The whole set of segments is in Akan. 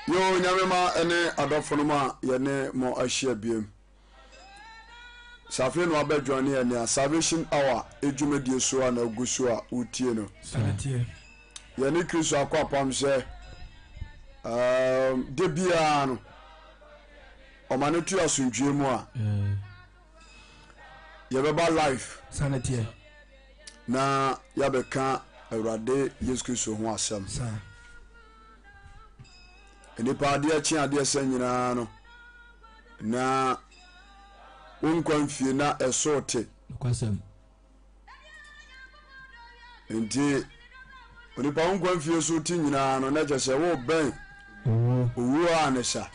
Yo, Nyame ma ɛne adɔfo nom a yɛne mo ahyia biem. Sɛ afei na wabɛ join yɛn nea Salvation Hour edwumadie so a na ogu so a wotie no. Yɛne Kristo akɔ apam sɛ um, da biara no ɔma no to asomdwie mu a yɛbɛba life na yɛabɛka Awurade Yesu Kristo ho asɛm. Nnipa adeɛ kye adeɛ sɛ nyinaa no na wo nkwa mfie na ɛso te. Nti onipa wo nkwa mfie so te nyinaa no na kyɛ sɛ wobɛn owuo a ne sa.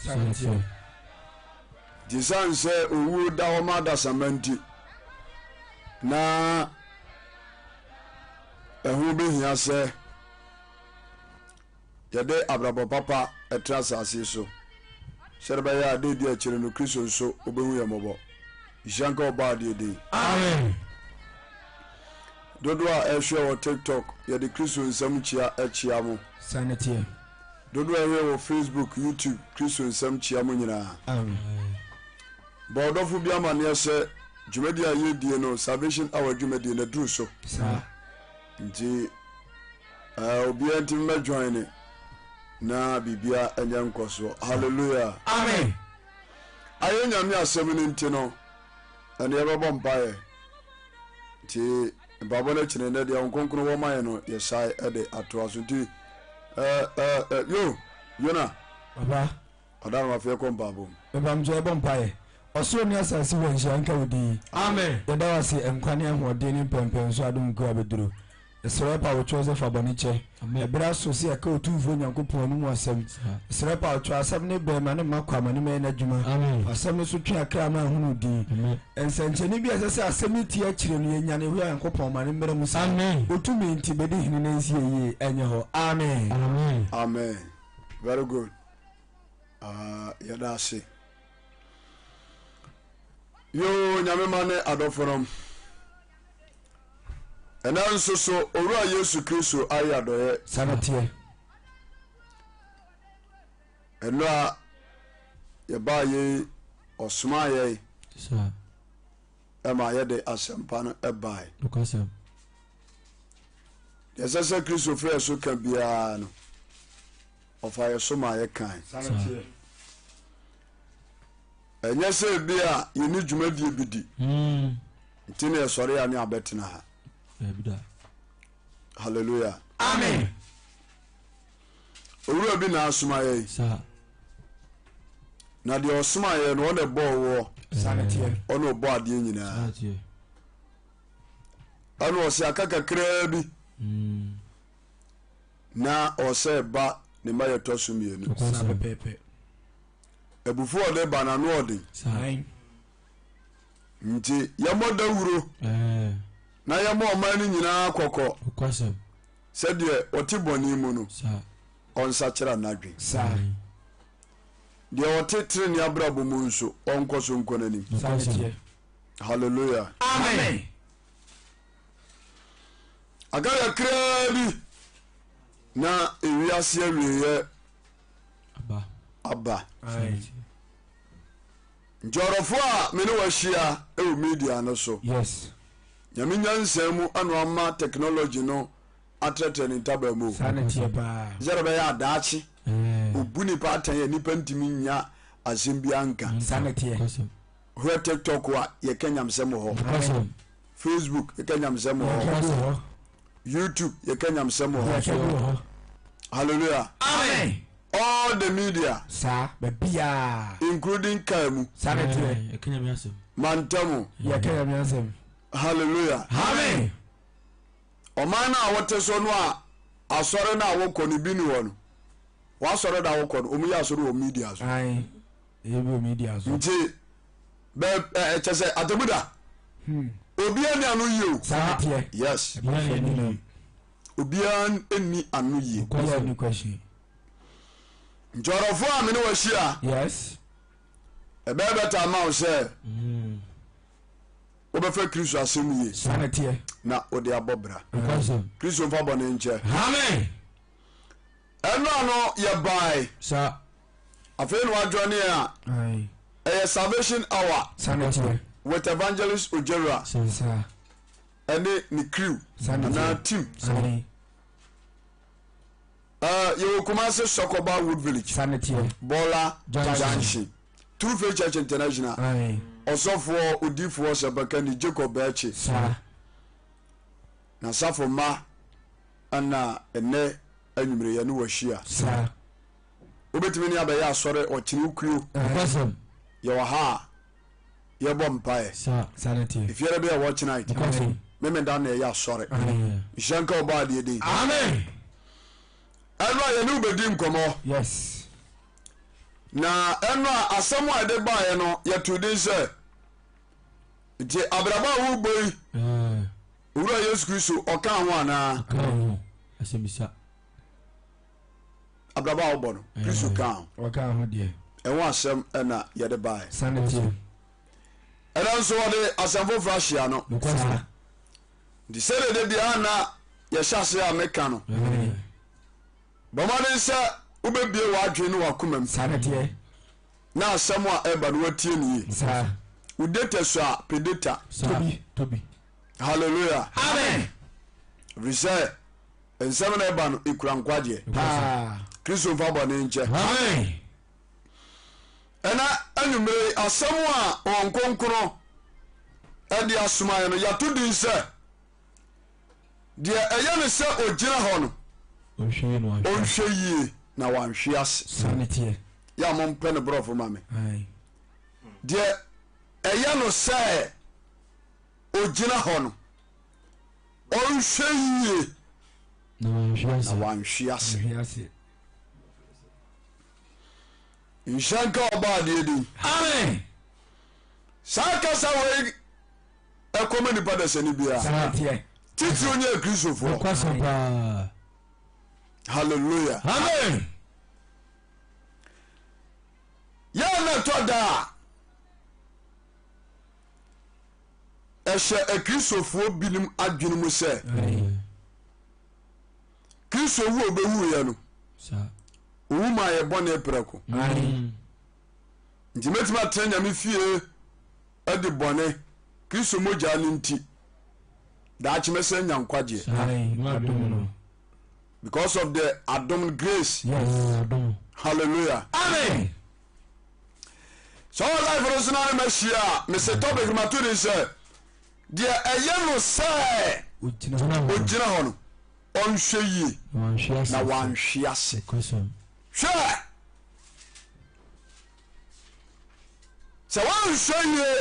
Nti sane sɛ owuo da hɔ ma adasamma nti na ɛho bɛhia sɛ Yɛde abrabɔ papa tra asase yi so sɛdeɛ ɛbɛyɛ a da ɛdi akyire no Kristo nso ɔbɛhu yɛn mmɔbɔ. Nhyira nka Ɔbɔadeɛ din. Amen. Dodoɔ a ɛhwɛ wɔ TikTok, yɛde Kristo nsɛm kyia kyia mo. Saa na ɛteɛ. Dodoɔ a ɛhwɛ wɔ Facebook, YouTube, Kristo nsɛm kyia mo nyinaa. Amen. Bɔ ɔdɔfo bi amaneɛ sɛ dwumadie a yɛredie no, Salvation Hour dwumadie no aduru so. Saa. Nti Eh, obiara ntumi mɛ join ne na biribia ɛnyɛ nkɔsoɔ. Hallelujah. Amen. Ayɛ Nyame asɛm no nti no, ɛne yɛbɛbɔ mpaeɛ. Nti mpaebɔ no akyi no, ɛnɛ deɛ Honhom Kronkron wɔ ma yɛ no, yɛsae ɛde atoa so. Nti, eh, eh, eh, yo, Yona. Papa. Ɔda no afei kɔ mpaebɔ mu. Mpabokyɛ yɛbɔ mpaeɛ. Ɔsoro ne asase wɔ nhyira nka wo din. Amen. Yɛda wo ase nkwa ne ahoɔden ne mpɛnpɛnso adom nkuo abɛduro. Yɛsrɛ pa wo kyɛw sɛ fa bɔne kyɛ. Ɛberɛ aso sɛ yɛka Otumfoɔ Nyankopɔn anom asɛm. Yɛsrɛ pa wo kyɛw asɛm no bɛn ma ne mma kwa ma ne mɛyɛ n'adwuma. Fa asɛm no so twe akra ma ahunu wo din. Nsɛnkyerɛnne bi a ɛsɛ sɛ asɛm yi ti akyire no yɛnya no Yehowa Nyankopɔn ma no mmra mu saa. Wo tumi nti bɛdi hene na ɛnsi yɛ yie ɛnyɛ hɔ. Amen. Amen. Very good. Ah, yɛda ase. Yoo, Nyame ma ne adɔfo nom. Ɛnɛ nso so, Owura Yesu Kristo ayɛ adɔyɛ. Saa na teɛ. Ɛno a yɛbaa yei, ɔsomaa yɛn ɛma yɛde asɛmpa no ɛbae. Deɛ ɛsɛ sɛ Kristo frɛ so ka biara no, ɔfa yɛ so ma yɛkae. Ɛnyɛ sɛ ebi a yɛni dwumadie bi di nti na yɛsɔre a ne abɛtena ha. Hallelujah. Amen. Owura bi na asoma yɛn. Na deɛ ɔsoma yɛn no ɔna ɛbɔɔ woɔ. Ɔna ɔbɔ adeɛ nyinaa. Ɛna ɔsɛ aka kakraa bi. Na ɔsɛ ba ne mma yɛtɔ so mmienu. Abufuo a ɔde ba no ano ɔden. Nti yɛmmɔ dawuro na yɛmmɔ ɔman no nyinaa kɔkɔ sɛdeɛ ɔte bɔne mu no ɔnsakyera n'adwen. Deɛ ɔte tenenee abrabɔ mu nso ɔnkɔ so nkɔ n'anim. Hallelujah. Amen. Aka kakraa bi na ewiase awieɛ aba. Nti ɔdɔfoɔ a me ne wahyia wɔ media no so. Yes. Nyame nyansa mu ano ama technology no atrɛtrɛ ne ntaban mu. Saa na teɛ paa. Sɛ ɛbɛyɛ adaakye. Obu nipa atɛn a nipa ntumi nya asɛm bi anka. Saa na teɛ. Hwɛ TikTok a yɛka nyamsɛm wɔ hɔ. Facebook yɛka nyamsɛm wɔ hɔ. YouTube yɛka nyamsɛm wɔ hɔ. Hallelujah. Amen. All the media. Saa baabiara. Including car mu. Saa na teɛ. Yɛka nyame asɛm. Mantamu. Yɛka nyame asɛm. Hallelujah. Amen. Ɔman no a wote so no a asɔre no a wokɔ no bi ni hɔ no. W'asɔre da wokɔ no, wɔn yɛ asɔre wɔ media so. Ayi. Ɛyɛ bi wɔ media so. Nti bɛ ɛ kyɛ sɛ atemuda. Hmm. Obiara ni ano yie o. Saa teɛ. Yes. Obiara ni ano yie. Obiara ni ano yie. Obiara ni question. Nti ɔdɔfo a me ne wahyia. Yes. Ɛbɛyɛ bɛta ama wo sɛ. Hmm. Wobɛfa Kristo asɛm yie. Saa na teɛ. Na wode abɔ bra. Kristo mfa bɔne nkyɛ. Amen. Ɛno ano yɛbae. Saa. Afei na wadwɔne a ɛyɛ Salvation Hour with Evangelist Ojera ɛne ne crew anaa team. Yɛwɔ Kumasi Sɔkɔba Wood Village, Bɔla Junction, True Faith Church International. Ɔsɔfoɔ odifoɔ sɛpɛkani Jacob Bɛɛkye na safo mma ɛna ɛnɛ anwummere yɛne wahyia. Wobɛtumi ne abɛyɛ asɔre ɔkyene okuo. Yɛwɔ ha a yɛbɔ mpaeɛ. Efiara bi a ɛwɔ night. Memeda na ɛyɛ asɔre. Nhyira nka ɔbɔ adeɛ din. Amen. Ɛno a yɛne wobɛdi nkɔmmɔ. Yes. Na ɛno a asɛm a yɛde baeɛ no yɛto din sɛ nti abrabɔ a wobɔ yi owura Yesu Kristo ɔka ho anaa? Ɔka ho. Asɛmmisa. Abrabɔ a wobɔ no Kristo ka ho. Ɔka ho deɛ. Ɛho asɛm ɛna yɛde baeɛ. Sane teɛ. Ɛna nso wɔde asɛm foforɔ ahyia no. Nti sɛdeɛ da biara na yɛhyɛ ase a meka no, bɔ mmɔden sɛ wobɛbie w'adwene ne w'akoma mu Sane teɛ. na asɛm a ɛba no watie no yie. Wo data so a pɛ data. Tobi. Tobi. Hallelujah. Amen. Ɛfiri sɛ nsɛm na ɛba no ɛkura nkwagyeɛ. Paa. Kristo mfa bɔne nkyɛ. Amen. Ɛna anwummere yi asɛm a Honhom Kronkron de asoma yɛn no yɛato din sɛ deɛ ɛyɛ ne sɛ ɔgyina hɔ no ɔnhwɛ yie na wanhwe ase. Yɛ a mompɛ no borɔfo ma me. Deɛ ɛyɛ no sɛ ɔgyina hɔ no ɔnhwɛ yie na wanhwe ase. Nhyira nka Ɔbɔadeɛ din. Amen. Saa kasa wei ɛkɔma nipa dasani biara. Saa teɛ. Titiriw ne Akristofoɔ. Nokwasɛm paa. Hallelujah. Amen. Yɛn na ɛtɔ da a ɛhyɛ Akristofoɔ binom adwene mu sɛ. Kristo wu a ɔbɛwuiɛ no, ɔwu maa yɛ bɔne prɛko. Nti mɛtumi atena Nyame fie adi bɔne, Kristo mogyaa no nti, daakye mɛsɛ nya nkwagyeɛ. Because of the adom grace. Yes. Hallelujah. Amen. Sɛ ɔwɔ life no so na ne mahyia a, mese topic mato din sɛ Deɛ ɛyɛ no sɛ ɔgyina hɔ no, ɔnhwɛ yie na wanhwe ase. Hwɛ! Sɛ woanhwɛ yie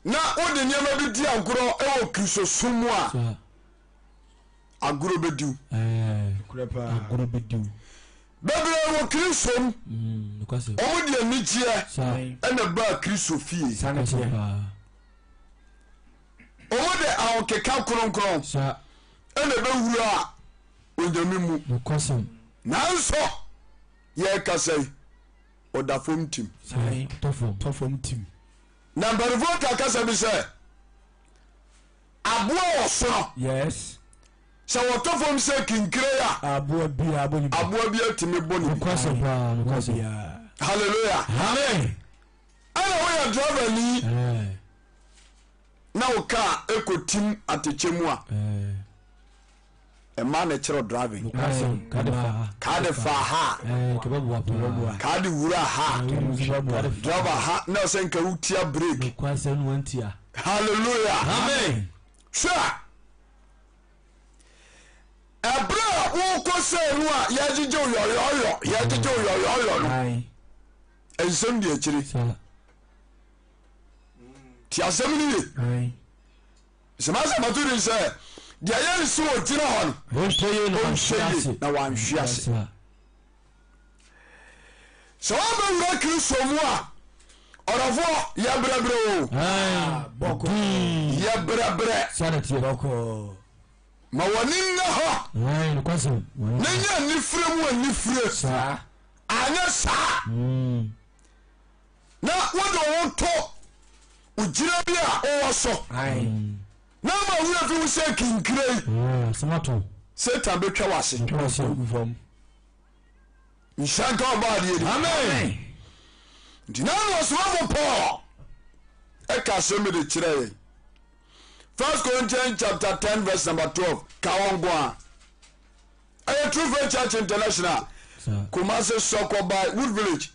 na wode nneɛma bi di agorɔ wɔ Kristosom mu a, agorɔ bɛdi wo. Agorɔ bɛdi wo. Bebree wɔ Kristo mu. Wɔn de anigyeɛ na ɛbaa Kristo fie. Wɔn de ahokeka kronkron na ɛbɛwura Onyame mu. Nanso yɛrekasa yi, ɔda fam tim. Na mpanimfoɔ ka kasa bi sɛ, aboa wɔ sono. Yes. Sɛ wɔtɔ fam sɛ kinkire a. Aboa biara bɔ ne bi. Aboa biara tumi bɔ ne bi. Nokwasɛm paa, nokwasɛm. Hallelujah. Amen. Ɛna woyɛ driver ni. Na wo kaa ekɔ tim atɛkyɛ mu a. Ɛma na ɛkyerɛ driving. Nokwasɛm. Kaa de fa ha. Kɛbɛboa paa. Kaa de wura ha. Driver ha na ɔsɛ nka wotia break. Nokwasɛm no wantia. Hallelujah. Amen. Hwɛ. Ɛberɛ a wokɔ sɛɛ no a yɛgyegye wo yɔyɔyɔ yɛgyegye wo yɔyɔyɔ no nsɛm di akyire ti asɛm no ye sɛm asɛm ato din sɛ deɛ yɛ nso ɔgyina hɔ no ɔnhwɛ yie na wanhwe ase Sɛ woabɛwura Kristo mu a, ɔdɔfoɔ, yɛ brɛbrɛ o. Yɛ brɛbrɛ. Ma w'ani nna hɔ. Na nya anifire mu anifire. Anyɛ saa mm. na wode wo ho to wo gyina bi a wowɔ so na ama wura fi wo sɛ kinkire yi. Satan bɛtwa w'ase. Nhyira nka ɔbɔ adeɛ ni. Amen. Nti na na ɔsomafo Paul ɛka asɛm bi de kyerɛ yɛn. First Corinthians chapter 10 verse number 12 ka wɔn nko a. Ɛyɛ True Faith Church International, Kumasi Sɔkɔ by Wood Village.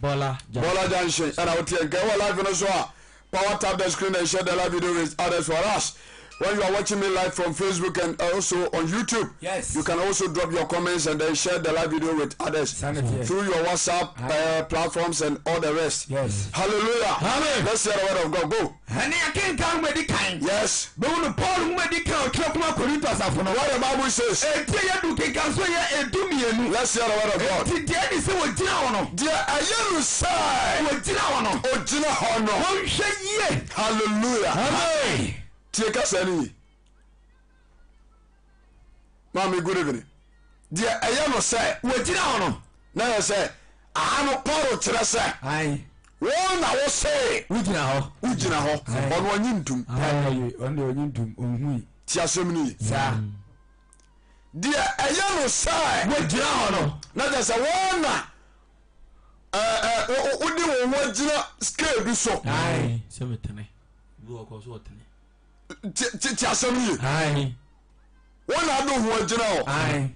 Bɔla Bɔla Junction. Ɛna woteɛ nka ɛwɔ live no so a power tap the screen and share the live video with others for us. When you are watching me live from Facebook and also on YouTube, Yes. you can also drop your comments and then share the live video with others Sanity. through your WhatsApp platforms and all the rest. Yes. Hallelujah. Amen. Let's hear the word of God. Go. Ɛne akenkan nwoma di kan. Yes. Bɛhu no Paul nwoma di kan a ɔtwerɛ kɔma Korinto asafo no. What the Bible says. Enti ɛyɛ du kenkan so yɛ 12. Let's hear the word of God. Enti deɛ ɛne sɛ wɔgyina hɔ no. Deɛ ɛyɛ no sɛ. Wɔgyina hɔ no. Ɔgyina hɔ no. Wɔnhwɛ yie. Hallelujah. Amen. Tie kasa no yie. Maame good evening. Deɛ ɛyɛ no sɛ. Wɔgyina hɔ no. Na yɛ sɛ aha no Paul kyerɛ sɛ. Ae. Wɔn na wose. Wogyina hɔ. Wogyina hɔ. Ɔno ɔnye ntum. Ɔno deɛ ɔnye ntum ɔnhui. Tie asɛm no yie. Saa. Deɛ ɛyɛ no sɛ. Wɔgyina hɔ no. Na kyerɛ sɛ wɔn na ɛɛ wode wɔn ho agyina scale bi so. Ae. Sɛ metene. Bi wɔ kɔ so ɔtene. Tie asɛm no yie. Ae. Wɔn na ade ho agyina hɔ. Ae.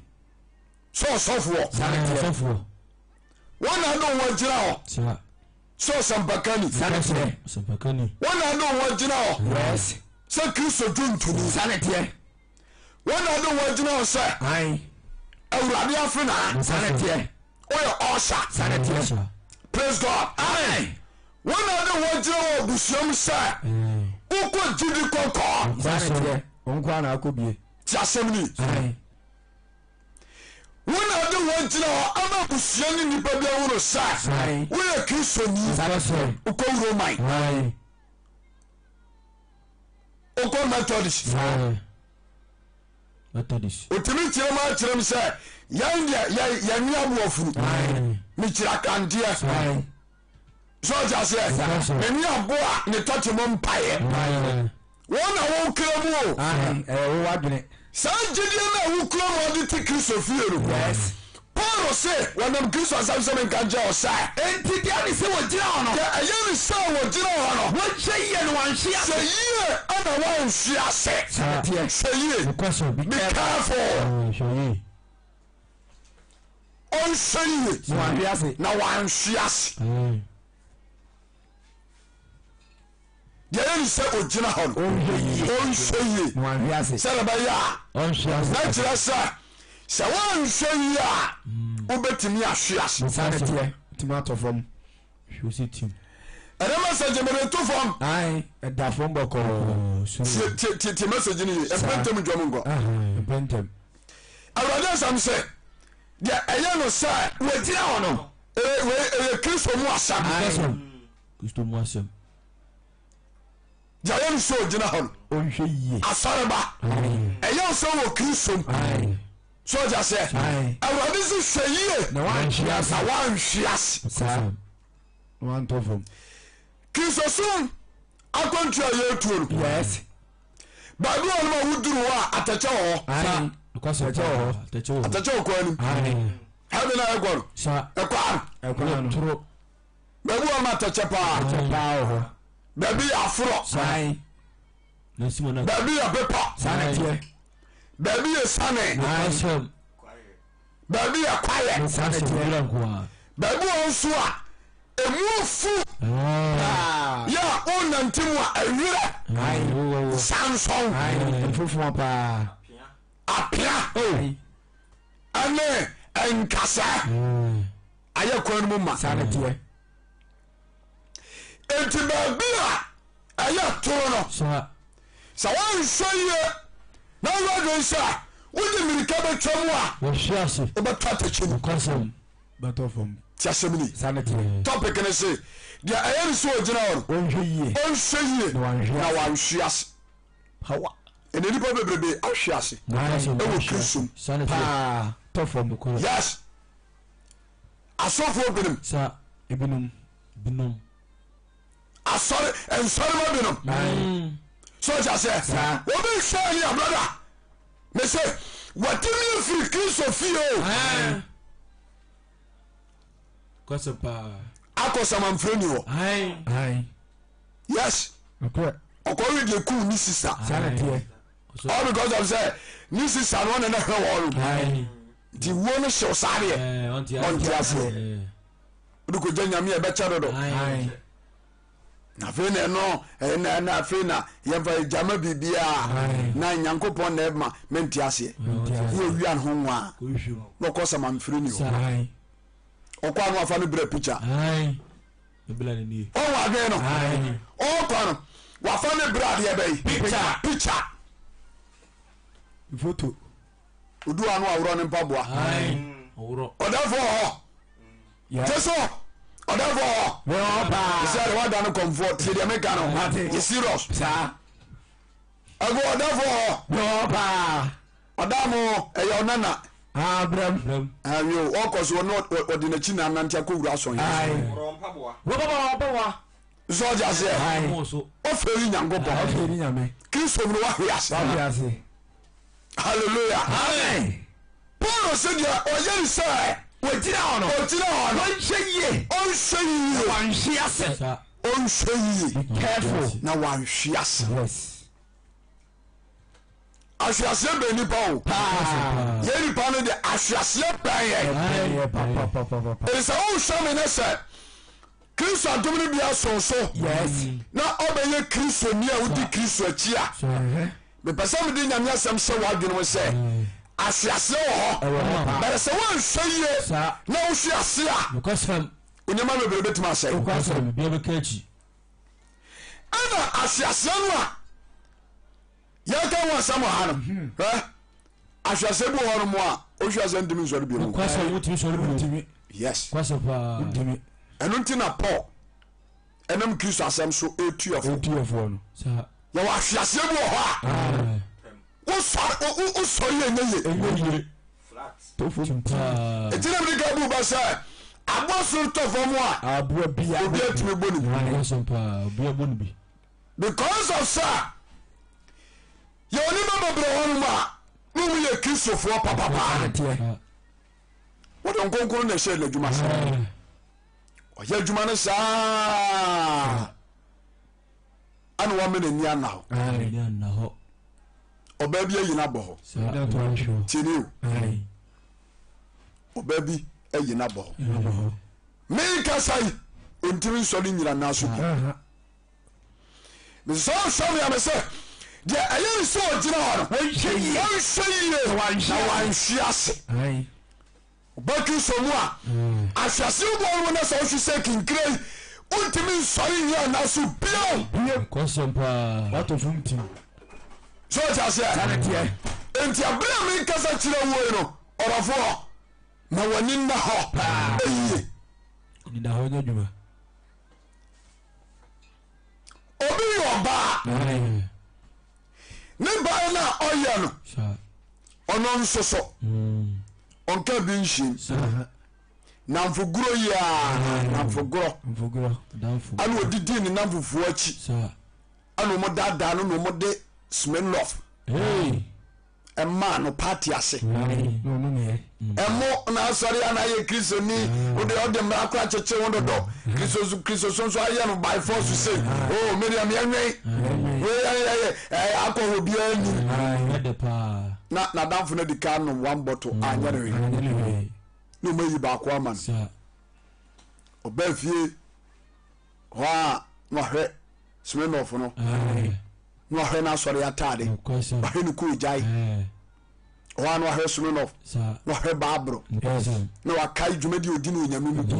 Sɛ ɔsɔfoɔ. Ɔsɔfoɔ. Wɔn na ade ho agyina hɔ. Saa. Sɛ ɔsɛmpakani. Saneteɛ. Ɔsɛmpakani. Wɔn na ade ho agyina hɔ. Yes. Sɛ Kristo dwontoni. Saneteɛ. Wɔn na ade ho agyina hɔ sɛ. Ae. Awurade afenaa. Saneteɛ. Woyɛ ɔɔsa. Saneteɛ. Praise God. Amen. Wɔn na ade ho agyina hɔ abusua mu sɛ. Wokɔ gyidi kɔkɔɔ. Saneteɛ. Wɔn nko ara na akɔ bie. Ti asɛm ni. Ae. Wo na wode wo agyina hɔ ama abusua ne nnipa bi ahunu sɛ woyɛ Kristoni. Wokɔ Roman, wokɔ Methodist. Otumi kyerɛ mu akyerɛ mu sɛ yɛn deɛ yɛn yɛn aboafunu mekyerɛ akanteɛ. So ɔte aseɛ? Mene aboa ne tɔte mo mpaeɛ. Wɔn na wokura mu o. Ɛyɛ wo wadwene. Saa gyedie no a wokura mu ade te Kristo fie no. Yes. Paul se wɔnam Kristo asɛm sɛ menka nkyerɛ wo sɛ. Enti deɛ ɛne sɛ wɔgyina hɔ no. Deɛ ɛyɛ ne sɛ wɔgyina hɔ no. Wɔnhwɛ yie na wɔanhwe ase. Hwɛ yie na wɔanhwe ase. Saa teɛ. Hwɛ yie. Be careful. Hwɛ yie. Ɔnhwɛ yie. Na wanhwe ase. Na wanhwe ase. Deɛ ɛyɛ ne sɛ ɔgyina hɔ no. Ɔnhwɛ yie. Ɔnhwɛ yie. Na wanhwe ase. Sɛdeɛ ɛbɛyɛ a. Ɔnhwe ase. Na kyerɛ sɛ sɛ woanhwɛ yie a wobɛtumi ahwe ase. Saa na ɛteɛ. Tumi atɔ fam. Hwɛ osi tim. Ɛnɛ message mede to fam. Ae, ɛda fam bɔkɔɔ. Tie tie tie tie message no yie. Mpɛntɛm ntwam nkɔ. Mpɛntɛm. Awurade asɛm sɛ deɛ ɛyɛ no sɛ. Wɔgyina hɔ no. Ɛyɛ wei ɛyɛ Kristo mu asɛm. Ae. Kristo mu asɛm. Deɛ ɛyɛ no sɛ ɔgyina hɔ no. Ɔnhwɛ yie. Asɔreba. Ɛyɛ wo sɛ wɔ Kristo mu. Ae. So ɔgya sɛ. Ae. Awurade sɛ hwɛ yie. Na wanhwe ase. Na wanhwe ase. Saa. Na wantɔ fam. Kristosom akwantu a yɛretuo no. Yes. Baabi wɔ nom a woduru hɔ a atɛkyɛ wɔ hɔ. Ae. Atɛkyɛ wɔ hɔ. Atɛkyɛ wɔ kwan nim. Heaven a ɛkɔ no. Ɛkɔ ano. Ɛkɔ ano. Baabi wɔ nom atɛkyɛ paa. Atɛkyɛ paa wɔ hɔ. Baabi yɛ aforɔ. Ae. Baabi yɛ bepɔ. Saa na ɛteɛ. Baabi yɛ sane. Baabi yɛ kwaeɛ. Saa na ɛteɛ. Baabi wɔ nso a emu afu yɛ a wonante mu a ɛwerɛ sansɔn. Mfofoɔ paa. Apea ɛne nkasɛɛ ayɛ kwan no mu ma. Saa na ɛteɛ. Enti baabi a ɛyɛ toro no, sɛ woanhwɛ yie na woyɛ adwene sɛ wode mmirika bɛtwa mu a, wobɛtɔ atɛkyɛ mu. Bɛtɔ fam. Ti asɛm ni. Saa ne teɛ. Topic ne se, deɛ ɛyɛ ne sɛ ɔgyina hɔ no, Ɔnhwɛ yie. ɔnhwɛ yie Na wanhwe na ase. wanhwe ase. Hawa. Ɛnɛ nnipa bebrebe ahwe ase ɛwɔ Kristo mu. Paa. Tɔ fam. Yes. Asɔfoɔ binom. Ebinom. Binom. Asɔre nsɔrema binom. So ɔte aseɛ. Obi nhwɛ ani a brother. Mese watumi afiri Kristo fie o. Akɔ samanfrɛni hɔ. Yes. Ɔkɔwe deɛ kum ne sista. All because of sɛ ne sista no ɔne ne hwɛ wɔn no. Nti wuo no hyew saa deɛ ɔnte aseɛ. Wode kɔgya nyame a ɛbɛkyɛ dodo. Na afei na ɛno ɛna ɛna afei na yɛmfa gyama biribiara na nyankopɔn na ɛma mente aseɛ. Ne ɔwia ne ho nwa na ɔkɔ samanfrɛni hɔ. Ɔkɔ ano afa no brɛ pikya. Ɔwɔ adwene no ɔkɔ no wafa ne brɛ adeɛ bɛyi pikya. Foto. Odu ano aworɔ ne mpaboa. Ɔdɛfo wɔ hɔ. Gye so ɔdɛfo wɔ hɔ. Sɛ de wada no kɔmfoɔ tie deɛ meka no. Yɛ serious. Ɛfo ɔdɛfo wɔ hɔ. Ɔda mo ɛyɛ ɔnana. Abrɛm. Ayo ɔkɔ so ɔno ɔde n'akyi na anante akɔ wura asɔn. Sɛ ɔgye aseɛ. Ɔfɛri Nyankopɔn. Kristo mu no wahwe ase. Hallelujah. Amen. Paul sɛ deɛ ɔyɛ ne sɛ. Ɔgyina hɔ no. Ɔgyina hɔ no. Ɔnhwɛ yie. Ɔnhwɛ yie. Na wanhwe ase. Ɔnhwɛ yie. Be careful. Na wanhwe ase. Yes. Ahweaseɛ bɛn nipa o. Paa. Yɛn nipa no deɛ ahweaseɛ bɛn yɛn. Ɛbɛn yɛ papapapapa. Ɛsɛ wohwɛ me ne sɛ Kristo adom no bi aso so. Yes. Na ɔbɛyɛ Kristoni a wodi Kristo akyi a. Mepɛ sɛ mede Nyame asɛm hyɛ w'adwene mu sɛ ahweaseɛ wɔ hɔ. Bɛrɛ sɛ woanhwɛ yie na wohwe ase a, nneɛma bebree bɛtumi asɛe. Ɛna ahweaseɛ no a yɛka ho asɛm wɔ ha no, hwɛ ahweaseɛ bi wɔ hɔ no mu a wohwe aseɛ ntumi nsɔre bio. Yes. Ɛno nti na Paul ɛnam Kristo asɛm so ɛtu ɛfo no. Yɛwɔ ahweaseɛ bi wɔ hɔ a wosɔre wosɔre yɛ nyɛ yie. Ɛti na mede ka bu ba sɛ aboa soro tɔ fam a Aboa biara obi atumi bɔ ne bi. Because of sɛ yɛwɔ nnipa bebree hɔ nom a na wɔn yɛ Kristofoɔ papapaa. Wɔde nkonkron na ɛhyɛ n'adwuma sɛ ɔyɛ adwuma no saa ɛna wɔn n'ani ana hɔ. Ɔbaa bi ayi n'abɔ hɔ. Tiɛni o. Ɔbaa bi ayi n'abɔ hɔ. Menkasa yi ontimi nsɔre nyina nan so bi. Mesɛ ɔhwɛ me a mesɛ deɛ ɛyɛ ne sɛ ɔgyina hɔ no Ɔnhwɛ yie. ɔnhwɛ yie Na wanhwe na wanhwe ase. Ɔba Kristo mu a ahweaseɛ wɔ no mu na sɛ wohwe sɛ kinkire yi wontumi nsɔre nyina nan so bio. Kɔsɛm paa. Watɔ fam tim. So ɔte aseɛ? Saa na ɛteɛ. Enti ɛberɛ a menkasa kyerɛ wo yi no ɔdɔfoɔ ma w'ani nna hɔ yie. Anidahɔ nyɛ adwuma. Obi yɛ ɔbaa ne ban no a ɔyɛ no ɔno nso so ɔnka bi nhyim namfogorɔ yi a namfogorɔ ɛna ɔdidi ne namfofoɔ akyi ɛna wɔn daadaa no na wɔn de Smirnoff ɛmaa no party ase ɛmo na asɔre a na ayɛ kristoni wode ɔde mmara kora kyekye wo dodo kristo kristo so nso ayɛ no by force sei o me deɛ meɛnwɛn wei ɛyɛ akɔ hɔ biara nim na nadamfo no di ka nom one bottle anyɛ no hwee na ɔmayi baako ama no ɔbaa fie hɔ a na wahwɛ Smirnoff no na wahwɛ n'asɔre ataade wahwɛ ne koogyae hɔ a na wahwɛ Smirnoff na wahwɛ baaboro na wakae dwumadi odi no onyame mu hɔ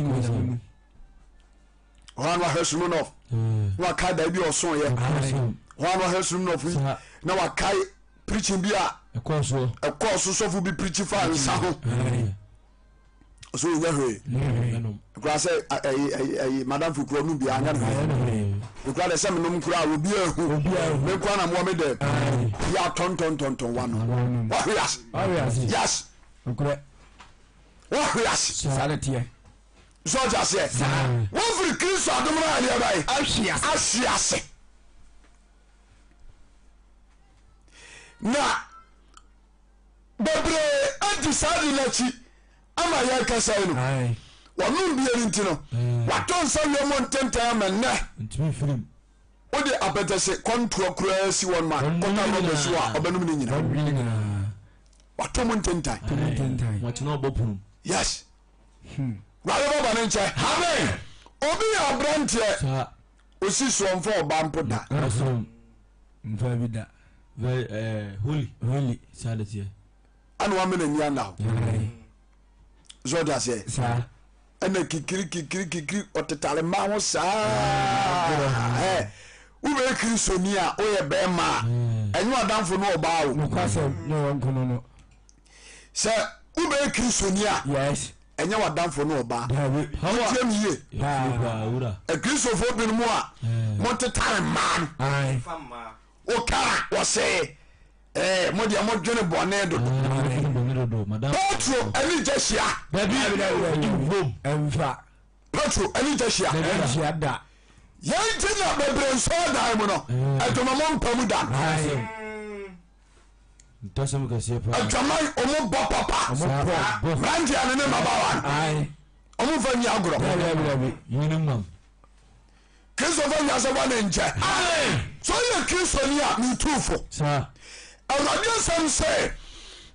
a na wahwɛ Smirnoff na wakae dae bi a ɔsoeɛ hɔ a na wahwɛ Smirnoff yi na wakae preaching bi a ɛkɔɔ so sɔfo bi preaching fa nsa ho so onyɛ hwee kura sɛ ɛyi ɛyi ɛyi madam fukuro nu bia anya no hwee kura de sɛ menom kura obi ehu me nkura na moɔ me dɛ yɛ atɔntɔntɔntɔn wa no wahwe ase yes wahwe ase so ɔte aseɛ wofiri Kristo adom no adeɛ bɛyɛ ahwe ase na Bebree adi saa ade no akyi ama yɛrekasa yi no. Wɔnom bie no nti no, watɔ nsa wie mu ntɛntɛn ama nnɛ. Wode apɛtɛse kɔntoa koraa si wɔn ma kɔta rɔba si hɔ a ɔbɛnom ne nyinaa. Watɔ mu ntentan. Yes. Wurade bɔbɔ ne nkyɛ. Amen. Obi yɛ aberanteɛ osi soɔ mfa ɔba mpo da. Mfa bi da. Very eh, holy. Holy. Saa de teɛ. Ɛna wama n'ani ana hɔ. So ɔde aseɛ. Saa. Ɛna kikiri kikiri kikiri ɔtetare mmaa ho saa. Ɛ wobɛyɛ kristoni a woyɛ bɛrima a ɛnyɛ ɔdamfo ne ɔbaa o. Nokwasɛm ne wɔn no no. Sɛ wobɛyɛ kristoni a. Yes. Ɛnyɛ w'adamfo ne ɔbaa. Dabi. Wotie me yie. Paa. Akristofoɔ binom a motetare mmaa no. Ae. Woka a wɔse ee mo deɛ modwene bɔne dodo. Petro ɛne gya hyia. Dabi. Ɛmfa. Petro ɛne gya hyia. Ɛnhyia da. Yɛn nti na bebree nsɔɔdan mu no adwamamɔ mpa mu da no. Ntasɛm kɛseɛ paa. Adwaman ɔmo bɔ papa. Ɔmo bɔ. Mmeranteɛ no ne mmabaawa no. Ɔmo nfa nni agorɔ. Dabi. Minimum. Kristofoɔ nya sɛ bɔne nkyɛ. Sɛ ɔyɛ Kristoni a metu fo. Saa. Awurade asɛm sɛ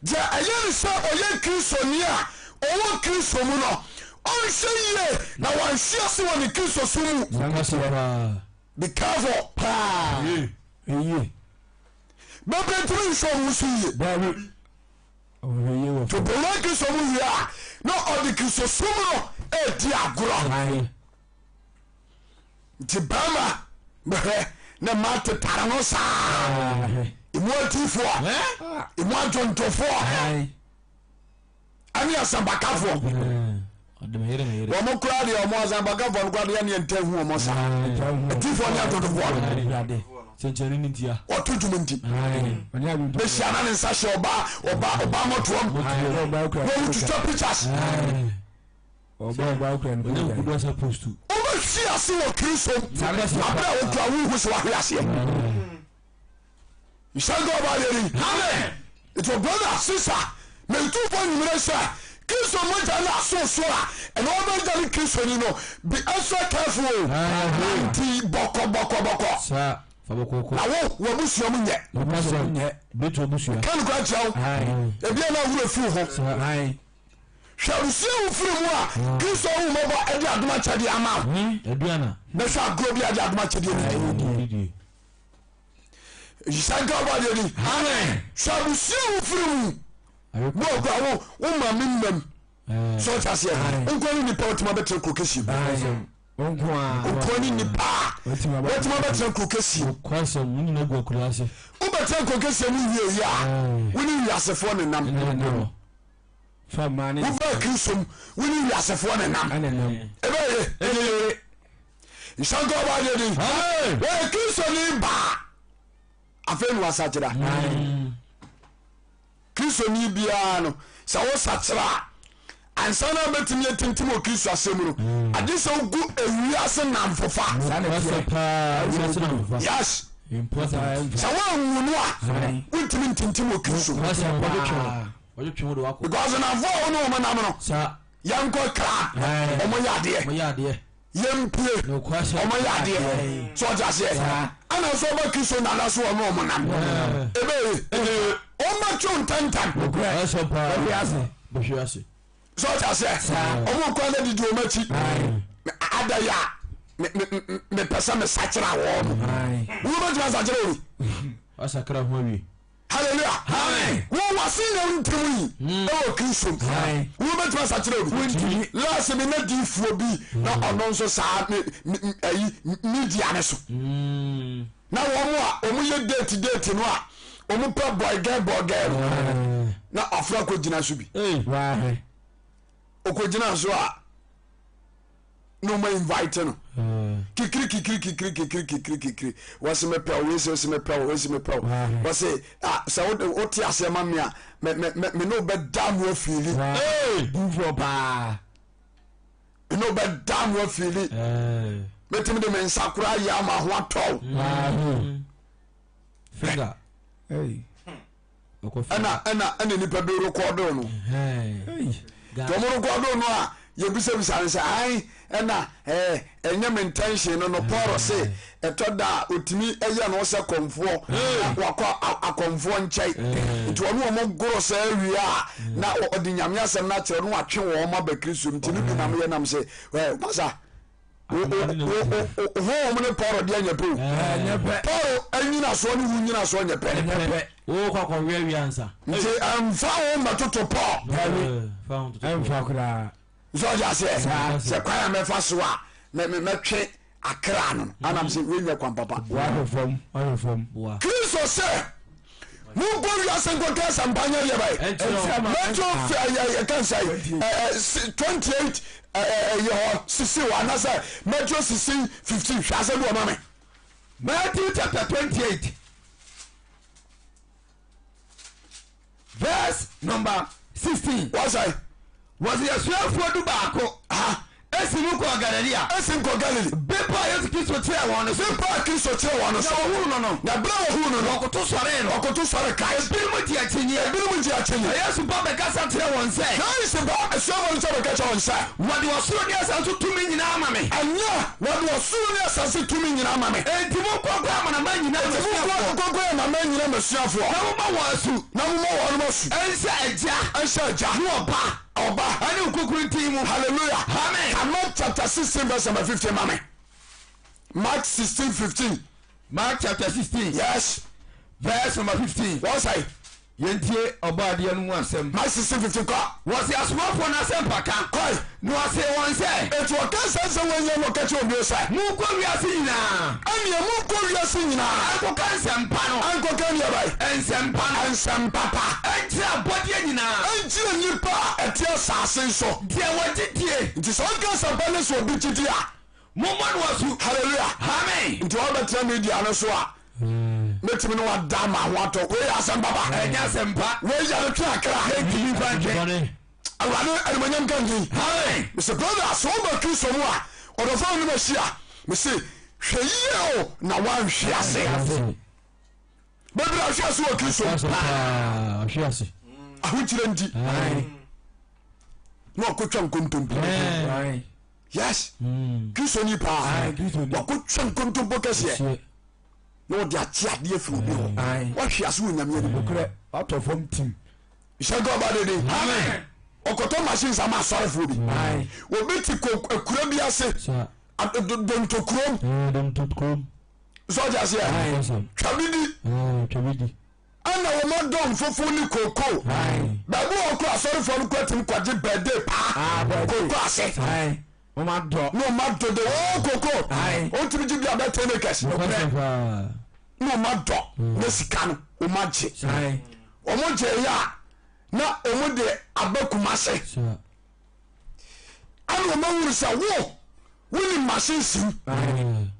deɛ ɛyɛ ne sɛ ɔyɛ Kristoni a ɔwɔ Kristo mu no ɔnhwɛ yie na wanhwe ase wɔ ne Kristosom mu. Nokwasɛm paa. Be careful. Paa. Yie. Bebree ntumi nhwɛ wɔn so yie. Dabi. Ɔhwɛ yie wɔ fam. Tobowura Kristo mu wie a na ɔde Kristosom no redi agorɔ. Nti barima bɛhwɛ ne mma tetare no saa. Emu atifoɔ, emu adwontofoɔ, ɛne asɛmpakafoɔ. Wɔn koraa deɛ wɔn asɛmpakafoɔ no koraa deɛ ɛne nta hu wɔn saa. Atifoɔ ne adwontofoɔ no. Sɛnkyerɛnne no ntia. Ɔto dwom nti. Bɛhyia na ne nsa hyɛ ɔbaa ɔbaa ɔbaa mɔtoam. Wɔn twitwa pictures. Wobɛhwe ase wɔ Kristo mu aberɛ a wokura wohu sɛ wahwe aseɛ. Nhyɛ nka ɔba yɛ ni. Amen. Nti brother sister metu fo nwumere sɛ Kristo mogya no aso so a ɛna wɔbɛgya ne Kristoni no be extra careful o. Nti bɔkɔ bɔkɔ bɔkɔ. Na wo w'abusua mu nyɛ. Ka nokora kyerɛ wo. Ebia na wura fi wo ho. Hwɛ abusua a wofiri mu a Kristo ahummɔbɔ de adom akyɛdeɛ ama wo. Na hwɛ agorɔ bi a de adom akyɛdeɛ no di. Nhyira nka ɔbɔ adeɛ ni. Amen. Hwɛ abusua a wofiri mu. Wo akura wo wo maame mmam. Sɛ ɔte aseɛ. Nkoa ne nipa wotumi abɛtena kuro kɛseɛ mu. Nkoa ne nipa a wotumi abɛtena kuro kɛseɛ mu. Wobɛtena kuro kɛseɛ mu wie yie a wo ne wiasefoɔ nenam. Wobaa Kristo mu wo ne wiasefoɔ nenam. Ɛbɛyɛ. Nhyira nka ɔbaa deɛ din. Wɔyɛ Kristoni baa. Afei na wasakyera. Kristoni biara no sɛ wosakyera a ansa na wobɛtumi atintim wɔ Kristo asɛm mu no mm. agye sɛ wogu ewiase nnamfofa. Yes. Sɛ woanwu no a wontumi ntintim wɔ Kristo mu. Because nnamfo a wo ne wɔn nam no yɛnkɔ kra wɔn yɛ adeɛ. Yɛmpue ɔmo yɛ adeɛ so ɔte aseɛ ɛna nso ɔba kristo nana so ɔno ɔmo nam ebeye ɔmo twe ntɛntɛm so ɔte aseɛ ɔmo kɔ na didi ɔmo akyi ada yɛ a mepɛ sɛ mesakyera wɔn mo wo bɛtumi asakyera obi Hallelujah. Amen. Wo wase na ntam yi hmm. ɛwɔ Kristo mu. Wo bɛtumi asakyerɛ obi. Wontumi. Last bi na diifoɔ bi na hmm. ɔno nso saa ne ayi media ne so. Hmm. Na wɔn a wɔn yɛ date date no a wɔn pɛ boy girl boy girl no na afra kɔ gyina so bi. Ɔkɔ gyina so a. na ɔma invite no kikiri kikiri kikiri kikiri kikiri kikiri wɔsi mepɛ wo wɔsi wɔsi mepɛ wo wɔsi mepɛ wo wɔsi ah sɛ wote aseɛ ma mi a mɛ mɛ mɛ me ne wo bɛ da mu afili. Dufoɔ paa. Me ne wo bɛ da mu afili. Mɛtumi de me nsa koraa yɛ ama ho atɔ wo. Finger. Ɛna ɛna ɛna nipa bi rekɔdo no. Tɔmɔ rekɔdo no a. Yɛbisabisa no sɛ ae ɛna ɛɛ ɛnyɛ me intention no no Paul se ɛtɔ da a otumi yɛ no sɛ kɔmfoɔ na wakɔ akɔmfoɔ nkyɛn nti ɔne wɔn goro sɛ awie a na ɔde nyame asɛm no akyerɛ no watwe wɔn aba Kristo nti no bi nam yɛ nam sɛ ɛɛ masa honhom ne Paul deɛ nyɛ pɛ o Paul anyinasoɔ ne wo nyinasoɔ nyɛ pɛ Wokɔ akɔweawea ansa. Nti ɛmfa wo mmɛtoto Paul. Ɛmfa koraa. Sɛ ɔde aseɛ sɛ kwan a mɛfa so a mɛtwe akra no anam sɛ wei nyɛ kwan papa. Wahwɛ fam, wahwɛ fam. Kristo sɛ monkɔ wiase nkɔka asɛmpa nyɛ deɛ bɛyɛ. Matthew yɛka sɛ 28 yɛ hɔ sisi hɔ anasɛ Matthew 16 15 hwɛ asɛm bi wɔ ma me. Matthew chapter 28 verse number 16. Wɔsɛe. Wɔsi asuafoɔ du baako esi mu kɔɔ Galilea. Esi mu kɔɔ Galili. Bepɔ a Yesu Kristo kyerɛɛ wɔn no so. Bepɔ a Kristo kyerɛɛ wɔn no so. Na wɔhuu no no. Na bere a wɔhuu no no. Wɔkoto sɔree no. Wɔkoto sɔree Christ. Ebinom gye akyinnye. Ebinom gye akyinnye. Na Yesu ba bɛkasa kyerɛɛ wɔn sɛ. Christ ba asuafoɔ no sɛ bɛka kyerɛ wɔn sɛ. Wɔde ɔsoro ne asase so tumi nyinaa ama me. Ɛnyɛ, wɔde ɔsoro ne asase tumi nyinaa ama me. Enti monkɔ nkɔ amanaman nyinaa Enti monkɔ m'asuafoɔ. nkɔ nkɔyɛ amanaman nyinaa m'asuafoɔ. Na momma wɔn asu. Na momma wɔn asu. Nhyɛ Agya. Nhyɛ Agya. Ne Ɔba. Ɔba. Ɛne Honhom Kronkron din mu. Hallelujah. Amen. Ka Mark chapter 16 verse number 15 ma me. Mark 16 15. Mark chapter 16. Yes. Verse number 15. Wɔn sɛ. Yɛntie Ɔbɔadeɛ no mu asɛm. Mark 16 15 kɔ. Wɔse asomafoɔ no asɛmpaka. Kɔe. Na ɔsee wɔn sɛ. Enti ɔka saa nsɛm wei nyinaa na ɔka kyerɛɛ wɔn bio sɛ. Monkɔ wiase nyinaa. Ɛnneɛ monkɔ wiase nyinaa. Nkɔka nsɛmpa no. Nkɔka deɛ bɛn? Nsɛmpa no. Nsɛmpa pa. Nkyerɛ abɔdeɛ nyinaa. Nkyerɛ nnipa a ɛte asase so. Deɛ wɔgye die. Nti sɛ woka asɛmpa no sɛ obi gye di a. Mommɔ no asu. Hallelujah. Amen. Nti wɔbɛtena media no so a. Mɛtumi ne wada ma ho atɔ. Wei yɛ asɛm papa. Ɛnyɛ asɛmpa. Wei yɛ no twe akra. Yɛntumi mfa ntwe. Awurade animonyam ka ne din. Amen. Mese brother sɛ woba Kristo mu a ɔdɔfo a wonim ahyia mese hwɛ yie o na woanhwe ase. Bebree ahwe ase wɔ Kristo mu paa. Ahokyerɛ nti na ɔkɔtwa nkontompo. Yes. Kristo ni paa. Wakɔtwa nkontompo kɛseɛ na ɔde akye adeɛ firi obi hɔ. Wahwe ase wɔ Nyame anim. Watɔ fam tim. Hyɛ nka ɔba dede. Amen. Ɔkɔtɔ machines ama asɔrefoɔ bi. Obi te akura bi ase. Dontokurom. Dontokurom. Sɛ ɔte aseɛ. Twa bi di. Twa bi di. Ɛna wɔn adɔ nfofo ne koko. Baabi wɔ kɔ asɔrefoɔ no kɔ atumi kɔgye bɛde paa. Koko ase. Wɔn adɔ. Na wɔn adɔ de wɔn koko. Wɔn tumi gye bi abɛ ten acres. Na wɔn adɔ na sika no wɔn agye. Wɔn gye yɛ a na wɔn de aba Kumase. Ɛna wɔn ahuru sɛ wo wonim machine sim. Wɔn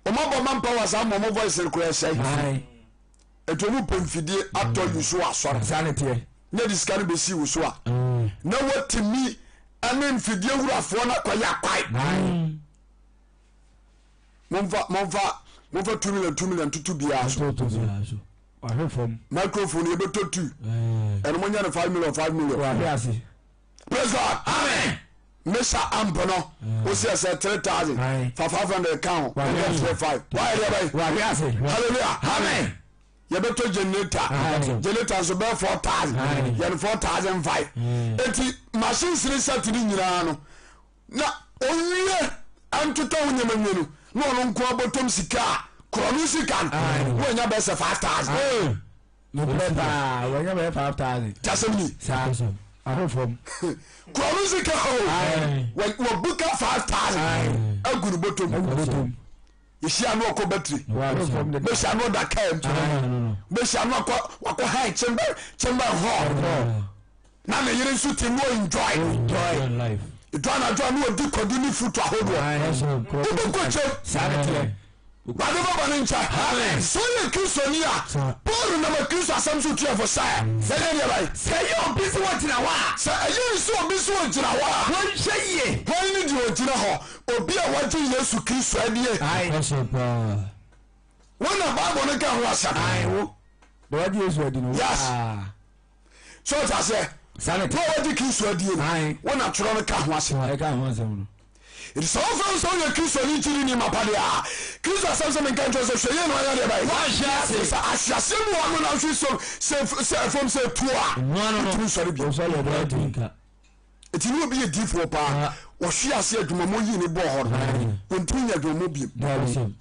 abɔ man power saa ma wɔn voice no koraa sɛe. Ɛti wɔn pɛ mfidie atɔ yi so asɔre. Saa ne teɛ. Na de sika no bɛsi wo so a na watumi ɛne mfidie wurafoɔ no akɔyɛ akwae. Momfa momfa momfa 2 million 2 million toto biara so. Wahwe fam. Microphone yɛbɛtɔ tu. Ɛno mo nyɛ no 5 million 5 million. Wahwe ase. Praise God. Amen. Mesa amp no o si ɛsɛ 3,000 fa 500 ka ho ɛnyɛ 3 5. Wayɛ deɛ bɛyɛ. Wahwe ase. Hallelujah. Amen. Yɛbɛtɔ generator. Generator nso bɛyɛ 4,000. Yɛn 4,500. Eti machine sini set ni nyinaa no na owie ntotɔ ho nneɛma nwie no na ɔno nko abɔtɔm sika a korɔno sika no na wanya bɛyɛ sɛ 5,000. Nokorɛ paa wanya bɛyɛ 5,000. Kyasɛm ni. Saa ahwɛ fam. Korɔno sika o wabuka 5,000 agu ne bɔtɔm. Agu bɔtɔm. Yɛhyia no ɔkɔ batiri. Bɛhyia no ɔda kaa mu. Bɛhyia no akɔ wakɔ han chamber chamber hall. Na ne yere nso te no enjoy. Edu anadwo a na ɔdi kwadu ne fruit ahodoɔ. Wobɛkɔ kyɛm. Saa ne teɛ. Wade bɛbɔ ne nkyɛ. Sɛ woyɛ Kristoni a, Paul nam Kristo asɛm so tuafo sɛ, sɛ yɛ deɛ bɛn? Sɛ ɛyɛ obi sɛ ɔgyina hɔ a. Sɛ ɛyɛ sɛ obi sɛ ɔgyina hɔ a. Wɔnhwɛ yie. Hwan ne deɛ ɔgyina hɔ? Obi a wagye Yesu Kristo adie. Wo na Bible no ka ho asɛm. Wo. Deɛ wagye Yesu adi no. Yes. So ɔte aseɛ? Wo a wagye Kristo adie no, wo na twerɛ no ka ho asɛm. Ɛka ho asɛm no. Enti sɛ wofrɛ wo sɛ woyɛ Kristoni gyidini mapa deɛ a, Kristo asɛm sɛ menka nkyerɛ wo sɛ hwɛ yie na woanyɛ deɛ bɛn? Woanhwe ase. Ɛfiri sɛ ahweaseɛ mu hɔ no na wohwe so sɛ sɛ ɛfam sɛ tuo a, wontumi nsɔre bio. Wosɔre a ɛbɛyɛ den. Enti ne obi yɛ diifoɔ paa, ɔhwe ase adwumammɔ yii ne bɔɔ hɔ no, ɔntumi nyɛ adwumammɔ bio.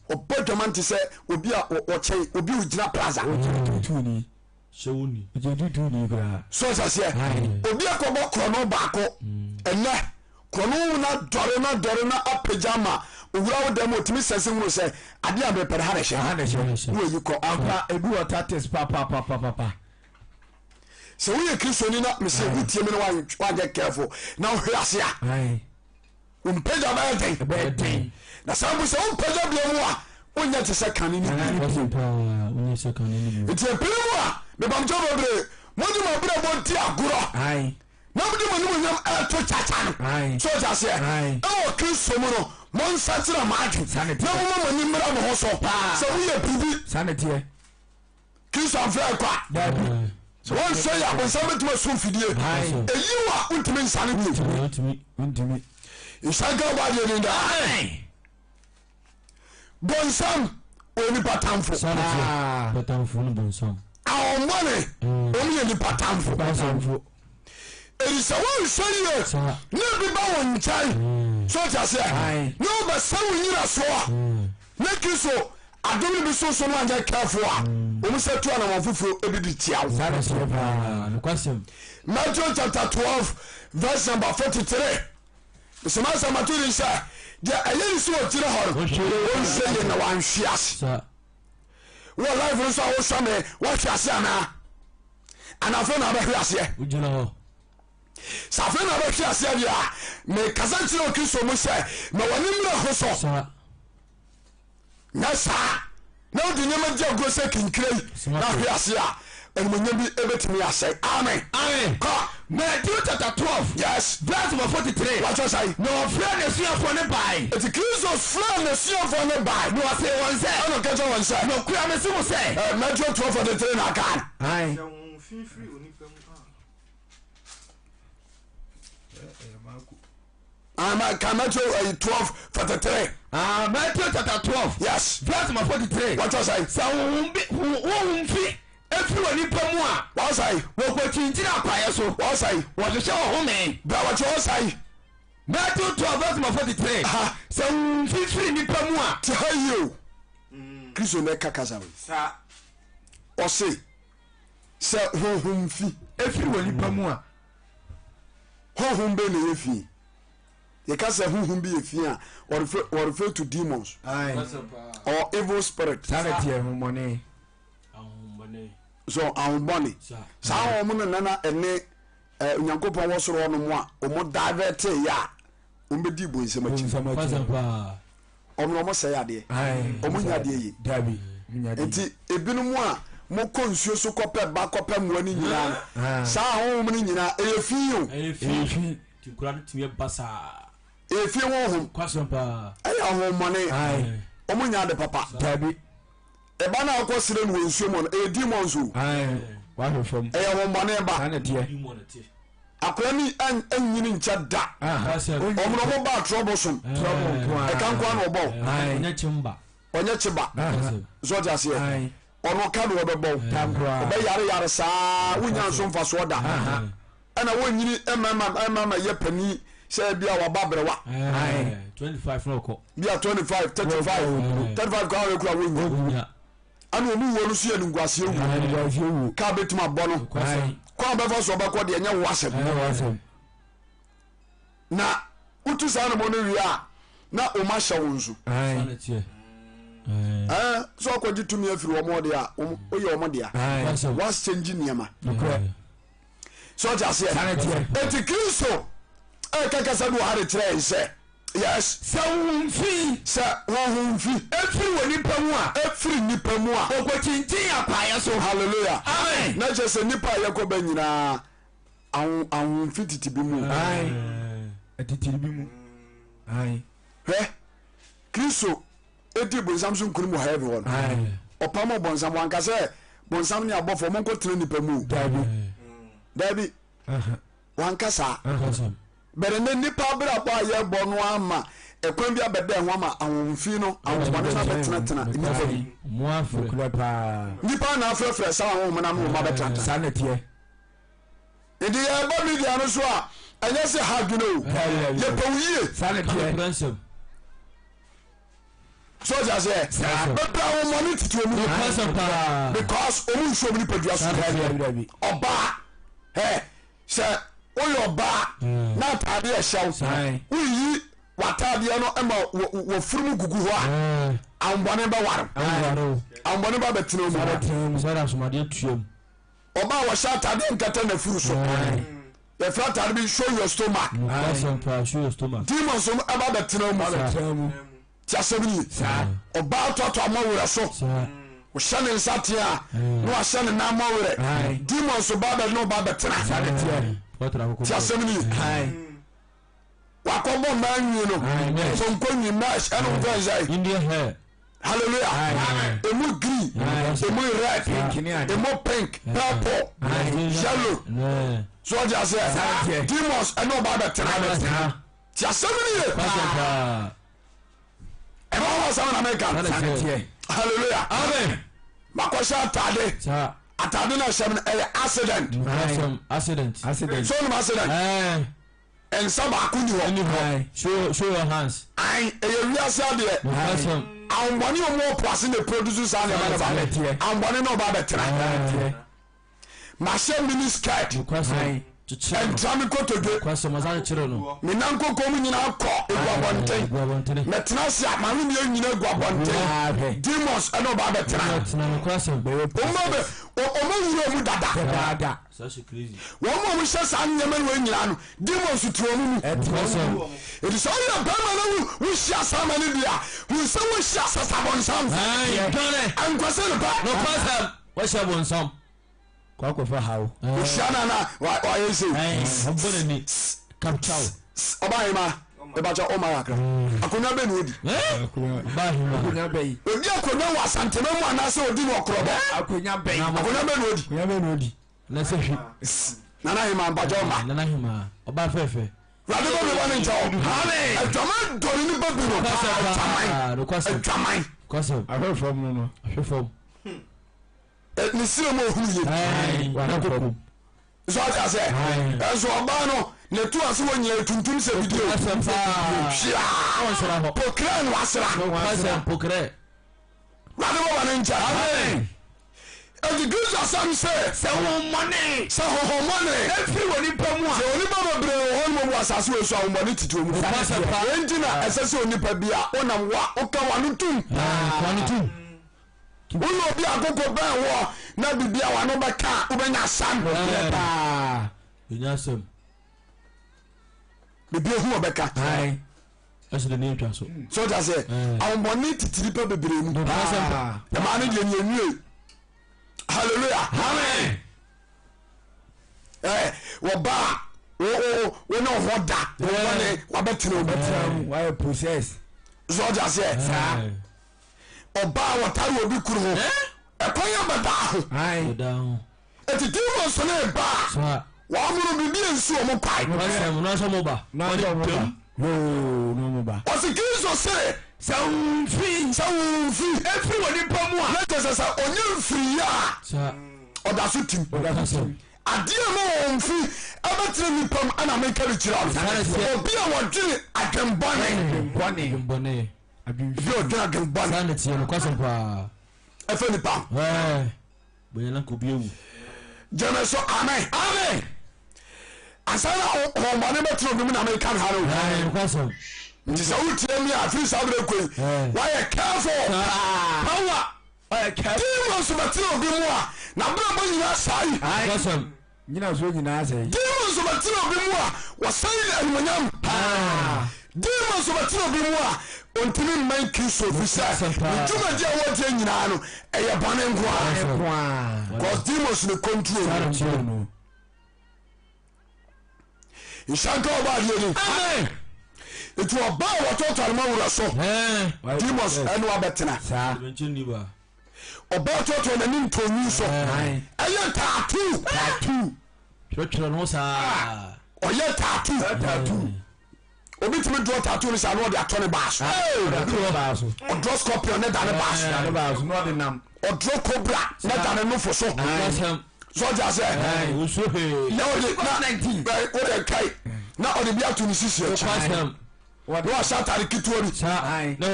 Ɔbɔ adwaman te sɛ obi a ɔkyɛn obi a ɔgyina plaza. Hyɛ wo ni. Ɔgye tutu ni koraa. So ɔte aseɛ? Obi akɔbɔ korɔno baako ɛnɛ korɔno na dɔre na dɔre na apagya ama owura wo dɛm otumi sɛnse hunu sɛ adeɛ a mepɛ no ha na ɛhyɛ. Ha na ɛhyɛ. Na wayi kɔ. Ampa ebi wɔ tactics papapapapa. Sɛ woyɛ Kristoni na mese wotie me na woanyɛ careful na wohwe ase a. Wo mpagya bɛyɛ den. Ɛbɛyɛ den. Na saa mpo sɛ wompagya bia mu a, wonyɛ te sɛ kane no bio. Nti ɛpere mu a, mebamkyɛw bebree, mode mo abrabɔ di agorɔ na mode mo animuonyam ɛto kyakya no. So ɔte aseɛ? Ɛwɔ Kristo mu no, monsakyera mo adwen na moma mo ani mmra mo ho so sɛ moyɛ biribi. Kristo amfrɛ yɛ kwa. Dabi. Sɛ wɔnsɔ yɛ abonsam bɛtumi aso mfidie. Ɛyi wo a wontumi nsane bio. Wontumi. Nhyira nka ɔbɔ adeɛ din daa. Bonsam ɔyɛ nipa tamfo. Ahɔmmɔne wɔn yɛ nipa tamfo. Ɛdi sɛ wɔnhwɛ yie na ebi ba wɔn nkyɛn so ɔte aseɛ na ɔbɛsɛ wo nyina soɔ ne Kristo adom no bi so so no anyɛ careful a wɔn sɛ tu anamɔn foforɔ ebi de tia wo. Matthew chapter 12 verse number 43 mesoma sɛ mato din sɛ deɛ ɛyɛ ne sɛ ɔgyina hɔ no ɔnhwɛ yie na wanhwe ase. Wɔ life no so a wohwɛ me woahwe ase anaa anaa afei na wobɛhwe aseɛ? Sɛ afei na wobɛhwe aseɛ deɛ a mekasa kyerɛ wɔ Kristo mu sɛ ma w'ani mmra ho so. Nyɛ saa na wode nneɛma di agorɔ sɛ kinkire yi na ahwe ase a, animuonyam bi ebetumi asɛe. Amen. Amen. Kɔ. Matthew chapter 12. Yes. Verse number 43. Wɔatwerɛ sɛn? Na ɔfrɛɛ n'asuafoɔ no bae. Eti Kristo frɛɛ n'asuafoɔ no bae. Na ɔsee wɔn sɛ. Ɛna ɔka kyerɛɛ wɔn sɛ. Nokorɛ mese mo sɛ. Matthew 12 43 na aka. Ae. Sɛ honhom fi firi onipa mu a. Ah, ka Matthew 12 43. Ah, Matthew chapter 12. Yes. Verse number 43. Wɔtɔ sɛn? Sɛ honhom bi honhom fi efiri wɔ nipa mu a. Wɔsɛn. Wɔkɔkyinkyini akwaeɛ so. Wɔsɛn. Wɔhwehwɛ ɔhome. Bra wɔtwe wɔsɛn. Matthew 12 verse number 43. Ha. Sɛ honhom fi firi nipa mu a. Te ha yie o. Kristo na ɛka kasa wei. Sa. Ɔse sɛ honhom fi. Efiri wɔ nipa mu a. Honhom bɛn na ɛyɛ fi? Yɛka sɛ honhom bi yɛ fi a, wɔrefer to demons or evil spirit. Saa na ɛteɛ, honhommɔne. So ahombɔne. Saa honhom no nana ɛne Onyankopɔn wɔ soro hɔnom a wɔn divert yɛ a wɔn bɛdi bonsam akyi. Wɔn na wɔn sɛe adeɛ. Wɔn nya adeɛ yie. Nti ebinom a mokɔ nsuo so kɔpɛ ba kɔpɛ mmoa no nyinaa no, saa ahonhom no nyinaa ɛyɛ fi o. Ɛyɛ fi. Nti nkura no tumi ba saa. Ɛyɛ fi honhom. Ɛyɛ ahohommɔne. Wɔn nya ade papa. Dabi. Ɛba no a wokɔ srɛ no wɔ nsuo mu no, ɛyɛ demons o. Ɛyɛ ahohommɔne ba. Akora ni ɛnyini nkyɛ da. Wɔn na wɔn ba troublesome. Ɛka nkoa na ɔbɔ. Ɔnyɛ kyeba. So ɔte aseɛ. Ɔno ka na ɔbɛbɔ wo. Ɔbɛ yare yare saa wonya nso mfasoɔ da. Ɛna wɔnyini ɛmɛma ɛmɛma yɛ panin sɛ bi a waba abrewa. Bi a 25 35 35 kora wɔkura wɔnya. Ɛna ɔmu wuo no so yɛ animguaseɛ wuo. Kaa bɛtumi abɔ no. Kwan bɛfa so ɔbɛkɔ deɛ ɛnyɛ wo asɛm. Na wotu saa anamɔ no wie a na wɔn ahyɛ wo nso. Sɛ ɔkɔgye tumi afiri wɔn deɛ a woyɛ wɔn dea. Woakyɛngye nneɛma. Sɛ ɔte aseɛ. Eti Kristo ɛka kasa bi wɔ ha de kyerɛ yɛn sɛ yes. Sɛ honhom fi. Sɛ honhom fi. Efiri wɔ nipa mu a. Efiri nipa mu a. Ɔkɔkyinkyin akwaeɛ so. Hallelujah. Amen. Na kyerɛ sɛ nipa a yɛkɔ bɛ nyinaa ahonhom fi tete bi mu. Atitiri bi mu. Hwɛ, Kristo edi bonsam so nkunim wɔ heaven hɔ no, ɔpam ɔbonsam, wanka sɛ bonsam ne abɔfoɔ monkɔ tena nipa mu. Dabi. Dabi. Wanka saa. But ɛnɛ nnipa abrabɔ a yɛbɔ no ama ɛkwan bi abɛda ɛho ama ahonhom fi no, ahonhommɔne no abɛtenatena nnipa mu. Nnipa na afrɛfrɛ saa ahonhom no ama wɔn abɛtenatena. Saa na ɛteɛ. Nti yɛba media no so a, ɛnyɛ sɛ ha adwene o. Yɛpɛ wo yie. Saa na ɛteɛ. So ɔte aseɛ? Bɛbrɛ ahonhommɔne tete wɔn mu. Because wɔn nsuo wɔn nipadua so. Ɔbaa, ɛ sɛ woyɛ ɔbaa na ataadeɛ ɛhyɛ wo woyiyi w'ataadeɛ no ma wafuru mu gugu hɔ a ahombɔne bɛware ahombɔne ba bɛtena mu ɔbaa wɔhyɛ ataadeɛ nkata n'afuru so yɛfrɛ ataade bi show your stomach demons no ɛba bɛtena mu Ti asɛm no ye. Ɔbaa toatoa mmɔwerɛ so. Ɔhyɛ ne nsa tea a, na wahyɛ ne nan mmɔwerɛ. Demons ba bɛ ne ɔba bɛtena. Ti asɛm no ye. Wakɔbɔ mmaa nwi no, sonko nwi, mesh, ɛne wofɛn sɛ. Hallelujah. Emu green, emu red, emu pink, purple, yellow. So ɔde aseɛ. Demons ɛne ɔba bɛtena. Ti asɛm no ye paa. Ɛma wɔn asɛm na meka. Hallelujah. Amen. Makɔhyɛ atade. Atade na ɛhyɛ no ɛyɛ accident. Accident. Accident. So nim accident. Nsa baako ni hɔ. Ni hɔ. Show show your hands. Ayi ɛyɛ wiase adeɛ. Ahombɔne a wɔn wɔ po ase na produce saa nneɛma no ba. Ahombɔne na ɔba abɛtena. Mahyɛ mini skirt. Ɛntra me kotodwe. Me nan koko mu nyinaa kɔ egu abɔnten. Mɛtena ase a m'aweneɛ nyinaa gu abɔnten. Demons ɛne ɔba abɛtena. Wɔn awura mu dada. Wɔn a wɔhyɛ saa nneɛma no nyinaa no, demons te wɔn mu. Eti sɛ ɔyɛ bɛrima na wohyia saa ma no deɛ a, hu sɛ wohyia sasabɔnsam. Nkwasɛ no pɛ. Wahyia bonsam. Kɔ akɔfa haw. Ohyia no na wayɛ sei. Ɔbɔ n'ani. Kapkyaw. Ɔba ahema. Ɛbakyɛ ɔma kakra. Akonnwa bɛ na odi. Ɔba ahema. Akonnwa bɛ yi. Odi akonnwa wɔ Asantema mu anaasɛ odi no ɔkorɔbɔ. Akonnwa bɛ yi. Akonnwa bɛ na odi. Akonnwa bɛ na odi. Na sɛ hwi. Nana ahema mpakyɛ ɔma. Nana ahema. Ɔba fɛfɛ. Awurade bɛ mi bɔ ne nkyɛn o. Adwaman dɔ ne nipa bi no. Adwaman. Adwaman. Ahwɛ fam no no. Ahwɛ fam. Ne sira mu ohunu yie. So ɔte aseɛ ɛnso ɔbaa no ne to ase wɔ nyina tuntum sɛ video hwia pokrɛ no asra wade bɔbɔ ne nkyɛ ɛnti Kristo asɛm sɛ sɛ honhommɔne sɛ honhommɔne ɛfiri wɔ nipa mu a sɛ onipa bebree wɔ hɔ nom wɔ asase wɔ so a honhommɔne tete wɔ mu ɛnti na ɛsɛ sɛ onipa bi a wonam wa woka wano tum Woyɛ obi a koko bɛn woɔ na biribi a w'ano bɛka a wobɛnya asɛm. Nokorɛ paa. Bɛnya asɛm. Biribi ehu ɔbɛka. Ɛsɛ de ne atwa so. So ɔta sɛ ahombɔne tete nipa bebree mu. Ɛmaa no deɛ ne enwie. Hallelujah. Amen. Ɛɛ wɔba a wo wo wo ne ho da wo bɔne wabɛtena mu. Wayɛ process. So ɔta sɛ. Saa. Ɔbaa a wɔtare obi kunu ho ɛkwan yɛ bɛdaa ho. Eti demons no ba a wɔn no biribi nsi wɔn kwan. Ɔsi Kristo se. Sɛ honhom fi. Sɛ honhom fi. Efiri wɔ nipa mu a. Na kyerɛ sɛ sɛ ɔnyɛ mfiri yɛ a ɔda so tim. Adeɛ a ɛma honhom fi ɛbɛtena nipa mu ɛna meka bi kyerɛ wo. Obi a wɔdwene adwembɔne. Bi ɔdwen adwen bɔne. Saa na ɛteɛ nokwasɛm paa. Ɛfɛ nipa ho. Ɛɛ bɛyɛ na nka obi awu. Gyeme so amen. Amen. Ansa na honhommɔne bɛtena obi mu na meka no ha no. Ɛɛ nokwasɛm. Nti sɛ wotie mi a firi saa berɛ kɔ yi wayɛ careful. Power. Wayɛ careful. Demons bɛtena obi mu a n'abrabɔ nyinaa saa yi. Nokwasɛm. Nnyinasoɔ nyinaa sɛe. Demons bɛtena obi mu a, wɔsɛe no animuonyam paa. Demons bɛtena obi mu a, ɔntumi mmɛn Kristo ɛfiri sɛ ne dwumadi a wɔdeɛ nyinaa no ɛyɛ bɔne nko ara. Cause demons ne control no. Nhyira nka ɔba adeɛ ni. Amen. Nti ɔba a wɔtɔtɔ no ma wura so. Demons ɛne wabɛtena. Ɔbaa toatoa n'ani ntɔnwi so. Ɛyɛ tattoo. Tattoo. Twerɛtwerɛ no saa. Ɔyɛ tattoo. Obi tumi draw tattoo no saa na ɔde atɔ ne baa so. Ɔdraw scorpion ne da ne baa so. Ɔdraw cobra ne da ne nofo so. So ɔte aseɛ? Na ɔde na ɔde nkae na ɔde bi ato ne sisi akyi. Na wahyɛ atade ketewa bi. Na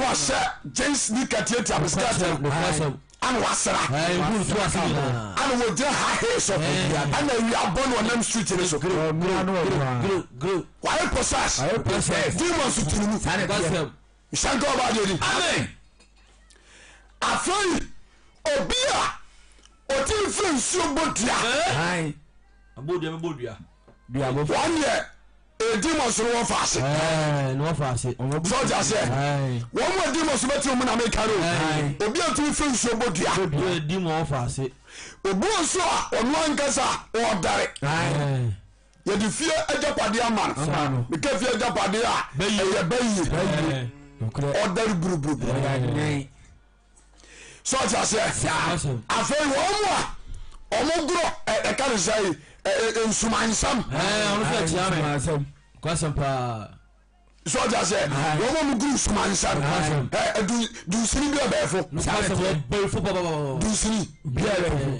wahyɛ jeans nika tiatia bisikɛt no. Ana wasra. Ana wɔgyina high heel so. Ana awia abɔ no ɔnam street no so. Wayɛ possess. Demons ti ne mu. Nhyɛnka ɔba adeɛ ni. Amen. Afei obi a ɔtumi firi nsuo bɔ dua. Wɔn deɛ demons no wɔn fa ase. Sɛ ɔte aseɛ wɔn mu a demons bɛte wɔn mu na meka no obi a tumi firi nsuo bɔ dua. Obi wɔ nso a ɔno ankasa ɔdare. Yɛde fie agyapadeɛ ama no. Meka fie agyapadeɛ a ɛyɛ bɛyie. Ɔdare buruburuburu. Sɛ ɔte aseɛ afei wɔn mu a wɔn gorɔ ɛka ne sɛ nsumansɛm. Sɛ ɔte aseɛ wɔn a wɔn guru nsumansɛm dunsini bi ɔbɛɛfo dunsini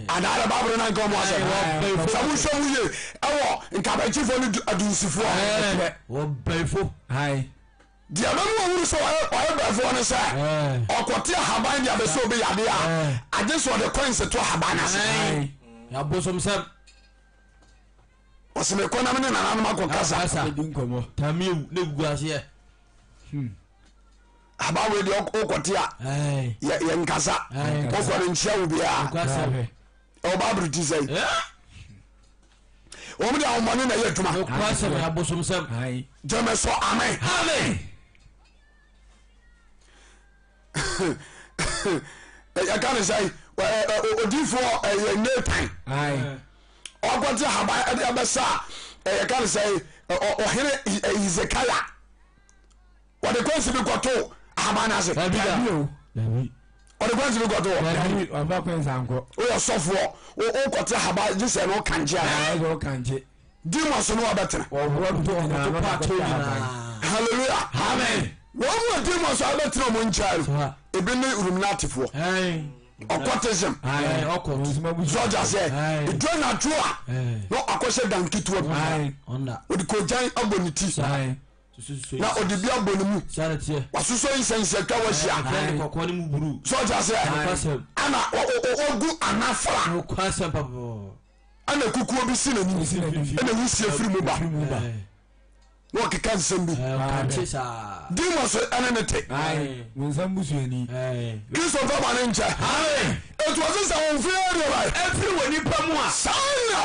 anaadɛ baabolo na nka wɔn asɛm sɛ mo nhwɛ mu yie ɛwɔ nkabɛnkyefoɔ ne adunsifoɔ. Deɛ ɛbɛma wahunu sɛ ɔyɛ bɛɛfoɔ ne sɛ ɔkɔte ahaban de abɛsɛ obi yadeɛ a, agye sɛ ɔde coins to ahaban no ase. Abosomsɛm. Ɔsɛ mekɔ na me ne nananom akɔ kasa. Tamiewu na egugu aseɛ. Hmm. Ahaban wei deɛ wokɔte a yɛnkasa wokɔ no nkyia wo biara. Ɛwɔ Bible ti sɛ wɔn de ahomɔne na ɛyɛ adwuma. Nokwasɛm yɛ abosomsɛm. Gyeme so amen. Amen. Yɛka ne sɛ odiifoɔ ɛyɛ Nathan ɔkɔte haban ɛde abɛsa yɛka ne sɛ ɔhene Hezekiah Wɔde kwansi bi kɔto ahaban no ase. Dabi da. Dabi. Wɔde kwansi bi kɔto hɔ. Dabi wɔnfa kwansi ankɔ. Woyɛ sɔfoɔ wokɔte ahaban gye sɛ no wokankye a. Ɛɛ sɛ wokankye. Demons no wabɛtena. Wɔhoa to nyinaa na ɔkɔte ahaban. Hallelujah. Amen. Wɔn mu a demons a abɛtena wɔn nkyɛn no ebi ne Illuminatifoɔ. Occultism. Sɔgya sɛ edu anadwo a na akɔhyɛ dan ketewa bi. Wɔde kogyan abɔ ne ti. Na ɔde bi abɔ ne mu wasosɔ incense atwa wahyia sɛ ɔte aseɛ ana wagu anafra ana kukuo bi si n'anim ɛna wusie firi mu ba na ɔkeka nsɛm bi demons ɛne ne te kristo mfa bɔne nkyɛ ɛtu ɔse sɛ wɔn fi ɛdeɛ ba ɛfiri wɔ nipa mu a saa na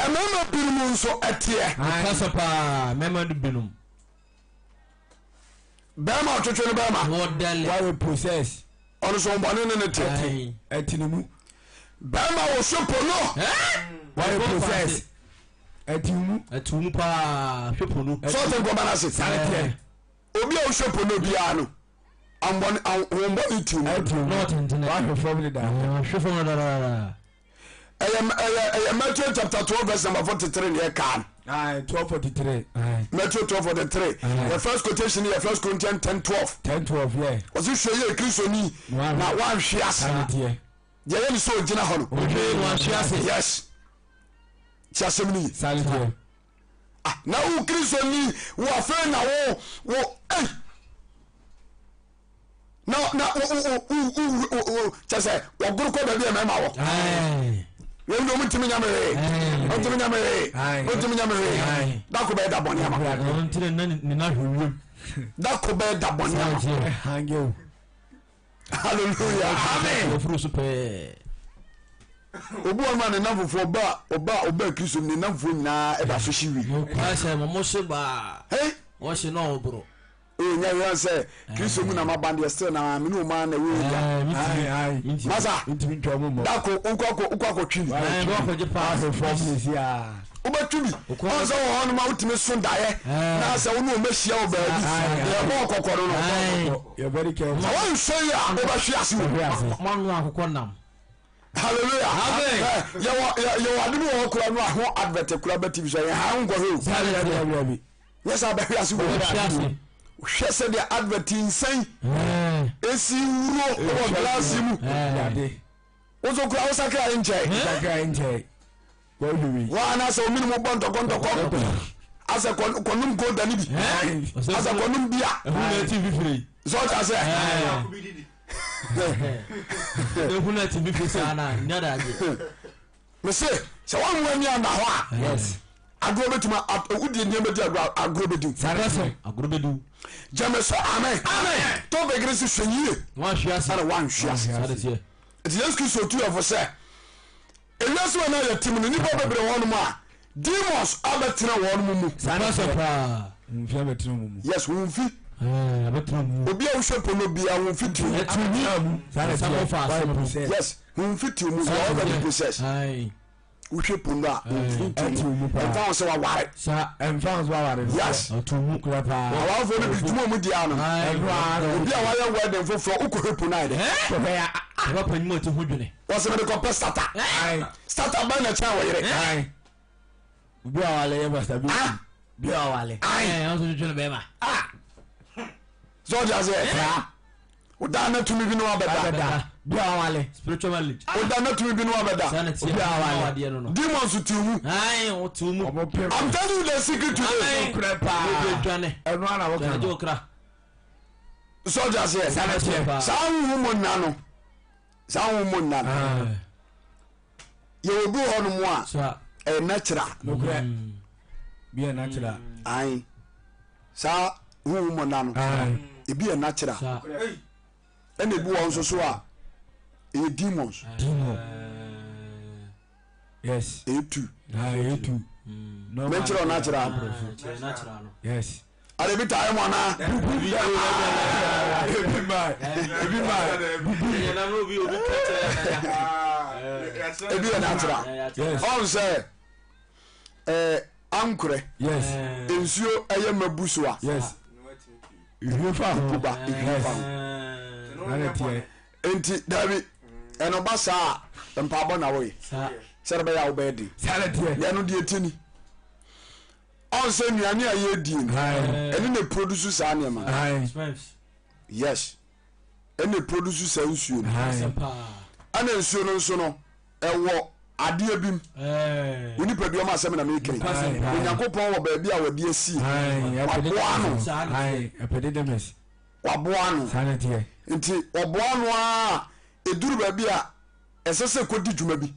Mmarima binom nso ɛteɛ. Nokwasɛm paa, mmarima no binom. Bɛrima ɔtwetwe no bɛrima. Wɔdɛle. Wayɛ process. Ɔno nso ɔbɔne ne ne te. Ɛte ne mu. Bɛrima wɔhwɛ pono. Wayɛ process. Ɛte mu. Ɛte mu paa, hwɛ pono. Sɛ ɔte nkɔba no ase. Sáré teɛ. Obi a wohwɛ pono biara no, ahombɔne te mu. Ɛte mu. Na ɔtentene. Wahwɛ fam deda. Wahwɛ fam dada. Ɛyɛ ɛyɛ ɛyɛ Matthew chapter 12 verse number 43 na ɛka no. Aye, 12:43. Aye. Matthew 12:43. The first quotation yɛ First Corinthians 10:12. 10:12 yeah. Ɔsi hwɛ yie Kristoni na wanhwe ase. Sáré Deɛ yɛ ne sɛ ogyina hɔ no. Ohwɛ na wanhwe ase. Yes. Ti asɛm ni. Sáré teɛ. Ah, na wo Kristoni wo afei na wo wo ei. Na na wo wo wo wo kyɛ sɛ wɔgoro kɔ baabi a mmarima wɔ. Wɔn de wɔn ntumi nya me hwee. Wɔn ntumi nya me hwee. Wɔn ntumi nya me hwee. Dako bɛyɛ da bɔne ama. Dako bɛyɛ da bɔne ama. Hallelujah. Amen. Obi wɔn ma ne nam fufuo ɔba ɔba ɔba Kristo ne nam fufuo nyinaa ɛda so hye wi. Hey. Wɔhye na ɔboro. Ee nya hwɛ sɛ Kristo mu na ma ban deɛ still na me ne ɔmaa na ɛwɔ area. Masa dako wokɔ akɔ wokɔ akɔtwi bi. Wobɛtwi bi ɔn sɛ wɔ hɔ no ma wotumi so daeɛ na sɛ wo ne wɔn ahyia wɔ baabi yɛbɔ ɔkɔkɔ no no. Sɛ wɔnhwɛ yi a wobɛhwe ase wɔ mu. Moano akokɔ nam. Hallelujah. Amen. Yɛwɔ yɛwɔ ade bi wɔ hɔ koraa no a ho advert koraa bɛ tv so yɛn ha nkɔhwɛ o. Nyɛ sɛ abɛhwe ase wɔ mu. Hwɛ sɛdeɛ advert nsɛn esi wuro wɔ glass mu. Woso koraa wosakra nkyɛn. Wɔn anaasɛ omi ni mo bɔ ntɔkɔ ntɔkɔ asɛ kɔnum gold ni bi asɛ kɔnum bia. Sɛ ɔta sɛ. Ehunu ɛti bi fi saa na nya da agye. Mese sɛ wɔn mu ani anda hɔ a. Agorɔ bɛtumi wodi nneɛma di agorɔ agorɔ bɛdi. Agorɔ bɛdi. Gyeme so amen. Amen. Topic ne se hwɛ yie. Wanhwe ase. Ɛna wanhwe ase. Nti Yesu Kristo tu yɛn fo sɛ ewiase wɔ na yɛte mu no nnipa bebree wɔ hɔnom a demons abɛtena wɔn mu. Saa na sɛ paa. Hunfi abɛtena wɔn mu. Yes, hunfi. Abɛtena mu. Obi a wohwɛ pono bia hunfi ti mu. Ɛti mu. Saa na teɛ. Yes, hunfi ti mu. You are already possessed. Wohwɛ pono a hunfi ti mu. Ɛmfa ho sɛ waware. Ɛmfa ho sɛ waware. Yes. Ɔtu mu kura paa. Awarefoɔ no bi dwuma mu di ano. Obi a wayɛ wedding foforɔ wokɔhwɛ pono ayɛ dɛ. Papa panyin mu ɔte ho dwene. Wɔsɛ mede kɔpɛ starter. Starter bɛn na ɛkyɛn wɔ yere. Obi a wale yɛ basa bi. Bi a wale. Ɛɛ ɔnso twitwi no bɛrima. Sɛ ɔde aseɛ. Woda na tumi bi no abɛda. Bi a wale. Spiritual marriage. Woda na tumi bi no abɛda. Obi a wale. Demons ti mu. Ayi o ti mu. I'm telling you the secret today. Nokorɛ paa. Ɛno ara na wɔka no. Sɛ ɔde aseɛ. Saa huhu mu nna no. Saa huhu mu nna no. Yɛwɔ bi wɔ hɔnom a ɛyɛ natural. Nokorɛ. Bi yɛ natural. Ayi. Saa huhu mu nna no. Ebi yɛ natural. Ɛna ebi wɔ nso so a ɛyɛ demons. Demon. Yes. Ɛyɛ tu. Ɛyɛ tu. Menkyerɛ natural. Yes. Ade bi taa mu anaa. Ebi ma ebi ma Ebi yɛ natural. Ɔn sɛ ɛɛ ankorɛ. Yes. Nsuo ɛyɛ mabu so a. Yes. Ehwie fa ho. Kuba ehwie fa ho. Nana teɛ. Nti dabi ɛno ba saa mpaabɔ na wɔyɛ. Sɛde bɛyɛ a wobɛyɛ den. Sáré teɛ. Deɛ no deɛ ti ni. Ɔn sɛ nnuane a yɛdie no ɛne na produce saa nneɛma no. Yes, ɛna produce saa nsuo no. Ɛna nsuo no nso no ɛwɔ adeɛ bi mu. Wo nipadua mu asɛm na meka yi. Onyankopɔn wɔ baabi a wɔde asie. Waboa no. Waboa no. Nti ɔboa no a ɛduru baabi a ɛsɛ sɛ kɔdi dwuma bi.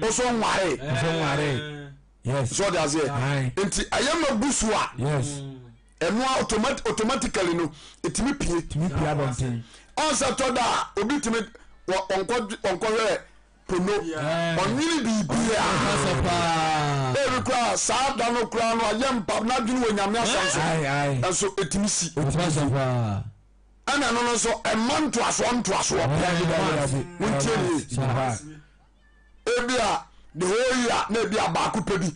Wosɔ nware. Yes. So ɔde aseɛ. Nti ɛyɛ ma bu so a. Yes. Ɛno automat automatically no ɛtumi pie. Tumi pie abɔnten. Ɔnsɛ tɔ da a obi tumi ɔnkɔ ɔnkɔhwɛ pono ɔnwene biribiara. Ebi koraa saa da no koraa no ayɛ mpa n'adwene wɔ nyame asɛm so. Ɛnso ɛtumi si. Ɛna ɛno no nso ɛma ntoasoɔ ntoasoɔ. Wontie nie. Ebia the whole year na ebia baako pɛ bi.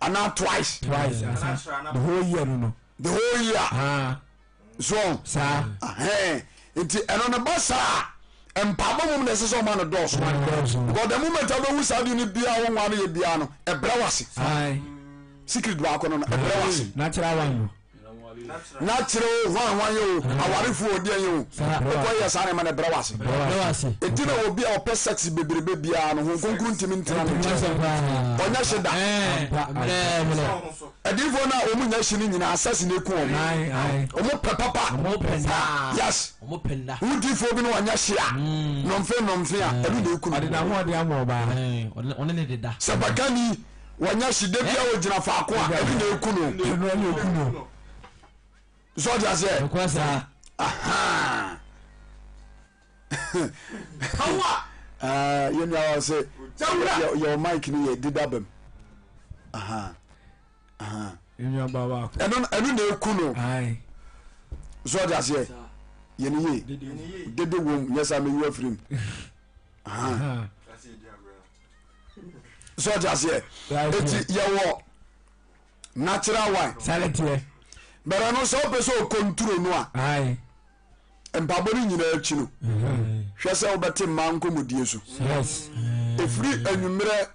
Anaa twice. Twice asa the whole year no no. The whole year. So. Saa. Nti ɛno no ba saa mpaabɔ mom na ɛsɛ sɛ ɔma no dɔɔso. Because the moment a wobɛhu saa de no biara wo nwa no yɛ biara no ɛbrɛ wase. Secret baako no no ɛbrɛ wase. Natural one no. Na kyerɛ o hwan hwan yɛ o awarefo o deɛ yɛ o wokɔ yɛ saa nneɛma no ɛbrɛ wase ɛnti na obi a ɔpɛ sex bebrebe biara no ho nkonkuru ntumi ntena ne nkyɛn ɔnyɛ hye da adiifoɔ no a wɔn nyɛ hye no nyinaa sex na eku wɔn wɔn pɛ papa yes wodiifoɔ bi no ɔnyɛ hye a nɔmfe nɔmfe a ɛno na eku no sɛ bakani wɔnyɛ hye da biara wɔgyina faako a ɛno na eku no sɛ ɔde aseɛ yɛn nua wa sɛ yɛwɔ mic no yɛ deda bam ɛno ɛno na eku no sɛ ɔde aseɛ yɛn yie dede wɔm nyɛ sɛ ameyi afiri mu sɛ ɔte aseɛ eti yɛwɔ natural wine sáré tiɛ bɛrɛ no sɛ ɔpɛ sɛ ɔkɔnturo no a ayi. Mpaebɔ no nyinaa akyi no, hwɛ sɛ wobɛte mmaa nkɔmmɔdie so. Ɛfiri anwummerɛ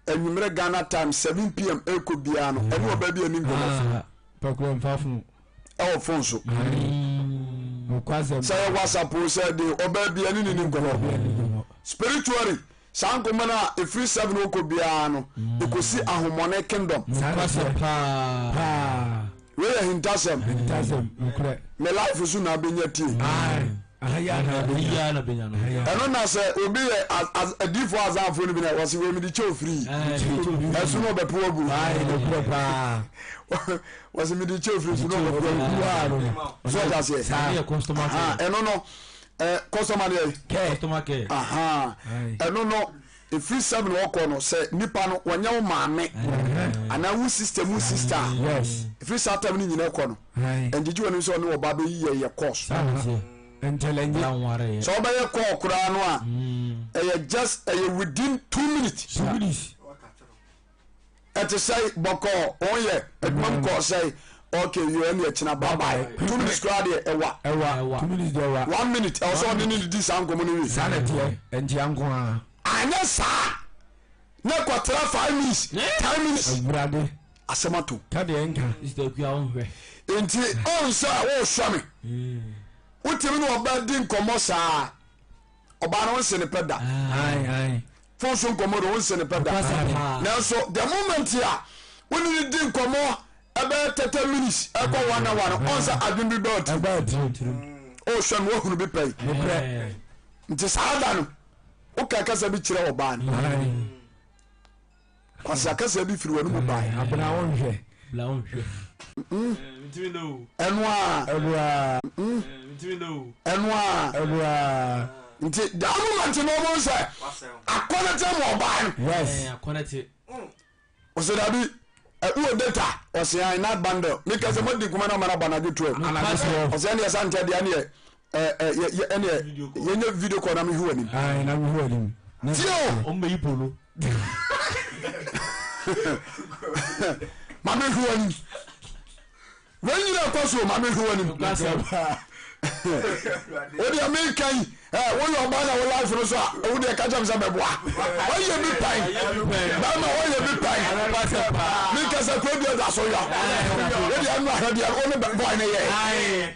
anwummerɛ Ghana time 7 pm ɛkɔ biara no, ɛne ɔbaa bi ani nkɔmmɔ. Ɛwɔ phone so. Sɛ yɛ WhatsApp o sɛ de ɔbaa bi ɛne ne ni nkɔmmɔ. Spiritually, Saa nkɔmmɔ no a ɛfiri 7 ɔkɔ biara no, ɛkɔsi ahomɔne kingdom. Nokwasɛm paa. Wei yɛ ahintasɛm. Ahintasɛm, nokorɛ. Me life so na abɛnya tie. Aha yi ara na abɛnya no. Ɛno na sɛ obi yɛ adiifoɔ azanfoɔ no bi na wɔsi wei mede kyɛ ofiri. Ɛso na ɔbɛpo agu. Nokorɛ paa. Wɔsi mede kyɛ ofiri so na ɔbɛpo agu. So ɔte aseɛ. Ɛno no. Eh, customer deɛ. Care. Customer care. Aha. Ɛno no, ɛfiri sɛm na ɔkɔ no sɛ nipa no wɔnyɛ wo maame anaa wo sister mu sister. Yes. Ɛfiri saa tam no nyina kɔ no. Ɛngyegye w'anim sɛ ɔne ɔba bɛyi yɛ yɛ course. Nkyɛlɛngye. Sɛ ɔbɛyɛ kɔɔ koraa no a, ɛyɛ just ɛyɛ within 2 minutes. 2 minutes. Ɛte sɛe bɔkɔɔ wɔn yɛ adwuma mu kɔɔ sɛe okay yɛ ɛne ɛkyina bye bye 2 minutes koraa deɛ ɛwa. Ɛwa 2 minutes deɛ ɛwa. 1 minute ɛwɔ sɛ ɔne ne di saa nkɔmɔ no wie. Saa na ɛteɛ ɛntia nko ara. Anyɛ saa ne kɔtara 5 minutes 10 minutes. Awurade. Asɛm ato. Ka deɛ nka. Sister Akua wo nhwɛ. Nti ɔn sɛ wɔresɔ me wotumi ne ɔbaa di nkɔmɔ saa ɔbaa no nse ne pɛ da. Fon so nkɔmmɔ de, wonse no pɛ da. Nanso the moment a wo ne no di nkɔmmɔ ɛbɛyɛ 30 minutes ɛkɔ 1 hour no, ɔn sɛ adwene bi bɛɛ tirim. Ɔhwɛ no wahunu bi pɛn. Nti saa da no, woka kasa bi kyerɛ ɔbaa no. Kwasi akasa bi firi w'anomu bae. Abena wo nhwɛ. Ɛno a. Ɛno a. Ɛno a. Ɛno a. Nti that moment no ɔmo sɛ akɔnɛte mu ɔbaa no. Yes. Akɔnɛte. Ɔsɛ dabi wɔ data ɔsɛ an na bundle mi kɛsɛ mo di nkuma na ɔmo na ba anadwo 12. Ɔsɛ ɛni ɛsɛ ntɛ deɛ ɛni yɛ ɛni yɛ yɛnyɛ video call na mi hu anim. Ayi na mi hu anim. Tie o. Ɔmo bɛ yi polo. Maame hu anim. Wei nyina ɛkɔ so maame hu anim. O deɛ meka yi woyɛ ɔbaa na wo life no so a wo deɛ ka kyɛm sɛ mɛboa. Wɔyɛ bi pan. Bɛrima wɔyɛ bi pan. Meka sɛ kuro deɛ da so yɔ. Wo deɛ ɛno ahwɛ deɛ wo ne boy ne yɛ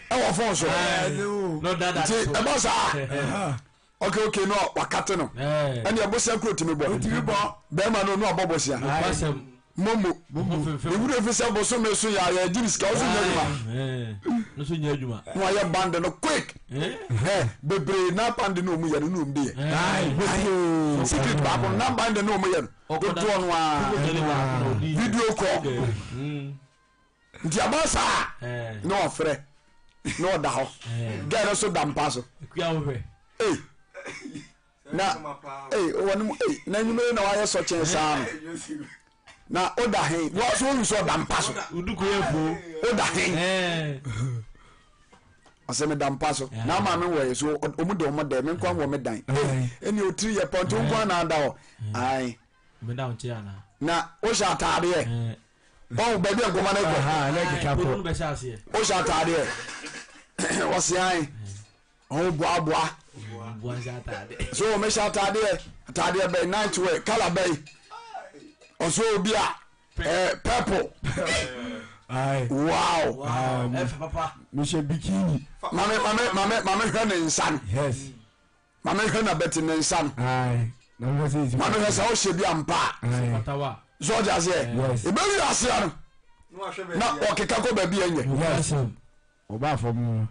ɛwɔ phone so. Nti ɛbɔ saa. Okay, no wakate no. Ɛne ɛbosea kuro tumi bɔ. Bɛrima no no abɔ bosea. Momo. Ewura fi sɛ bosome so yɛ ayɛ gye ne sika ɔso nyɛ adwuma. No so nyɛ adwuma. Na wayɛ band no quick. Bebree na band no ɔmu yɛ no na ɔmu de yɛ. Secret baako na band no ɔmu yɛ no. Dodoɔ no ara. Video call. Nti aba saa na ɔfrɛ na ɔda hɔ. Girl no so da mpa so. Ei. Na ei wɔn mu ei na enyimire na wayɛ sɔkyɛn saa no. Na ɔda hen wɔn so wɔn so ɔda mpa so. Ɔda hen. Ɔsɛ me da mpa so. Na ama me wɔ yɛ so ɔmo de ɔmo dɛ me nkwa wɔ me dan. Ei ɛni otiri yɛ pɔnti nkwa na ada hɔ. Ayi. Na wohyɛ ataadeɛ. Wɔn baabi a nkɔmɔ no kɔ. Wohyɛ ataadeɛ. Wɔsi an. Ɔmo boaboa. So wɔn hyɛ ataadeɛ. Ataadeɛ bɛyi night wear colour bɛyi. Ɔsɛ obi a ɛɛ purple. Wow. Mehyɛ bikini. Maame maame maame maame hwɛ ne nsa no. Yes. Maame hwɛ na bɛte ne nsa no. Maame hwɛ sɛ ɔhyɛ bi ampa a. So ɔde aseɛ. Ebewi aseɛ no. Na ɔkeka kɔ baabi ɛnyɛ. Ɔbaa fam no.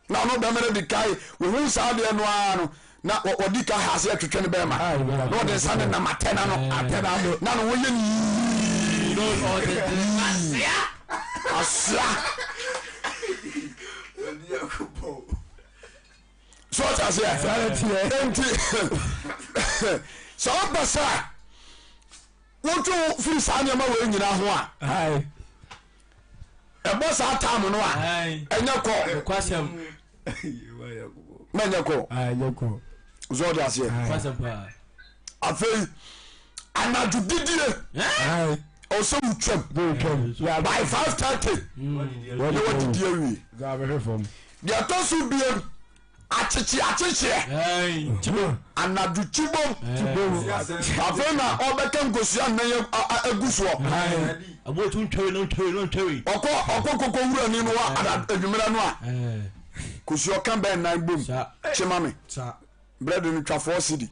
Na ɔno bɛrima no di kae ohun saa adeɛ no ara no na ɔdi ka ha aseɛ twetwe ne bɛrima na ɔde nsa ne nam atɛ n'ano atɛ n'ano na ne ho yɛ ne yii asia so ɔte aseɛ nti sɛ ɔpɛ sɛ wotwe wo firi saa nneɛma wei nyinaa ho a ɛbɔ saa tam no a ɛnyɛ kɔ na ɛnyɛ kɔ so ɔte aseɛ afei anadwo didie ɔsɛ wotwam by 5:30 na wadidi awie. Deɛ ɛtɔ so biem. Akyekye akyekyeɛ. Anadwo kyibom. Afei na ɔbɛka nkosua nnan agu soɔ. Ɔkɔ ɔkɔ koko wurani no wa adwummerɛ no a kosua ɔka bɛn nan bom kyema me. Bread no twa 4 cedi.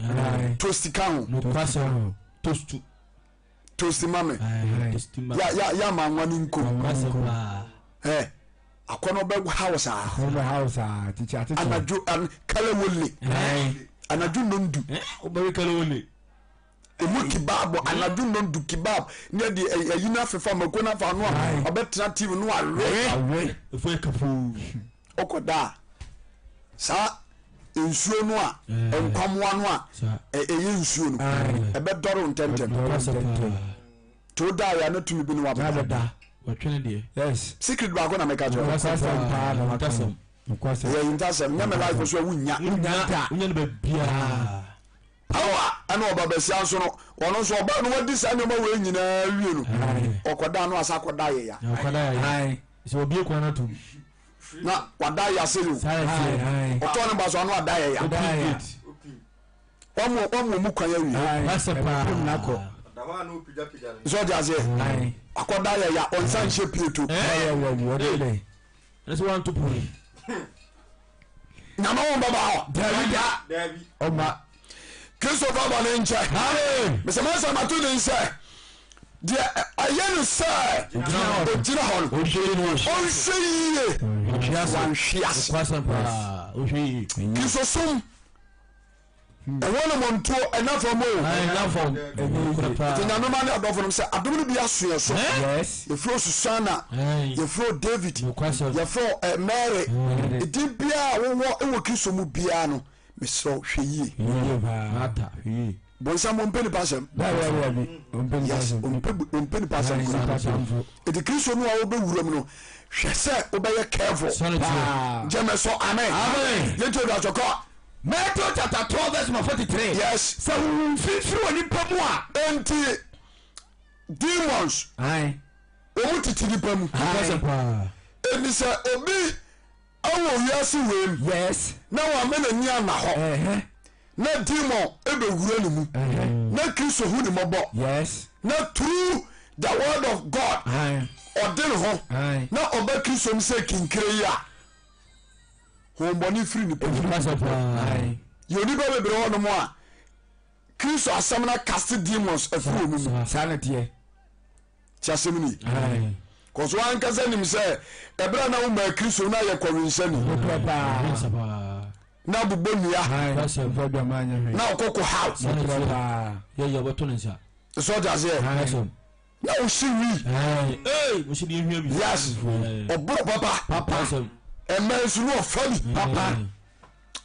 Toast ka ho. Toast ma me. Ya ya ya ma nwa ne nkom. Ɛ akɔnɔ bɛ ha wo saa. Akɔnɔ bɛ ha wo saa titi atete. Anadwo an kalawole. Anadwo nondu. Wobɛwe kalawole. Emu kebab anadwo nondu kebab ne ɛde ɛyi no afefa mako no afa ano a ɔbɛtena TV no awe. Awe. Efu yɛ kafuu. Ɔkɔ da a saa nsuo no a nkwamoa no a ɛyɛ nsuo no ɛbɛdɔre ntɛntɛm. Nti wo da yɛ a na tumi bi ne wabɛda. Wɔtwene deɛ. Yes. Secret baako na meka kyerɛ. Nokwasɛm paa na waka no. Nokwasɛm. Ɛyɛ ahintasɛm. Nyɛ me life so a wonnya. Wonnya da. Wonnya no baabiara. Awa ɛna ɔba basia nso no ɔno nso ɔbaa no wadi saa nneɛma wei nyinaa wie no ɔkɔda no asa akɔda yɛ ya. Ɔkɔda yɛ ya. Sɛ obie kwan atom. Na wada yɛ ase yo. Ɔtɔ ne ba so ano ada yɛ ya. Wɔn wɔn mu kwan awie. Sɛ ɔde aseɛ akɔda yɛ ya ɔnsa nhyɛ pieto. Ɛsɛ wɔn to pon. Nyame wɔn bɛba hɔ. Dabi da. Ɔma. Christopher bɔ ne nkyɛ. Mesɛ masa mato ne nsɛ deɛ ɛyɛ no sɛ ɔgyina hɔ no ɔnhwɛ yie wanhwe ase. Kristosom Ɛwɔ no mɔntuo ɛna fam o. Ɛna fam. Nti nyame ma ne adɔfo nom sɛ adom no bi aso yɛ so. Yɛfrɛ Susana, yɛfrɛ David, yɛfrɛ eh, Mary. Edin biara a wowɔ wɔ Kristo mu biara no, mesrɛ wo hwɛ yie. Bonsam ɔmpɛ nipa asɛm. Yes, ɔmpɛ nipa asɛm koraa. Eti Kristo no a wobɛwura mu no, hwɛ sɛ wobɛyɛ careful. Gyeme so amen. Yɛnti odwa so kɔ. Matthew chapter 12 verse number 43. Yes. Sɛ honhom fi firi onipa mu a. Enti demons. Wɔn tete nipa mu. Enti sɛ obi Ɛwɔ wiase wei mu. Yes. Na wama n'ani anna hɔ. Na demon ɛbɛwura ne mu. Na Kristo hu ne mmɔbɔ. Yes. Na through the word of God. Ɔde ne ho. Na ɔba Kristo mu sɛ kinkire yi a. Honhommɔne firi nipa mu. Yɛ onipa bebree hɔ nom a Kristo asɛm no akase demons afiri wɔn mu. Saa na teɛ. Ti asɛm ni. Kɔso ankasa nim sɛ ɛberɛ a na womaa Kristo na yɛ kɔwensani. Na bobɔ nnua. Na ɔkɔkɔ haw. Sɛ ɔte aseɛ. Na wosi wi. Yes. Ɔboro papa. Ɛmɛ nso no ɔfa bi. Papa.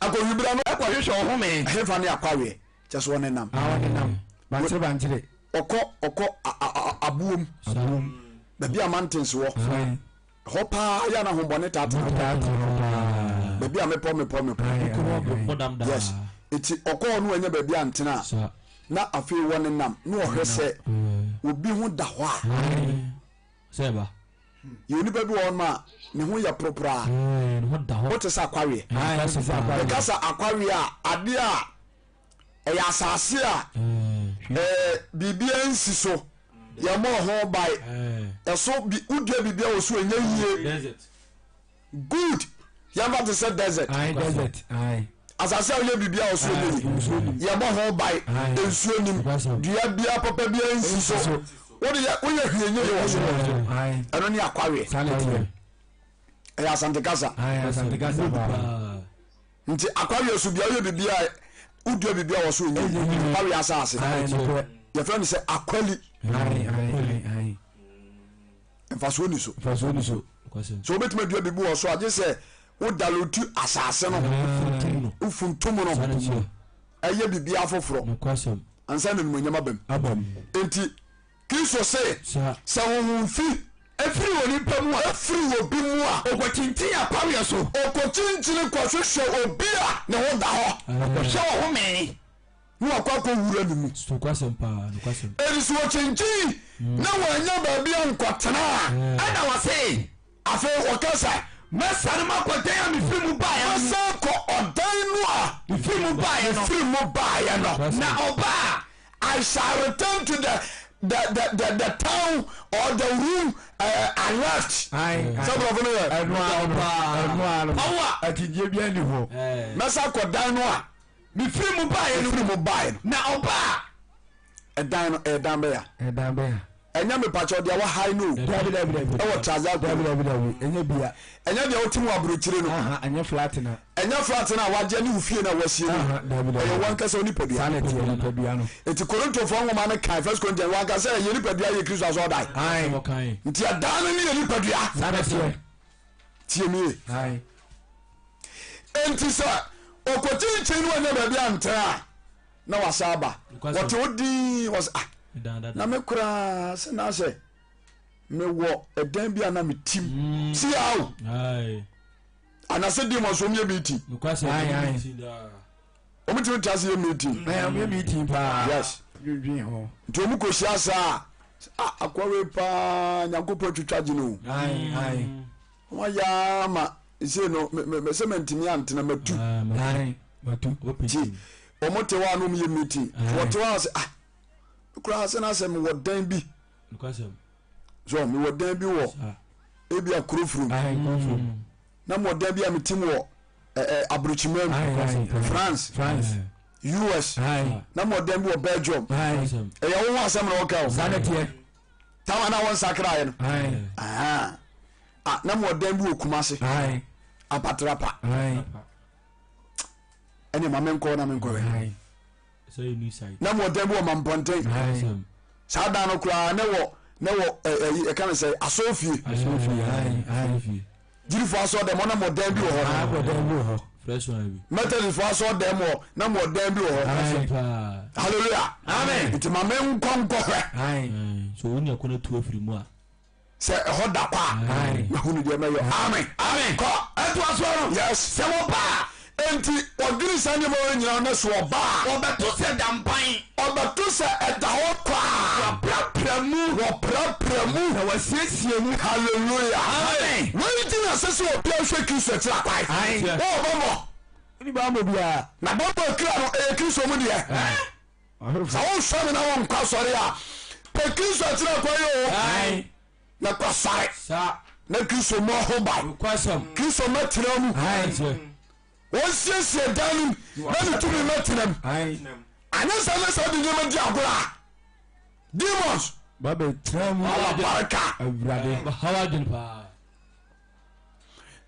Akɔhwibira no. Ɛkɔhwehwɛ ɔhome. Ɛhefa ne akwaweɛ. Kyɛ so ɔnenam. Ɔnenam. Bankyere bankyere. Ɔkɔ ɔkɔ aboom. Aboom. Baabi a mountains wɔ. Ɛhɔ paa yɛ na ahombɔne taa tena hɔ. Baabi a mepɔ mepɔ mepɔ. Yes. Eti ɔkɔ hɔ no wanya baabi a ntena a. Na afei wɔnenam na ɔhwɛ sɛ obi ho da hɔ a. Sɛ ɛba. Yɛ onipa bi wɔ hɔ nom a ne ho yɛ poroporaa. Wote sɛ akwaweɛ. Yɛka sɛ akwaweɛ a adeɛ a ɛyɛ asase a biribiara nsi so yɛmmɔ ho bae ɛso bi wodua biribiara wɔ so ɛnyɛ yie good yɛmfa te sɛ desert asase a woyɛ biribiara wɔ so ɛnyɛ yie yɛmmɔ ho bae nsuo nim dua biara papa biara nsi so wode yɛ woyɛ hwee nyɛ yie wɔ so ɛno ne akwaweɛ ɛyɛ asante kasa Nti akwaweɛ so bia woyɛ biribi a wodua biribi a wɔ so ɔnyɛ yie akwaweɛ asase yɛfrɛ no sɛ akwali mfasoɔ ni so sɛ wobɛtumi adua biribi wɔ so agye sɛ wodalotu asase no wofuntum no ɛyɛ biribi afoforɔ ansa na nimonyam abam nti Kristo se, Sɛ honhom fi. Firi onipa mu a. Firi obi mu a. Ɔkɔkyinkyin akwaweɛ so. Ɔkɔkyinkyini kɔhwehwɛ obi a ne ho da hɔ. Ɔkɔhwɛ ɔhome. Na wakɔ akɔwura ne mu. Nokwasɛm paa, nokwasɛm. Enti sɛ ɔkyinkyin na wannya baabi ankɔtena a. Ɛnna ɔse. Afei ɔka sɛ. Mɛsane makɔ dan a mefiri mu baeɛ no mu. Mɛsan akɔ ɔdan. a mefiri mu baeɛ no. Mefiri mu baeɛ no. Na ɔba a. I shall return to the the the the, the town or the room I left. Sɛ borɔfo no yɛ. Ɛno ara no, ɛno ara no. Akyinnyɛ biara nni hɔ. Mɛsa akɔ dan no a. Mefiri mu baeɛ no. Mefiri mu baeɛ no. Na ɔba a. Ɛdan no ɛyɛ dan bɛya. Ɛdan bɛya. Ɛnyɛ mepakyɛw deɛ wɔ hae no o. Dabi dabi dabi. Ɛwɔ Trazaco. Dabi dabi dabi ɛnyɛ bia. Ɛnyɛ deɛ wote mu aburokyire no. Aha ɛnyɛ flat na. Ɛnyɛ flat na wagye ne wo fie na wasie no. Aha dabi dabi. Ɛyɛ wankasa wo nipadua. Saa na ɛteɛ nipadua no. Eti Korintofoɔ nwoma no kan First Corinthians wanka sɛ yɛ nipadua yɛ Kristo asɔɔdan. Ae. Nti ɛdan no ne yɛ nipadua. Saa na ɛteɛ. Tie me ye. Ae. Enti sɛ ɔkɔkyinkyin no wanya baabi antra a. na wasa aba wɔte wo din wɔsɛ ah na me koraa sɛ na sɛ mewɔ ɛdan bi a na metim mm. tia o anasɛ demons wɔn yɛ meeting wɔn tumi tra se yɛ meeting wɔn meeting paa yes nti wɔn kɔ hyia saa ah akɔwe paa nyankopɔn twitwa gyina o wɔn ayɛ ama sei no sɛ mantumi antena matu nti wɔn te hɔ a na wɔn yɛ meeting wɔte hɔ a sɛ ah koraa sɛ na sɛ mewɔ dan bi so mewɔ dan bi wɔ ebi a kuro furum na mewɔ dan bi a metim wɔ ɛɛ aburokyima mu France US na mewɔ dan bi wɔ Belgium ɛyɛ wo ho asɛm na wɔka o tama na wɔn nsakraeɛ no. Ah, na mewɔ dan bi wɔ Kumase. Apatrapa. Ɛne ma menkɔ na menkɔhwɛ. Na mewɔ dan bi wɔ Mampɔnten. Saa dan no koraa ne wɔ ne wɔ ɛyi ɛka ne sɛ asɔɔfie. Gyirifoɔ asɔɔ dɛm na mewɔ dan bi wɔ hɔ. Methodistfoɔ asɔɔ dɛm wɔ na mewɔ dan bi wɔ hɔ. Hallelujah. Amen. Nti ma menkɔ nkɔhwɛ. So wonya kɔnɔ tu afiri mu a. Sɛ ɛhɔ da kɔ a, mahunu deɛ mɛyɛ. Amen. Amen. Kɔ. Ɛtoa soɔ no. Yes. Sɛ wɔba a. Enti wɔdwene saa nneɛma wei nyinaa na so ɔba a. Wɔbɛto sɛ da mpan. Ɔbɛto sɛ ɛda hɔ kwa. Wɔaprapra mu. Wɔprapra mu. Na wɔasiesie mu. Hallelujah. Amen. Wei nti na ɛsɛ sɛ obiara hwɛ Kristo akyiri akwan. Wɔwɔ bɔmmɔ. Wonni bammɔ biara. Na bɔmmɔ akira no, ɛyɛ Kristo mu deɛ. Sɛ wosɔ me na wonkɔ asɔre a, pɛ Kristo akyerɛ kwan yi o. Na kɔ asɔre. Na Kristo mmɔ ho ban. Kristo mmɛtena mu. Wɔnsiesie dan no mu na ne tumi mmɛtena mu. Anyɛ sɛ ne sɛ wode nneɛma di agorɔ a, demons. Alabarika.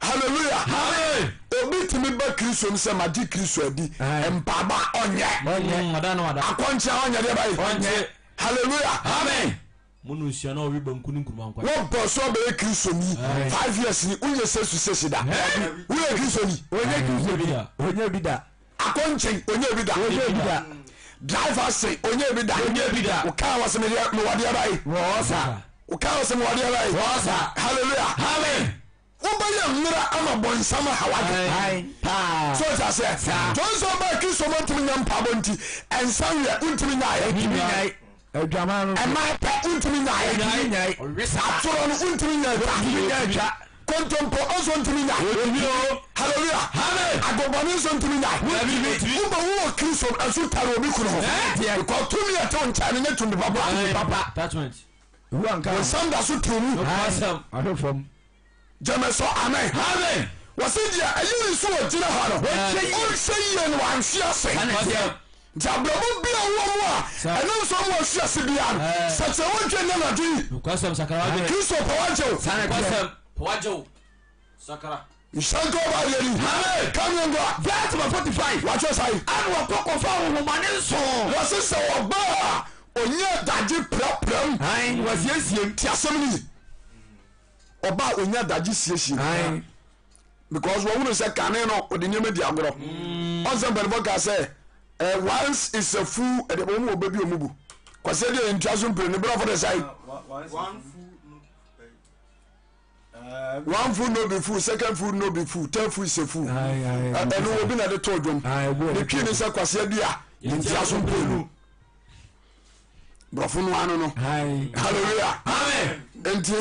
Hallelujah. Amen. Obi tumi ba Kristo mu sɛ magye Kristo adi. Mpaaba ɔnyɛ. Ɔnyɛ. Akɔnkyea ɔnyɛ deɛ bɛyɛ. Ɔnyɛ. Hallelujah. Amen. Mo nu nsia na ɔwe banku ne nkuruma nkwan. Wobɔ so abɛyɛ Kristo ni. 5 years ni wonyɛ sɛsu sɛsi da. Woyɛ Kristo ni. Ɔnyɛ Kristo bi. Ɔnyɛ bi da. Akɔnkyen ɔnyɛ bi da. Ɔnyɛ bi da. Driver se ɔnyɛ bi da. Ɔnyɛ bi da. Wokaa wɔ se medeɛ mewɔ deɛ bɛyɛ. Wɔ sa. Wokaa wɔ se mewɔ deɛ bɛyɛ. Wɔ sa. Hallelujah. Amen. Wobɛyɛ mmerɛ ama bɔnsam aha w'adwene. Paa. So ɔte aseɛ? Saa. Nti ɔnsɛ ɔbaa Kristo mu ntumi nya mpaabɔ nti ɛnsa wiɛ wontumi nyaeɛ. Ntumi nyae. Adwaman no. Ɛmaa pɛ wontumi nyaeɛ. Ntumi nyae. Atorɔ no wontumi nya atwa. Ntumi nya atwa. Kontompo nso ntumi nyae. Ntumi o. Hallelujah. Amen. Agobɔne nso ntumi nyae. Ntumi. Wobɛwu wɔ Kristo mu ɛnso tare obi kunu ho. Ɛnteɛ. Because tumi a ɛte wo nkyɛn no nyɛ tumi papa. Tumi papa. Attachment. Ewu anka. Bonsam da so te mu. Ahwɛ fam. Gyeme so amen. Amen. Wɔsi deɛ ɛyɛ ne so ɔgyina hɔ no Ɔnhwɛ yie. ɔnhwɛ yie no wanhwe ase. Nti abrabɔ bi a wowɔ mu a ɛnam sɛ ɔmo ahwe ase bia no sɛkyerɛ wɔntwe nyɛ n'adwe yi. Kristo pɛ wagye wo. Nhyɛ nka ɔba adeɛ ni. Amen. Ka mi nkɔ. Verse number 45. Watwerɛ sae. Ɛna wɔkɔ kɔfa honhommɔne nson. Wɔsi sɛ ɔbaa a ɔnyɛ adagye prapra mu. Ae, wɔasiesie mu. Ti asɛm no ye. Ɔbaa a ɔnya adagye siesie mu. Because wɔhunu sɛ kane no ɔde nneɛma di agorɔ. Ɔnsɛ mpanimfoɔ kaa sɛ eh, once is a fool ɛde wɔn mu ɔbɛ bi wɔn bu. Kwasi ɛdeɛ ntua so mpire ne brɔfo de sɛe. One fool no One fool no be fool, second fool no be fool, third fool is a fool. Ɛno obi na de to dwom. Ne twi ne sɛ kwasi adi a ne ntia so mpire borɔfo no ano no. Hallelujah. Amen. Nti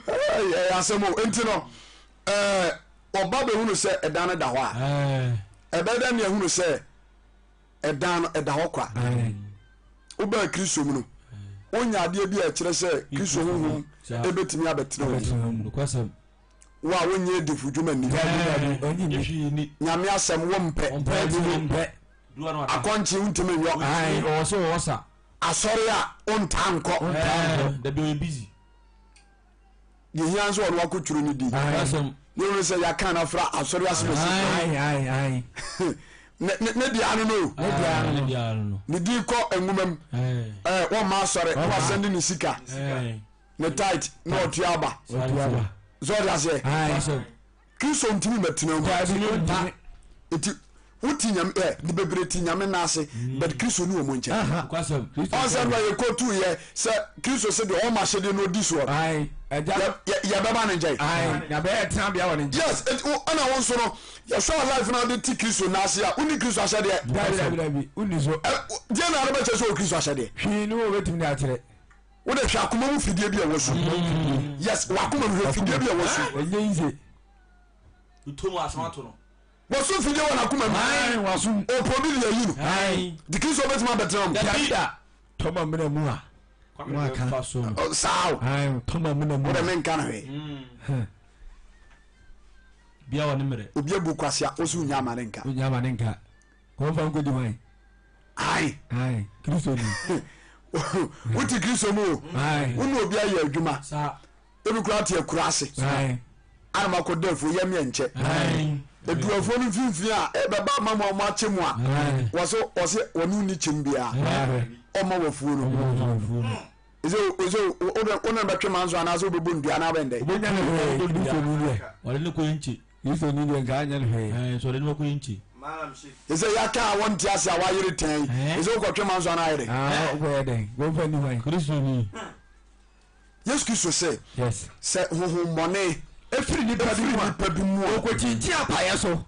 ɛyɛ asɛm o. Nti no ɛɛ. ɔba bɛhunu sɛ ɛdan no da hɔ a, ɛbɛyɛ dɛn ne ahunu sɛ ɛdan no ɛda hɔ kwa? Wobaa Kristo mu no, wonya adeɛ bi a ɛkyerɛ sɛ Kristo honhom ɛbɛtumi abɛtena wo mu. Wo a wonyɛ adifo dwuma nni, Nyame asɛm wompɛ, akɔnkye wontumi nyɔ, asɔre a wontaa nkɔ. Deɛ hia nso ɔno akɔtwerɛ no din ne hunu sɛ yɛaka no afra asɔre asɛmasi ne deɛ ano no ne din kɔ nwoma mu wɔmma asɔre na wasɛnde ne sika ne tight na ɔtua aba sɛ ɔde aseɛ Kristo ntumi mɛtena mu nti wote nyame ɛ ne bebree te nyame nan ase but Kristo ni wɔn nkyɛn. Ɔnsɛ no a yɛkɔtu yɛ sɛ Kristo sɛ deɛ ɔma ahyɛdeɛ no ɔdi soɔ yɛbɛba ne nkyɛn. Yes, ɛna wo nso no yɛhwɛ a life na wode te Kristo nan ase a wonni Kristo ahyɛdeɛ. Deɛ na ade bɛkyɛ sɛ wɔ Kristo ahyɛdeɛ. Hwee ni wɔ bɛtumi de akyerɛ. Wode hwɛ akoma mu fidie bi a ɛwɔ so. Yes, wakoma mu hwɛ fidie bi a ɛwɔ so. Ɛnyɛ easy. Wɔso mfidie wɔ n'akoma mu. Ɔpɔ bi de ayi no. Nti Kristo bɛtumi abɛtena mu. Tɔma mena mu a. Saa o. Tɔma mena mu. Wode menka no hwee. Bia wɔ ne mmerɛ. Obi abu kwasea, wo so wonya ama ne nka. Wonya ama ne nka. Kɔnfa nkɔdi hwan? Ae. Ae, Kristo ni. Wote Kristo mu o. Wo ne obi ayɛ adwuma. Ebi koraa te akura ase. Ana makɔ da afuo yɛ meɛ nkyɛ. Edu afuo no mfimfini a ɛbɛba ama mu a wɔn akyɛ mu a wɔsɛ wɔsɛ wɔne wonni kyɛm biara. Ɔma wafuo no. Ɛsɛ ɛsɛ wo ne bɛtwe manso anaasɛ wobɛbɔ ndua anaa bɛn dɛ. Wobɛnya ne hwee Kristo ni deɛ. Wɔde ne kɔ yɛ nkyi. Kristo ni deɛ nka anyɛ ne hwee. Ɛɛ sɛ ɔde ne kɔ yɛ nkyi. Ɛsɛ yɛaka a wɔnte ase a wayere tɛn. Ɛsɛ wokɔtwe manso anaa ayɛ dɛ. Wokɔyɛ dɛn? Wɔmfa ni hwan? Kristo ni. Yesu Kristo se, Sɛ honhommɔne firi nipa bi mu a, wɔkɔkyinkyin apaeɛ so.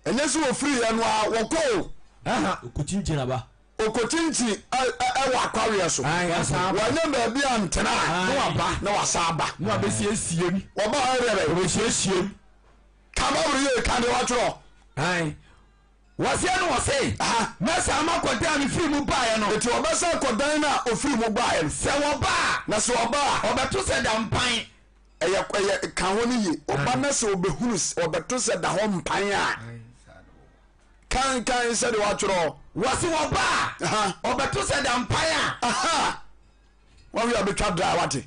Ɛnyɛ sɛ wɔfiriiɛ no ara, wɔkɔ o. Wɔkɔkyinkyin aba. Wɔkɔkyinkyin wɔ akwaweɛ so. Wɔanya baabi antena a, na waba. Na wasan aba. Na wabɛsiesie mu. Wɔba a, ɛyɛ dɛ bɛn? Wɔbɛsiesie mu. Ka Bible yie, ka deɛ wɔatwerɛ. Wɔseɛ no wɔse, Mɛsan makɔ dan a mefiri mu baeɛ no. Enti wɔbɛsan akɔ dan no a ɔfiri mu baeɛ no. Sɛ wɔba a. Na sɛ wɔba a. Wɔbɛto sɛ da mpan. Ɛyɛ, ɛyɛ, ka ho no yie. Wɔba na sɛ wɔbɛhunu, wɔbɛto sɛ da hɔ mpan a. Kan, kan sɛdeɛ wɔatwerɛ. Wɔse wɔba a, wɔbɛto sɛ da mpan a. Wɔn wi a bɛtwa dra wate.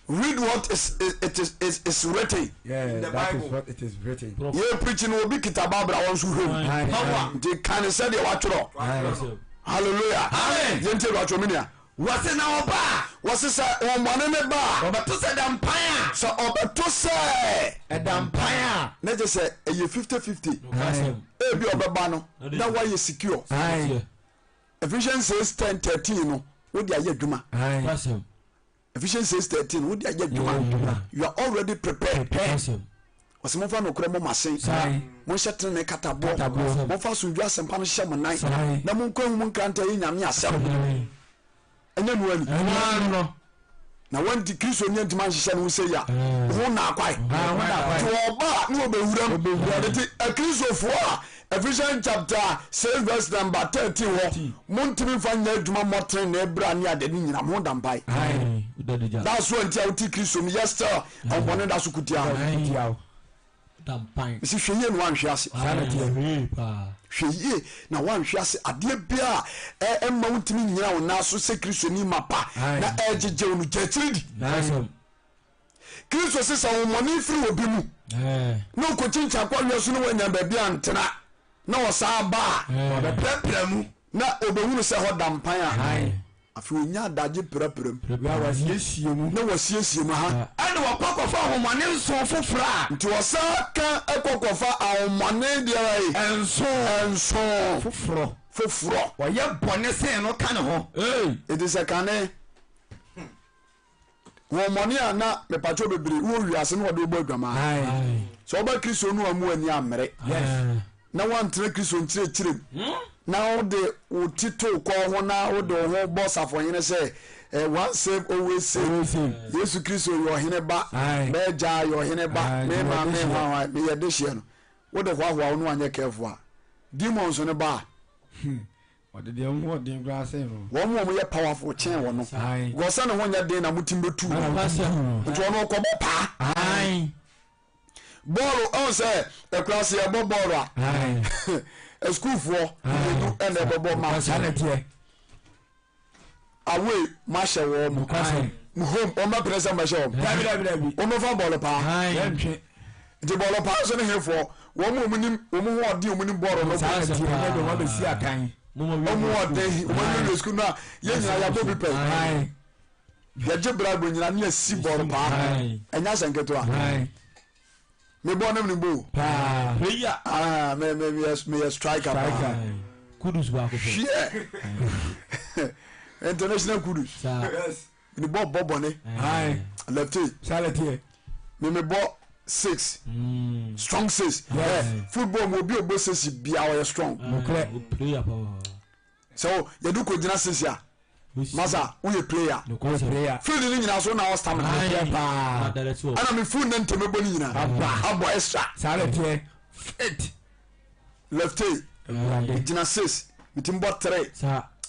Read what is it is is is written. Yeah, In the that is Bible. what it is written. Yɛ preach no obi kita Bible a wɔn nso hwɛ mu. Power. Nti kan sɛdeɛ watwerɛ. Aye. Hallelujah. Amen. Yɛn ti watwerɛ mi nua. Wɔse na ɔba a. Wɔse sɛ wɔn bɔne ne ba a. Ɔbɛto sɛ da mpan a. Sɛ ɔbɛto sɛ. Ɛda mpan a. Ne gye sɛ ɛyɛ 50-50. Ebi ɔbɛba no na wayɛ secure. Aye. Ephesians 6 10 13 no wode ayɛ adwuma. Ephesians 6 13 wode ayɛ adwuma. You are already prepared. Ɔsɛ momfa nokorɛ mo masen, monhyɛ tenene kataboɔ, momfa asomdwe asɛmpa no hyɛ mo nan, na monkɔ ehu mu nkrantɛ yi Nyame asɛm. Ɛnyɛ no ani. Na wanti Kristo ni antumi anhyehyɛ ne ho sɛ yi a, ho na akwae. Nti ɔba a ne ɔbɛwura mu. Nti Akristofoɔ a Ephesians chapter 6 verse number 13 hɔ, montumi mfa nyɛ adwuma mmɔ tenenee bra ne ade ne nyina, mo ho da mpae. That's why nti a wote Kristo mu yɛ still ɔbɔne da so kutia wo. Mesi hwɛ yie na wanhwe ase. Hwɛ yie na wanhwe ase. Adeɛ biara a ɛmma wontumi nnyina wo nan so sɛ Kristoni mapa na ɛregyegye wo no, gya akyiri di. Kristo se sɛ honhommɔne firi obi mu na ɔkɔkyinkyin akɔweɛ so na wanya baabi antena na ɔsan ba a, ɔbɛprapra mu na ɔbɛhunu sɛ hɔ da mpan a, afei ɔnya adagye prapra mu. Na wasiesie mu. Na wasiesie mu ha. Ɛna wɔkɔ kɔfa ahonhommɔne nson foforɔ a. Nti wɔsan ka kɔ kɔfa ahonhommɔne deɛ bɛn? Nson. Nson. Foforɔ. Foforɔ. Wɔyɛ bɔne sen no ka ne ho. Enti sɛ kane. Honhommɔne a na mepatwɔ bebree wɔ wiase na wɔde wobɔ adwamaa. Sɛ woba Kristo no a mu ani ammere na woantena Kristo nkyerɛkyerɛ mu na wode wo ti to kɔn ho na wode wo ho bɔ safohene sɛ eh, once save always save. Always save. Yesu Kristo yɛ ɔhene ba. Aye. M'agya yɛ ɔhene ba. Aye, Me meyɛ maame dehyeɛ. hwanhwan meyɛ dehyeɛ no. Wode hoahoa wo no anyɛ careful a, demons no ba a. Ɔde deɛ ho ɔden koraa sɛn no. Wɔn a wɔyɛ powerful kyɛn wɔn no. Aye. Because sɛ ne ho nyɛ den na motumi bɛtu no. Ɛna wotumi tu no. Nti ɔno ɔkɔbɔ paa. Aye. Bɔɔlo ɔn sɛ ɛkura se yɛbɔ bɔɔlo a. Asukuufoɔ mmienu ɛna ɛbɛbɔ match. Saa na ɛteɛ. Away mo ahyɛ wɔn mo. Mo home wɔn bɛ pere sɛ mo bɛhyɛ wɔn. Dabi dabi dabi. Wɔn bɛfa bɔɔlo paa. Yɛntwe. Nti bɔɔlo paa nso ne hefoɔ wɔn mu wɔn nim wɔn ho ɔden wɔn nim bɔɔlo no. Saa na ɛteɛ ɛnyɛ deɛ wɔn abɛsi akan. Wɔn ho ɔden wɔn awie sukuu no a yɛn nyinaa yɛabɔ bi pɛn. Yɛgye bribe nyina ne yɛsi bɔɔl paa. Ɛnyɛ asɛm ketewa. Mebɔ ne mebɔ o. Ah, me me meyɛ striker paa. Kudus baako pɛ. Hwiɛ. International Kudus. Yes. Ne bɔ bɔ bɔne. Lefty. Saa na ɛteɛ. Me mebɔ six. Strong six. Yes. Football mu obi obɔ six bia ɔyɛ strong. Nokorɛ. Player paa. Sɛ wo yɛde kɔ gyina six a masa woyɛ player. Woyɛ player. Field ne nyinaa so na wɔ stamina. Nokorɛ paa. Ɛna me full ne ntɛmɛ bɔ ne nyinaa. Abɔ extra. Saa na ɛteɛ. Fit. Lefty. Gyina six. Metim bɔ three.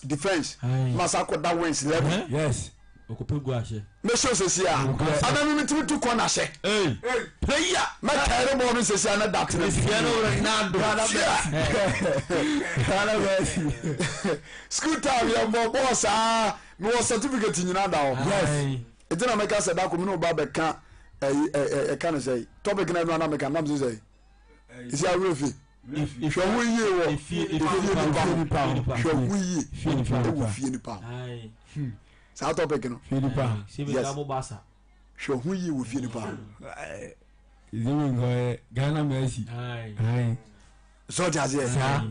Defense. Masa akɔ da wings 11. Yes. Ɔkɔpɛ gu ahyɛ. Mɛhyɛ sɛsi a. Ana mi metumi tu kɔ n'ahyɛ. Player. Mɛtɛre bɔɔl no sɛsi a na da tena. Cristiano Ronaldo. Ghana Messi. School time yɛ bɔ bɔɔl saa. Mewɔ certificate nyinaa da hɔ. Yes. Eti na mɛka sɛ dako mi ne ɔba bɛka ɛyi ɛ ɛka ne sɛ topic na ɛnu ana mɛka nam sɛ sɛ esi awura fi. Hwɛ ho yie wɔ efie nipa ho. Hwɛ ho yie ɛwɔ fie nipa ho. Saa topic no. Fie nipa. Yes. Hwɛ ho yie wɔ fie nipa ho. Zero nkɔyɛ Ghana Messi. Sɛ ɔte aseɛ. Saa.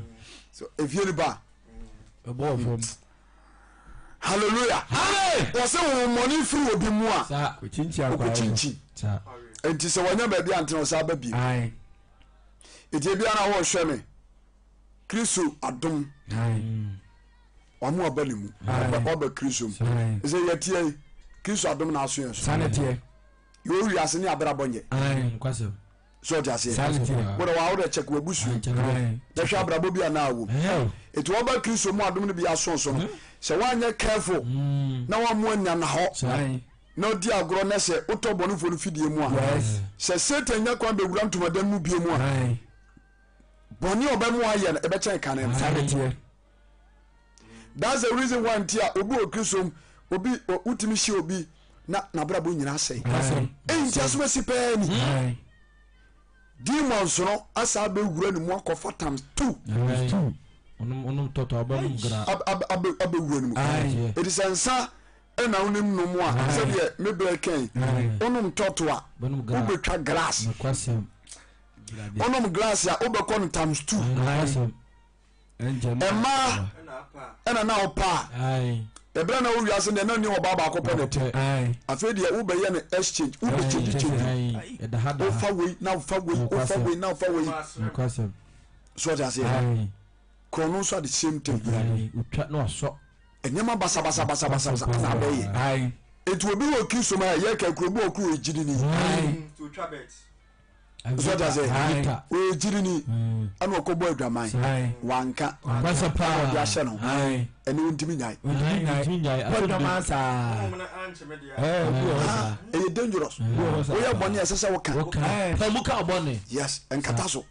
So efie nipa. Ɛbɔ fam. Hallelujah. Amen. Wɔsɛ wɔn mmɔne firi obi mu a. Okyinkyin akwae. Okyinkyin. Nti sɛ wɔnya baabi antena ɔsa aba bi. Nti ebi ara wɔhwɛ me. Kristo adom. Wɔn aba ne mu. Wɔba Kristo mu. Sɛ yɛteɛ yi, Kristo adom na aso yɛn so. Yɛwɔ wiase ne abrabɔ nyɛ. So ɔte aseɛ. Wode wa wode kyɛk w'abusua. Na hwɛ abrabɔ bi a na awom. Eti wɔba Kristo mu adom no bi aso so no. Sɛ woanyɛ careful na wɔammo anya na hɔ. Na odi agorɔ na sɛ wotɔ bɔnefoɔ no fidie mu a. Sɛ Satan nya kwan bɛwura ntomadan mu bio mu a. Bɔne a ɔbɛmo ayɛ no ɛbɛkyɛn kane no. That's the reason why nti a obi wɔ Kristo mu obi wotumi hyia obi na n'abrabɔ nyinaa asɛe. Eyi nti asɛm asi pɛɛ ni. Demons no asa abɛwura ne mu akɔfa times two. Abɛwura ne mu. Eti sɛ nsa ɛna wonim nom a sɛdeɛ me brɛ kɛn wonom tɔto a wobɛtwa glass. Wonom glass a wobɛkɔ no times two. Mmaa ɛna na ɔpɛ a ɛberɛ na wo wiase deɛ na ni ɔbaa baako pɛ na ɛte afei deɛ wobɛyɛ no exchange wobɛkyɛngye kyɛngye wofa wei na wofa wei wofa wei na wofa wei so ɔte aseɛ korɔ no nso at the same thing nneɛma basabasabasabasa na abɛyɛ nti obi wɔ Kristo mu a yɛ kɛ kuro bi wɔ kuro gyidini So ɔte ase? Ɔyɛ gyirini ɛna ɔkɔbɔ adwaman wanka ɛna ɔde ahyɛ no ɛne wontumi nyae. Ɛyɛ dangerous. Woyɛ bɔne a ɛsɛ sɛ woka. Yes, ɛnkata so.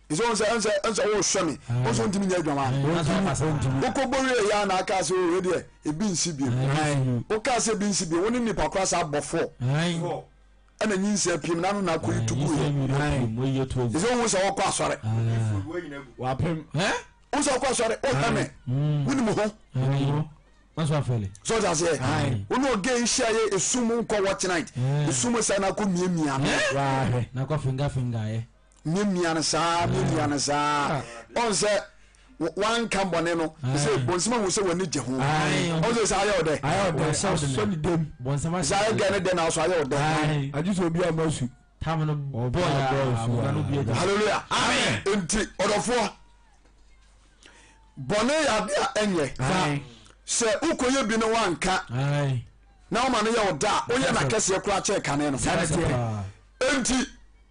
Ɛsɛ wɔn sɛ ɛnsɛ ɛnsɛ wɔrehwɛ me wɔn sɛ wɔntumi nyɛ adwaman. Wokɔbɔ wie yɛ a na aka sɛ o deɛ ebi nsi bio. Wokaa sɛ ebi nsi bio wo ne nipa koraa saa bɔ fɔ. Ɛna nyinsɛn piem n'ano na akɔyi to guiɛ. Ɛsɛ wohu sɛ wɔkɔ asɔre. Wohu sɛ wɔkɔ asɔre wohwɛ me wonim ho. So ɔte aseɛ wo ne ɔgɛ yi hyia yɛ esum nkɔ watch night esum sɛ na akɔ miamia no. Miamia no saa miamia no saa ɔn sɛ wanka bɔne no sɛ bɔnsɛm ahu sɛ w'ani gye ho ɔn sɛ sɛ ayɛ ɔdɛ sɛ ayɛ gɛ ne dɛ na ɔso ayɛ ɔdɛ hallelujah nti ɔdɔfoɔ bɔne yɛ ade a ɛnyɛ. Sɛ wokɔyɛ bi na woanka na woma no yɛ wo da a, woyɛ no akɛseɛ koraa kyɛn kane no. Enti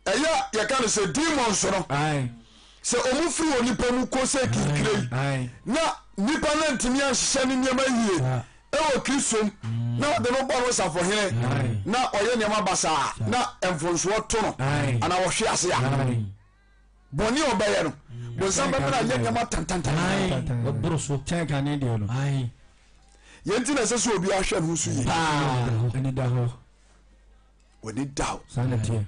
ɛyɛ yɛka no sɛ demons no, sɛ ɔmo firi onipa mu kɔ sɛ kinkire yi na nipa no antumi anhyehyɛ ne nneɛma yie ɛwɔ Kristo mu na ɔde no bɔ no safohene na ɔyɛ nneɛma basaa na mfonsoɔ to no anaa ɔhwe ase a, bɔne a ɔbɛyɛ no, bonsam bɛma no ayɛ nneɛma tantantan. Ɔboro so. Kyɛn kane deɛ no. Yɛn ti na ɛsɛ sɛ obi ahwɛ ne ho so yie. Paa. Ani da hɔ. W'ani da hɔ. Saa na teɛ.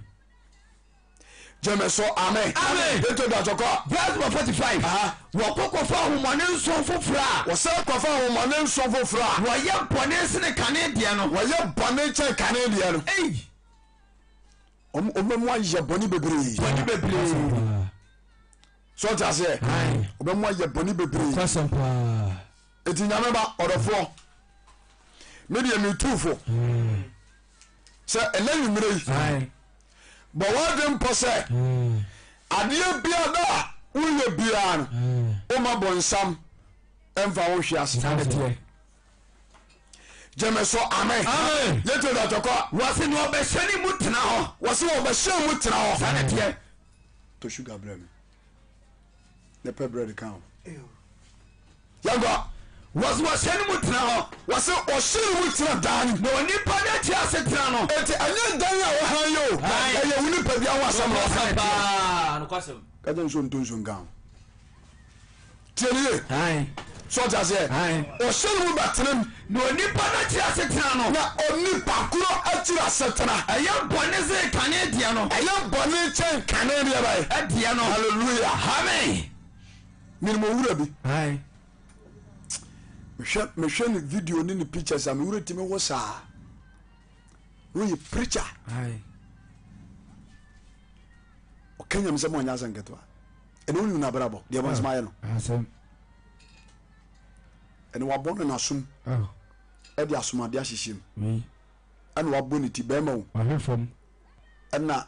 Gyeme so amen. Amen. Yɛnto dwa kɔ. Verse number 45. Wɔkɔ kɔfa ahomɔne nson foforɔ a. Wɔsan kɔfa ahomɔne nson foforɔ a. Wɔyɛ bɔne sene kane deɛ no. Wɔyɛ bɔne kyɛn kane deɛ no. Ei. Wɔn mu ayɛ bɔne bebree. Bɔne bebree. So ɔte aseɛ? Wɔn mu ayɛ bɔne bebree. Kwasɛm paa. Eti nyame ba ɔdɔfoɔ. Me deɛ me tu fo. Sɛ ɛnɛ nwummerɛ yi. Bɔ w'adwen pɔ sɛ adeɛ biara a woyɛ biara no woma bɔnsam mfa wo nhwe ase. Gyeme so amen. Yɛtie da tɔkɔ. Wɔse na ɔbɛhyɛ ne mu tena hɔ. Wɔse wɔbɛhyɛ mu tena hɔ. Saa na ɛteɛ. Tɔ sugar brɛ me. Ne pɛ bread ka ho. Yɛnkɔ. Wɔse wɔhyɛ ne mu tena hɔ. Wɔse ɔhyɛ ne mu tena dan. Na onipa no akyi asetena no. Enti ɛnyɛ dan a wɔhan yɛ o. Ɛyɛ wo nipadua ho asɛm na ɔka. Paa, nokwasɛm. Ka kyerɛ no sɛ ɔntɔ nsuo nka ho. Tie ne ye. So ɔte aseɛ? Ɔhyɛ ne mu bɛtena mu. Na onipa no akyiri asetena no. Na onipa koro akyiri asetena. Ɛyɛ bɔne sene kane deɛ no. Ɛyɛ bɔne kyɛn kane deɛ bɛn? Ɛdeɛ no. Hallelujah. Amen. Menim owura bi. Mehwɛ mehwɛ ne video ne ne pictures a me wura tumi wo saa. Na ɔyɛ preacher. Ɔka nyamesɛm ɔnyɛ asɛm ketewa. Ɛna wonim n'abrabɔ deɛ bɔnsɛm ayɛ no. Ɛna wabɔ no n'asom ɛde asomade ahyehyɛ mu. Ɛna wabɔ ne ti bɛrima o. Ɛna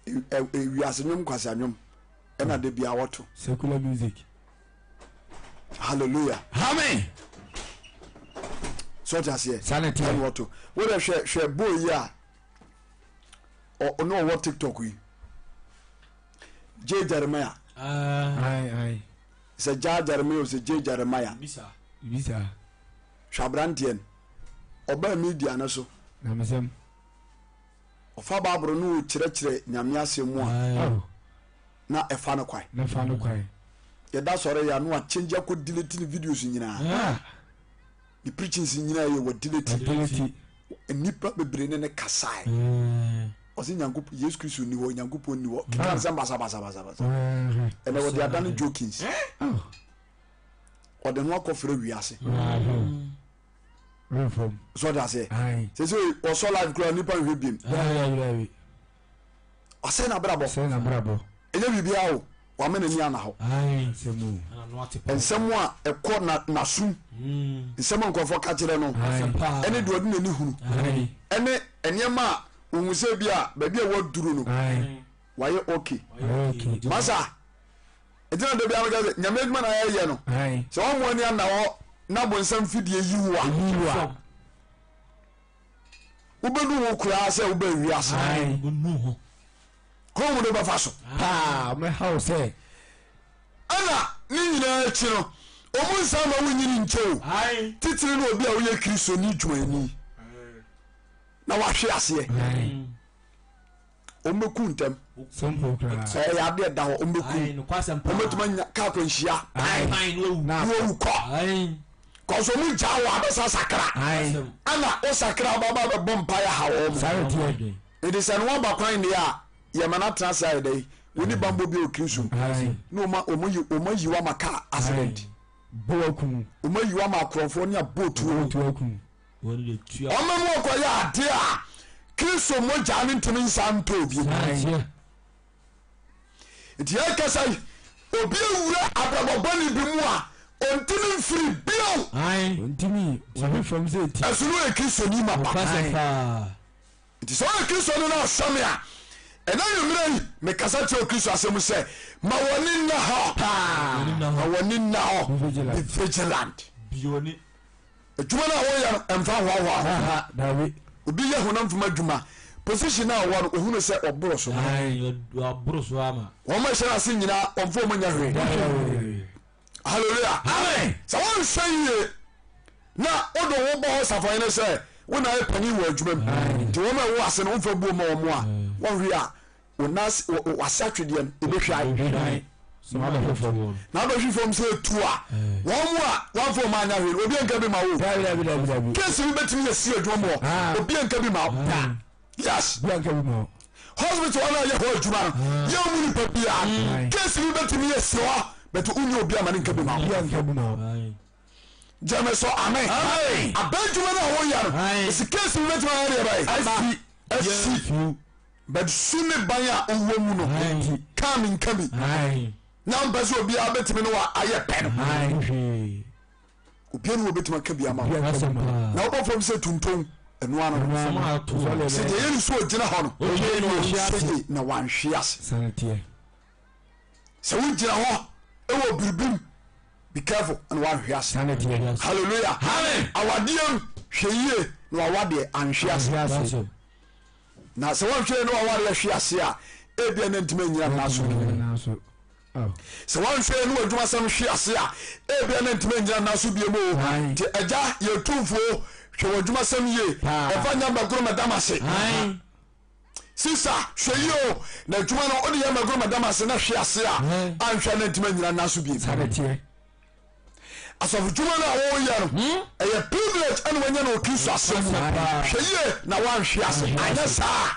wiase nwom kwasi anwom ɛna de bia wɔto. Secular music. Hallelujah. Amen. So ɔte aseɛ. Sanity. Ɛna wɔto. Wode hwɛ hwɛ boy yi a ɔne ɔwɔ TikTok yi. J Jeremiah. Aye aye. Sɛ Ja Jeremiah o sɛ J Jeremiah. Bisa. Bisa. Hwɛ aberanteɛ no. Ɔbaa media no so. Nyamesɛm. Ɔfa Bible no kyerɛkyerɛ Nyame asɛm mu a. Na ɛfa no kwan. Na ɛfa no kwan. Yɛda sɔre yɛ ano a change akɔ delete ne videos nyinaa. Ah. Ne preachings nyinaa yɛ wɔ delete. Delete. Nnipa bebree ne ne kasae. Ɔsɛ Nyankopɔn Yesu Kristo ni hɔ Nyankopɔn ni hɔ. Keka nsɛm basabasabasa. Ɛnna wɔde adane jokings. Ɔde ho akɔfrɛ wiase. So ɔde aseɛ. Sɛ sɛ ɔsɔ live koraa nnipa nhwɛ biem. Ɔsɛe n'abrabɔ. Ɛnyɛ biribiara o, wama n'ani ana hɔ. Nsɛm a ɛkɔ n'asom, nsɛm a nkurɔfoɔ ka kyerɛ no, ɛne deɛ ɔde n'ani hunu, ɛne nneɛma a ohun sɛ bi a baabi a waduru no, wayɛ okay. Masa, ɛti na dabi ameka sɛ nyame adwuma na yɛyɛ no, sɛ wɔn mo ani ana hɔ na bonsam fidie yi wo a. Wobɛnu ho koraa sɛ wobaa wiase. Kwan mu de wobɛfa so. Paa, mɛha wo sɛ. Ɛna ne nyinaa akyi no, ɔmu nsa ma wonyini nkyɛ o. Titiri ne obi a woyɛ Kristoni dwumayɛni na wahwe aseɛ. Wɔn bɛku ntɛm. Ɛyɛ adeɛ da hɔ, wɔn bɛku. Wɔn bɛtumi anya kaa akwanhyia. Na wawu kɔ. Kɔsɔ wɔn gya wɔ abɛsa sakra. Ɛna o sakra ɔba ba bɛbɔ mpa yɛ ha wɔn. Nti sɛ no wɔba kwan deɛ a yɛma no atena ase ayɛ dɛ yi. Wɔn ni bambɔ bi wɔ Kristo mu. Na wɔn yi wɔn ayi wɔn ama kaa accident. Wɔn ayi wɔn ama akorɔmfoɔ ne abɔtuo. Ɔma mu ɔkɔyɛ adeɛ a Kristo mogya no ntumi nsa ntɔ obi. Nti yɛkasa yi, obi awura abrabɔ bɔne bi mu a ɔntumi mfiri bio. Ɔntumi, ɔhwe fam sɛ ti. Ɛso no yɛ Kristoni mapa. Nti sɛ ɔyɛ Kristoni na ɔhwɛ me a, ɛna nwummerɛ yi mekasa kyerɛ Kristo asɛm sɛ ma wɔne nna hɔ. Ma wɔne nna hɔ. Be vigilant. Adwuma no a woyɛ no ɛmfa hoahoa ho. Obi yɛ honam fam adwuma, position a ɔwɔ no, ohunu sɛ ɔboro so. Wɔn a ɛhyɛ n'ase nyinaa, ɔmfa wɔn nyɛ hwee. Hallelujah. Amen. Sɛ wɔnhwɛ yie na wode wo bɔ hɔ safohene sɛ wo na ayɛ panin wɔ adwuma mu nti wɔn a ɛwɔ ase no womfa buo ma wɔn a wɔnhwɛ a wase atwedeɛ no ɛbɛhwae na wabɛhwe fam sɛ ɛtu a wɔn mu a wɔamfa wɔn anya hwee no obi anka bi ma wo kesi bi bɛtumi asi adwuma mu hɔ obi anka bi ma wo yes hospital hɔ no a yɛ hɔ adwuma no yɛ mu nipa biara kesi bi bɛtumi asi hɔ bɛtɛ wonyɛ obi ama ne nka bi ma wo gyeme so amen abɛdwuma no a woyɛ no ɛsi kesi bi bɛtumi ayɛ deɛ bɛyɛ asi But su ne ban a ɔwɔ mu no kaa me nka bi na mpɛ sɛ obiara bɛtumi ne wa ayɛ pɛ no obiara ne wɔbɛtumi aka bi ama wo na wobɔ fam sɛ tunton ɛno ano no sɛ deɛ yɛne so ɔgyina hɔ no ɔhwɛ yie na wanhwe ase sɛ wogyina hɔ ɛwɔ biribim be careful na wanhwe ase hallelujah awadeɛ mu hwɛ yie na wawadeɛ anhwe ase Na sɛ wɔnhwɛ ne waware ahwe ase a, ebia na ntumi anyina nna so bio. Sɛ wɔnhwɛ ne w'adwumasɛm hwe ase a, ebia na ntumi anyina nna so bio mu. Nti agya yɛ tumfuo, hwɛ w'adwumasɛm yie, ɛmfa nyɛ mmɛgoro mɛdam ase. Sista, hwɛ yie o, na adwuma no wode yɛ mmɛgoro mɛdam ase na hwe ase a, anhwɛ na ntumi anyina nna so bio. Asɔfodwuma no a wɔreyɛ no, hmm? ɛyɛ privilege ɛna wɔanya no wɔ Kristo asɛm mu. Hwɛ yie na woanhwe ase, anyɛ saa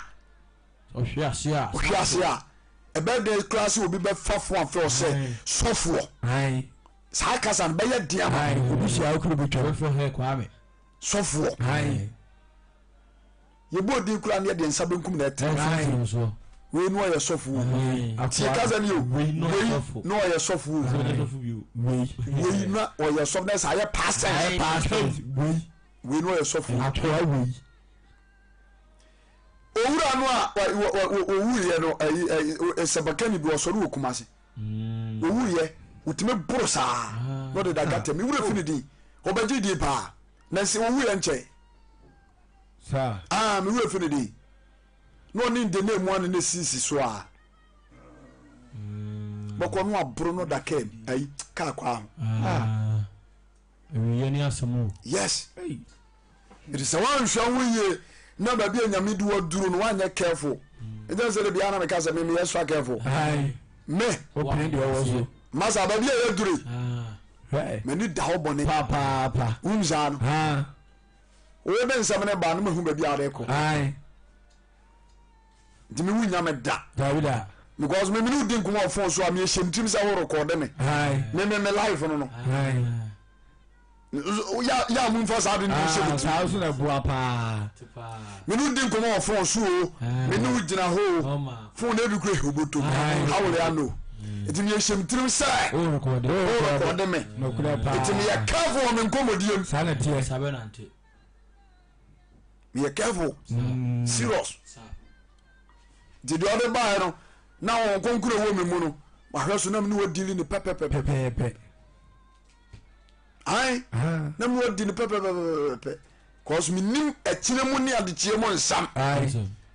ɔhwe ase a, ɔhwe ase a, ɛbɛyɛ den koraa sɛ obi bɛfa fo afrɛ wo sɛ sɔfoɔ. Saa kasa no bɛyɛ den ama obi hyia okuru bi twam. Sɔfoɔ. Yɛbɔɔ din koraa no yɛde nsa benkum na ɛte. Wei no ɔyɛ sɔfo o. Tie kasa ni o. Wei no ɔyɛ sɔfo o. Wei no ɔyɛ sɔfo na ɛsɛ ayɛ past tense. Wei no ɔyɛ sɔfo. Akoa wei. Owura no a owuiɛ no ɛyi ɛyi sɛbakani bi ɔsɔre wɔ Kumasi. Owuiɛ wotumi boro saa na ɔde da gata mi wura fi ne din ɔbɛgye din paa na nse owuiɛ nkyɛn. Saa. Ah, me werɛ fi ne din. Na ɔne ndene mu ano na esisi so a. Mm. Bɔkɔ no aboro no da kaa mu, ayi, kaa kwaa ho. Ah. Awieɛ ne asɛm o. Yes. Ɛti sɛ woanhwɛ ho yie na baabi a nyame de waduro no woanyɛ careful. Ɛnti sɛ de biara na meka sɛ me meyɛ extra careful. Me. Wopene deɛ ɔwɔ so. Masa baabi a yɛdure. M'ani da hɔ bɔne. Papaapa. Wonim saa no. Wode nsɛm no ba no mahu baabi a wode kɔ. Nti me wunya me da. Dabi da. Because me mene wodi nkɔmmɔ wɔ phone so a mehyɛ me tirim sɛ wo rekɔde me. Me me me life no no. Ya ya mu nfa saa de no hyɛ me tirim. Saa so na boa paa. Me ne wodi nkɔmmɔ wɔ phone so o. Me ne wo gyina hɔ o. Phone na ebi kura ehobotom. How will I know? Nti mehyɛ me tirim sɛ wo rekɔde me. Nti meyɛ careful wɔ me nkɔmmɔdie mu. Saa na teɛ. Meyɛ careful. Serious. Nti deɛ ɔde baeɛ no na wɔn nkonkoro wɔ me mu no mahwɛ so na me ne wɔdili ne pɛpɛpɛpɛpɛ. Ae na me wɔdi ne pɛpɛpɛpɛpɛ. Cause menim akyire mu ne adekyeɛ mu nsam.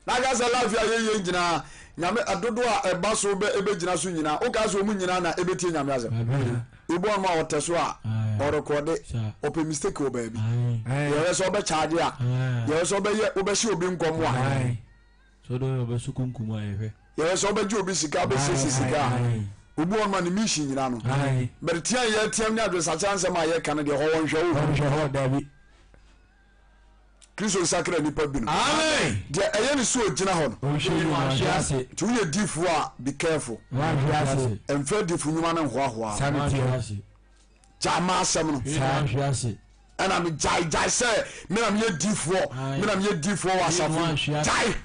Na aka sɛ life a yɛyɛ nyinaa nyame adodoɔ a ɛba so bɛ ɛbɛgyina so nyinaa wokaa sɛ ɔmu nyinaa na ɛbɛtie nyame asɛm. Obi wɔ nom a ɔtɛ so a ɔrekɔde ɔpɛ mistake wɔ baabi. Yɛhwɛ sɛ ɔbɛkyaagye a yɛhwɛ sɛ ɔbɛyɛ wobɛhyɛ obi nkɔm a. Yɛhwɛ sɛ ɔbɛgye obi sika ɔbɛsiesie sika a obi wɔ nom a ne mission nyinaa no. But tea yɛteam ne adwensakyera nsɛm a yɛka no deɛ hɔ wɔnhwɛ wo. Wɔnhwɛ hɔ dabi. Kristo nsakra nnipa binom. Amen. Deɛ ɛyɛ ne sɛ ɔgyina hɔ no. Ɔnhwɛ yie wanhwe ase. Nti woyɛ difoɔ a be careful. Wanhwe ase. Mfa difo nnwuma no nhoahoa. Saa ne teɛ. Gyae ma asɛm no. Saa. Ɛna me gyae gyae sɛ me na meyɛ difoɔ me na meyɛ difoɔ wɔ asafo mu. Gyae.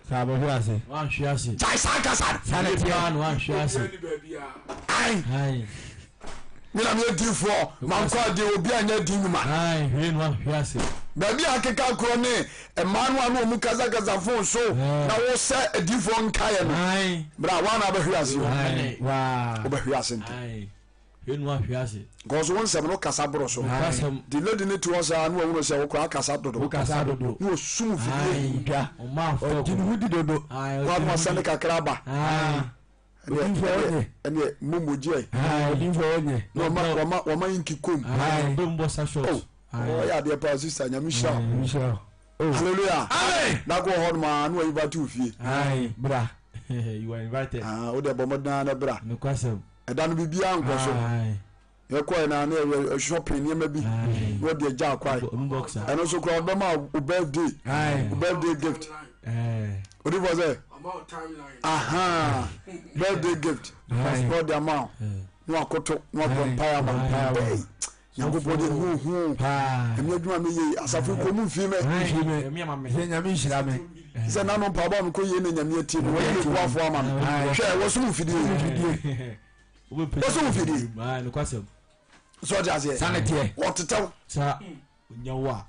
Saa bɛhwe ase. Wanhwe ase. Gyae saa kasa no. Saa ne teɛ. Wanhwe ase. Ae. Me na meyɛ difoɔ mankɔ adeɛ obi anyɛ adi nnwuma. Ae hwee no wanhwe ase. Baabi a akeka korɔ ne mmaa no a na wɔn kasakasa fon so na wosɛ adifoɔ nkaeɛ no. Bra waa na wobɛhwe ase o. Wobɛhwe ase ntɛm. Hwɛ nu ahwe ase. Because wo nsɛm no kasa boro so. Nokwasɛm. Nti lady no te hɔ saa na wahunu sɛ wo koraa kasa dodo. Wo kasa dodo. Na ɔsum fidie. Ae. Dwa. Ɔma afɔ Ɔdi ne ho di dodo. Ae, ɔdi Wa ne na ho wasɛne di. kakra aba. Ae. Ɛneɛ Odinfoɔ ɔnyɛ. ɛneɛ momo gyeɛ. Ae, odinfoɔ ɔnyɛ. Na ɔma wɔma wɔma inki kom. Ae, ɔbɛ mu bɔ sa short. Oh, Ae. ɔyɛ adeɛ paa sister, nyame hyira wo. Nyame hyira wo. Oh. Hallelujah. Amen. Na kɔ hɔ nom a na wa invite wo fie. Ae. Bra. You are invited. Ah, wo deɛ bɔ mmɔden ara na bra. Nokwasɛm. Ɛda no biribiara nkɔ so. Ae. Yɛkɔɛ na na yɛ shopping nneɛma bi na ɔde agya akwae. Ɛno nso koraa ɔbɛma wo birthday. Wo birthday gift. Odi fɔ sɛ aha birthday gift na ɔde ama wo na wakoto na wabɔ mpae ama wo. Hey, Nyankopɔn de hu hu. Ɛmi adwuma mi yie asafo kɔ mu nfi mɛ. Sɛ nyame nhyira me. Sɛ nanu mpaebɔ a mekɔ yie na nyame atie me wɔde me boafo ama me. Hwɛ wɔsom mfidie. Wɔsom mfidie. Sɛ ɔte aseɛ. Sane teɛ. Wɔtetɛw.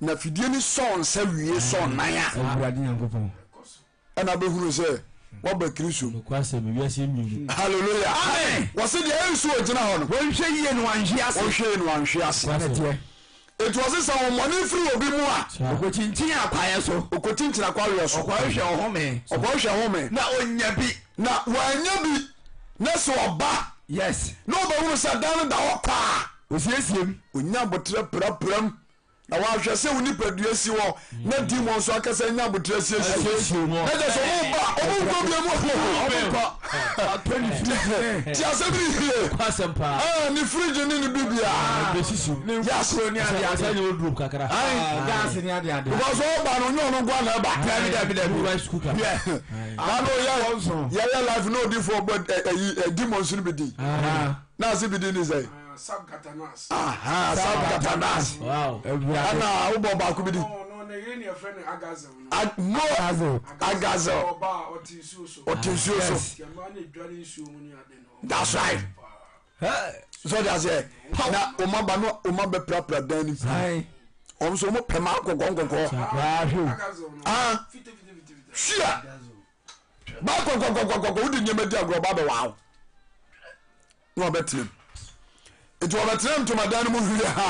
Na fidie ni sɔɔ nsa wie sɔɔ nan a. Awurade Nyankopɔn. Ɛna bɛhunu sɛ waba Kristo mu. Hallelujah. Amen. Wɔse deɛ ɛnso ɔgyina hɔ no. Wɔnhwɛ yie na wanhwe ase. Wɔnhwɛ yie na wanhwe ase. Sane teɛ. Enti wɔse sɛ honhommɔne firi obi mu a. Ɔkɔkyinkyin akwaeɛ so. Ɔkɔkyinkyin akwaeɛ so. Ɔkɔhwehwɛ ɔhome. Ɔkɔhwehwɛ home. Na ɔnya bi. Na wannya bi. Na sɛ ɔba. Yes. Na ɔbɛhunu sɛ dan no da hɔ kwa a. Ɔsiesie mu. Ɔnya aboterɛ prapra mu. Na wahwɛ sɛ wo nipadua si hɔ na demon nso akasa anya aboterɛ asiesie mu. Na kyɛ sɛ ɔmo ba ɔmo nkɔ bia mu Ɔmo nkɔ. Atɔ ne fridge ne. Ti asɛm ne yie. Ɛɛ ne fridge ne ne bibia. Ne nkukuro ne ade ade. Gas ne ade ade. Because ɔba no nyɛ ɔno nko na ɛba. Dabi dabi dabi. Hwɛ. Na no yɛ yɛyɛ life na odifoɔ bɔ ɛyi demons no bi din. Na ase bi din ne sɛ. Sab Gatanas. Aha, Sab Gatanas. Wow. Ɛna wobɔ baako bi di. No, ne yere ne yɛfrɛ no Agazel no. Mo Agazel. Agazel. Ɔba a ɔte nsuo so. Ɔte nsuo so. Nti mmaa no dware nsuo mu ne ade no. That's right. So ɔde aseɛ na wɔn aba no wɔn abɛprapra dan nim. Wɔn nso wɔn pɛ maa nkɔkɔɔ nkɔkɔɔ. Agazel no. Ah. Fite fite fite fite. Hwia. Ba kɔkɔkɔkɔkɔ wodi nneɛma di agorɔ ba bɛwaa wo. Na ɔbɛtena mu. Nti ɔbɛtena ntomadan no mu hwie ha.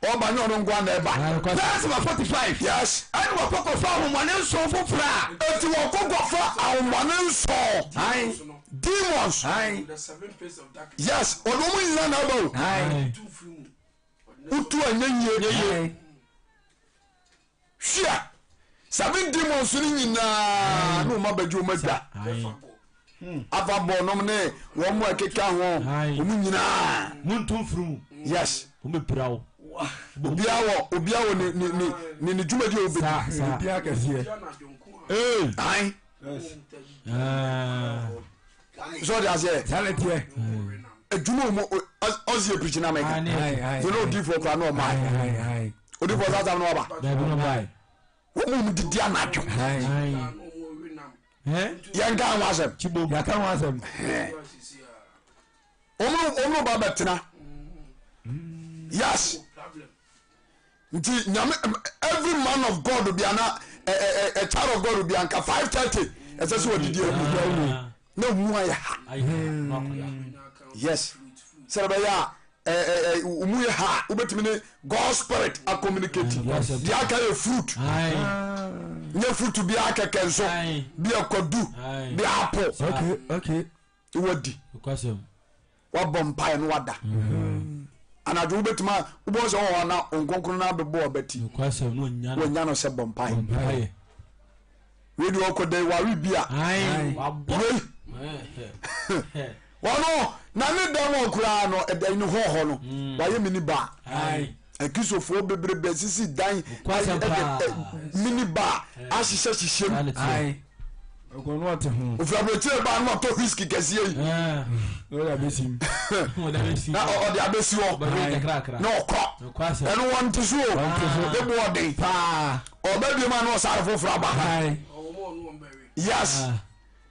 Ɔba nyɛ ɔno nkoa na ɛba. Verse number 45. Yes. Ɛna wɔkɔ kɔfa ahomɔne nson foforɔ a. Eti wɔkɔ kɔfa ahomɔne nson. Aye. Demons. Aye. The seven prince of darkness. Yes. Ɔde wɔn nyinaa na ɛba o. Aye. Tu firi mu. Wotu anyɛ yie. Aye. Hwɛ! Seven demons no nyinaa ne wɔn abɛgye wɔn adwa. Afa bɔ nom ne wɔn mu ɛkeka ho wɔn nyinaa. Muntu mfiri mu. Yes. Wɔn bɛ pira wo. Obiara wɔ obiara wɔ ne ne ne ne ne dwumadi a obedi. Sa Obiara kɛseɛ. Ee. Ayi. So ɔde aseɛ. Sáré teɛ. Adwuma wɔn ɔsi yɛ pirikyi na mɛka. Yɛn na odiifoɔ kura na ɔmaa. Odiifoɔ saa tam na waba. Wɔn mu didi anadwo. Yɛn ka ho asɛm. Yɛka ho asɛm. Wɔn no ba bɛtena. Yes. Nti nyame every man of God bi ana a child of God bi anka 5:30 ɛsɛ sɛ wɔdidi awie na mu ayɛ ha. Yes. Sɛ ɛbɛyɛ a mu yɛ ha a wobɛtumi ne God spirit a communicate. Deɛ aka yɛ fruit. Nyɛ fruit biara kɛkɛ nso. Bi akwadu, bi apple. Okay, okay. Wadi. Wabɔ mpaeɛ no wada. Mm-hmm. Anadwo wobɛtumi a wobɛhu sɛ wɔwɔ na nkonkron no abɛbɔ ɔbɛti. Wɔnya no sɛ bɔ mpaeɛ. Wei deɛ ɔkɔ dɛ ware bi a. Wei. Wɔno na ne dɛm hɔ koraa no ɛdɛn ne hɔ hɔ no mm. wayɛ mini bar. Akristofoɔ bebrebe sisi dan mini bar ahyehyɛ hyehyɛ mu. Ofiri aburokyire baa no watɔ whisky kɛseɛ yi. Na ɔde abɛsi hɔ na ɔkɔ ɛno wɔn ti so o ne bo ɔden ɔbɛ bi mu a na ɔsare foforɔ aba. Yes.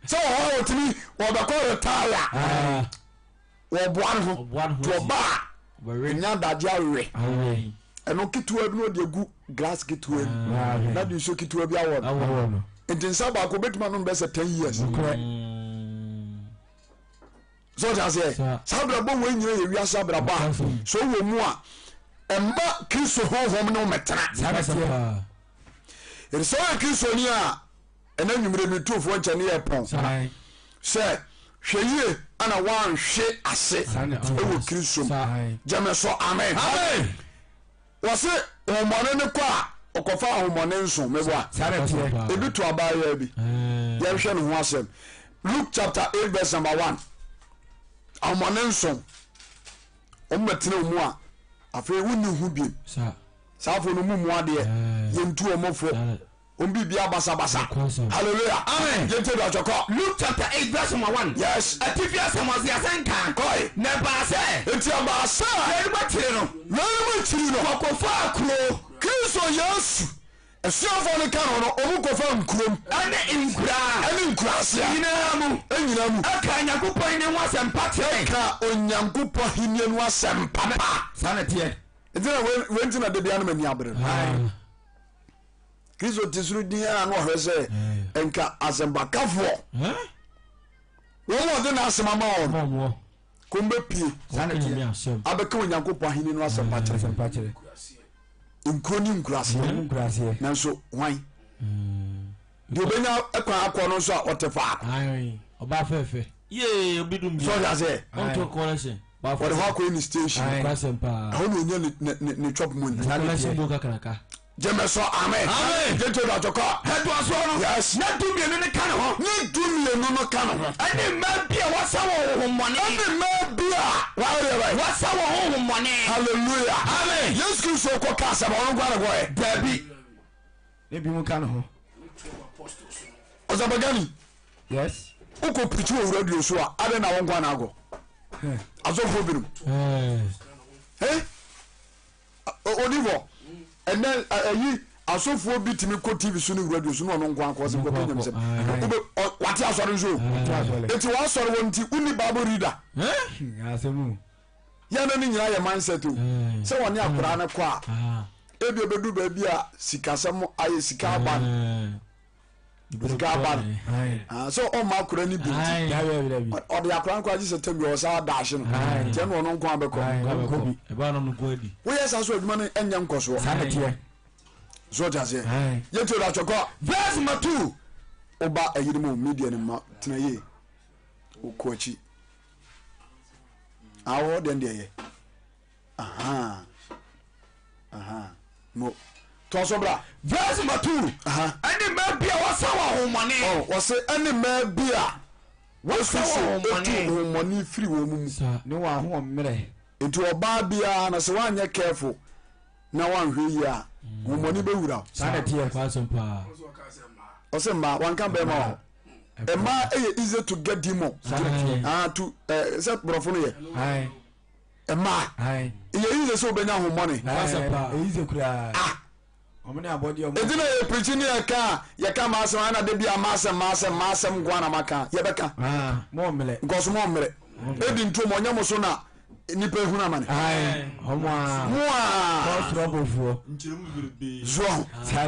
Sɛ wɔ hɔ a wɔtumi wɔbɛkɔ retire a wɔboa ne ho nti ɔba a ɛnya adagye awe ɛno ketewa bi na ɔde agu glass ketewa bi na de nsuo ketewa bi awɔ no nti nsa baako obɛtumi anom bɛ sɛ 10 years. Sɛ ɔte aseɛ, saa abrabɔ wei nyina yɛ wiase abrabɔ a sɛ wowɔ mu a ɛmma Kristo honhom ne wo mɛtena. Ɛti sɛ woyɛ Kristoni a ɛna nwummerɛ metuofoɔ nkyɛ ne yɛ pɔn sɛ hwɛ yie ana woanhwe ase ɛwɔ Kristo mu. Gyeme so amen. Wɔse honhommɔne no kɔ a, ɔkɔfa ahonhommɔne nso, meboa? Ebi to abaayewa bi. Yɛnhwɛ ne ho asɛm. Luke chapter 8 verse number 1. Ahonhommɔne nso, wɔn bɛtena mu a, afei wonni ho biem. Saa afo no mu mu adeɛ, yɛntu wɔn fo. Wɔn biribiara basabasa. Hallelujah. Amen. Yɛn ti do kɔ. Luke chapter 8 verse number 1. Yes. Atifi asɛm ɔse asɛnka. Kɔe. Na ɛbaa sɛ. Enti ɛbaa sɛ. Weinom akyiri no. Weinom akyiri no. Wɔkɔfaa kuro. Kristo Yesu asuafoɔ no ka no no, wɔn kɔfaa nkurom. Ɛne nkuraa. Ɛne nkuraaseɛ. Nyinaa mu. Nyinaa mu. Ɛkaa Onyankopɔn ahennie ho asɛmpa kyerɛɛ. Ɛkaa Onyankopɔn ahennie no asɛmpa pa. Saa na ɛteɛ. Nti na wei nti na da biara no m'ani abere no. Kristo te soro din a na ɔhwɛ sɛ nka asɛmpakafoɔ wɔn a ɔde n'asɛm ama wɔn ko mbɛpie abɛka Onyankopɔn ahenni no asɛmpa kyerɛ nkuro ne nkuraseɛ nanso hwan deɛ ɔbɛnya kwan akɔ no nso a ɔte faako sɛ ɔde aseɛ ɔde hɔ akɔyɛ ne station ɛhɔ na ɔnya ne chop money gyeme so amen gyente do atɔkɔ ɛtoasoɔ no yes na 12 no ka ne ho ne 12 no ka ne ho ɛne mmaa bi a wɔsa wɔ honhommɔne ɛne mmaa bi a wɔayɛ bɛ wɔsa wɔ honhommɔne. Hallelujah, amen. Yesu Kristo kɔ ka asɛm ɔno nkoa na kɔɛ? Daabi. Ne bi mu ka ne ho. Ɔsabagani. Yes. Wokɔ pirikyi wɔ radio so a, adɛn na wo nkoa na akɔ? Asɔfoɔ binom. Eh? Odifo, ɛnɛ ayi asɔfoɔ bi tumi kɔ TV so ne radio so ne ɔno nko akɔ sɛ nkɔka nyamsɛm. Wobɛ wate asɔre nso. Eti wasɔre wɔ nti wonni Bible reader. Yɛn na ne nyinaa yɛ mindset o. Sɛ wɔne akwadaa no kɔ a, ebi ebedu baabi a sikasɛm ayɛ sika aba no. Sika aba no. Sɛ ɔmma akwadaa no bi nti, ɔde akwadaa no kɔ agye sɛ tɛm bi ɔsa adaahye no. Nti ɛna ɔno nko abɛkɔ. Woyɛ saa so adwuma no ɛnyɛ nkɔsoɔ. So ɔte aseɛ. Yɛnti ɔde atwɛkɔ. Verse number 2. Woba ayiri mu media no ma tena yie. Wokɔ akyi. Awɔ deɛ deɛ yɛ. Ahaa. Ahaa. Mo. Toa so bra. Verse number 2. Aha. Ɛne mmaa bi a wɔsa wɔ ahommɔne. Oh, wɔse ɛne mmaa bi a wɔsa wɔ ahommɔne. Etu ahommɔne firi wɔn mu. Ne wɔn ahoɔmmerɛ. Nti ɔbaa biara na sɛ woanyɛ careful na woanhwɛ yie a, ahommɔne bɛwura wo. Saa na ɛteɛ. Ɔse mmaa, wanka bɛrima wɔ hɔ. Mmaa ɛyɛ easy to get demon. Ah, to eh, sɛ borɔfo no yɛ. Mmaa ɛyɛ easy sɛ wobɛnya ahommɔne. Ah. Enti na yɛ pirikyi ne yɛka a yɛka mmaa asɛm ana da bi a mmaa asɛm mmaa asɛm mmaa asɛm nko ara na maka yɛbɛka. Nkɔso mo mmerɛ. Edi ntom ɔnyɛ mo so na nipa ehunu amane. Mo a. Zoa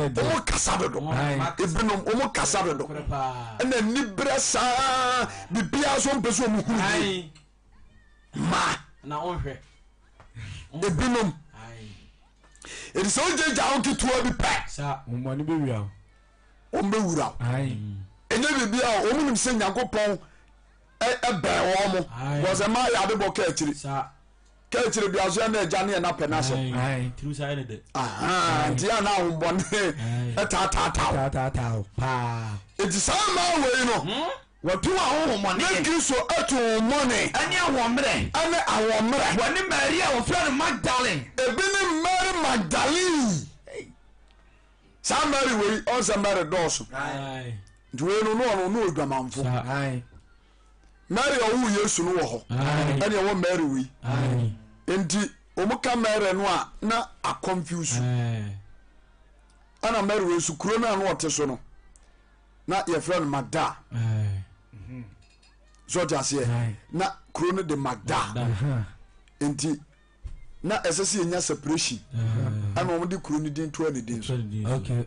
wɔn kasa dodo. Ebinom wɔn kasa dodo. Ɛna nibrɛ saa bibiara so mpɛ sɛ wɔn hunu bi. Ma. Ebinom. Eti sɛ wogyagya wo ketewa bi pɛ. Wɔn bɛwura wo. Ɛnyɛ biribiara wɔn nim sɛ Nyankopɔn ɛbɛn wɔn mo because ɛma yɛ adebɔ kaa akyiri kaa akyiri bi aso ɛna agya ne ɛna pɛ n'asɛm nti yɛ na ahombɔne ɛtaataataw nti saa mmaa wei no hmm? Wɔtu ahonhommɔne. Ne Kristo atu honhommɔne. Ɛne ahoɔmmerɛ. Ɛne ahoɔmmerɛ. Wɔne Mary a wɔfrɛ no Magdalene. Ebi ne Mary Magdalene. Saa Mary wei ɔn sɛ Mary dɔɔso. Nti wei no no ɔno no odwamanfo. Mary a ɔwoo Yesu no wɔ hɔ. Ɛne ɛwɔ Mary wei. Nti wɔn ka Mary no a na akɔnfuse. Ɛna Mary wei nso kuro no a na ɔte so no na yɛfrɛ no Magda. So ɔte aseɛ na kuro no de Magda. Nti na ɛsɛ sɛ yɛnya separation ɛna wɔn de kuro no din toa ne din so ɛna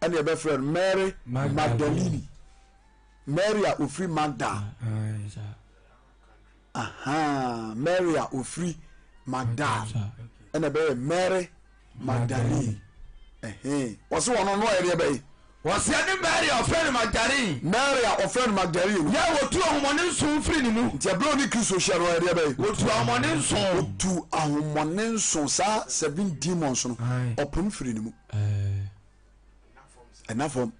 yɛbɛfrɛ no Mary Magdalene, Mary a ofiri Magda. Ahaa, Mary a ofiri Magdal ɛna ɛbɛyɛ Mary Magdalene. Ɛhɛn, wɔsi wɔn no ɔyɛ deɛ bɛyɛ. Wɔsi ɛne Mary a ɔfrɛ no Magdalene. Mary a ɔfrɛ no Magdalene no. Yɛ a wɔtu ahomɔne nson firi ne mu. Nti ɛberɛ a ɔne Kristo hyia no ɔyɛ deɛ bɛyɛ. Wɔtu ahomɔne nson. Wɔtu ahomɔne nson, saa seven demons no, ɔpem firi ne mu. Ɛna fam.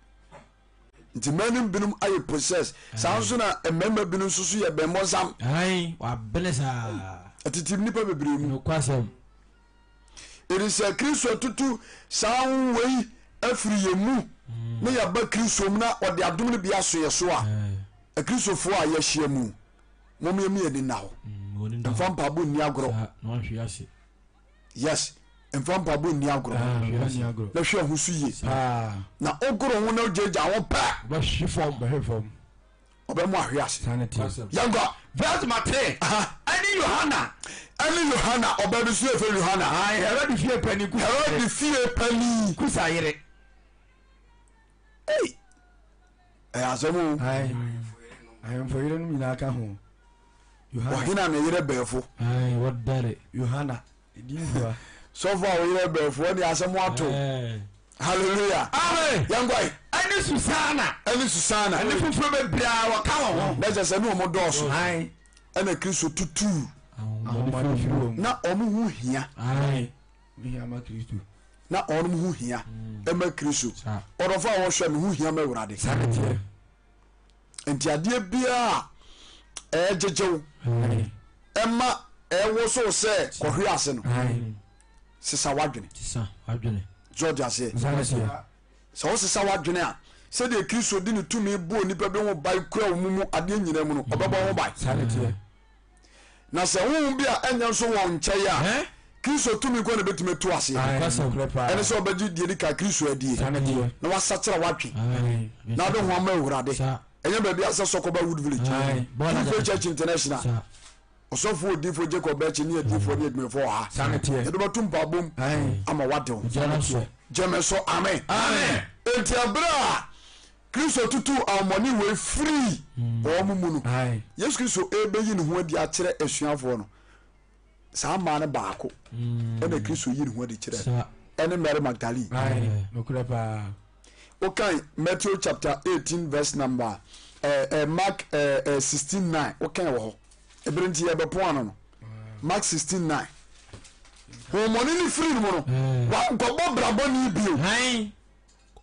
Nti mmaa no binom ayɛ possess. Saa nso na mmarima binom nso so yɛ bɛnbɔnsam. Ayi, wabene saa. Ɛtete nnipa bebree mu. Nokwasɛm. Ɛdi sɛ Kristo atutu saa wei afiri yɛn mu mm. ne yɛba Kristo mu na ɔde adom no bi aso yɛ so a, Akristofoɔ a yɛahyia mu, mom yɛmi ani nna hɔ. Mm, Mfa mpaabɔ nni agorɔ. Yes. Mfa mpaabɔ nni agorɔ. Na hwɛ ho so yie. Na ogoro ho na ogyagya ho pɛ. Bɛhwe fam. Bɛhwe fam. Ɔbɛmo ahwe ase. Yɛnkɔ. Verse number 3. Ɛne Yohana. Ɛne Yohana ɔbaa bi so yɛ fɛ Yohana. Herode fie panin Kusa. Herode fie panin. Kusa yere. Ei. Ɛyɛ asɛm o. Ahemfo yerenom nyinaa ka ho. Ɔhene a ne yere bɛɛfo. Wɔdɛre. Yohana. Sɔfo a wo yere bɛɛfo ɛne asɛm ato. Hallelujah. Amen. Yɛn kɔ yi. Ɛne Susana. Ɛne Susana. Ɛne foforɔ bebree a wɔka wɔn ho. Na kyerɛ sɛ ne wɔn dɔɔso. Ɛna Kristo tutuu. Na wɔn ho hia. Na wɔn ho hia ɛma Kristo. Ɔdɔfo a wɔhwɛ me ho hia ma Awurade. Nti adeɛ biara a ɛgyegyew ɛma ɛwosow sɛ kɔhwe ase no, sesa w'adwene. Sɛ ɔde aseɛ sɛ wosesa w'adwene a, sɛdeɛ Kristo de ne tumi bɔɔ nnipa bi ho ban kura wɔn mu adeɛ nyinaa mu no, ɔbɛbɔ ho ban. Na sɛ honhom bi a ɛnyɛ nso wɔ nkyɛe a, Kristo tumi nko na ebetumi atu aseɛ. Ɛne sɛ ɔbɛgye deɛ di kan Kristo adie na wasakyera w'adwen na ade ho ama Awurade. Ɛnyɛ baabi a sɛ Sɔkɔba Wood Village, True Faith Church International, ɔsɔfo odifo Jacob Bɛkye ne adiifoɔ ne adwumayɛfoɔ wɔ ha. Yɛde bɛto mpaabom ama wade ho. Gyeme so amen. Enti ɛberɛ a Kristo tutuu ahonhommɔne wei firii wɔn mu no, Yesu Kristo rebeyi ne ho adi akyerɛ asuafoɔ no. Saa mmaa no baako ɛna Kristo yi ne ho adi kyerɛ ɛne Mary Magdalene. Nokorɛ paa. Wokan Matthew chapter 18 verse number eh, eh, Mark eh, eh, 16 9 wokan wɔ hɔ. Ebere nti yɛbɛpon ano no. Mark 16 9. Honhommɔne no firi no mu no, wankɔbɔ brabɔne bio.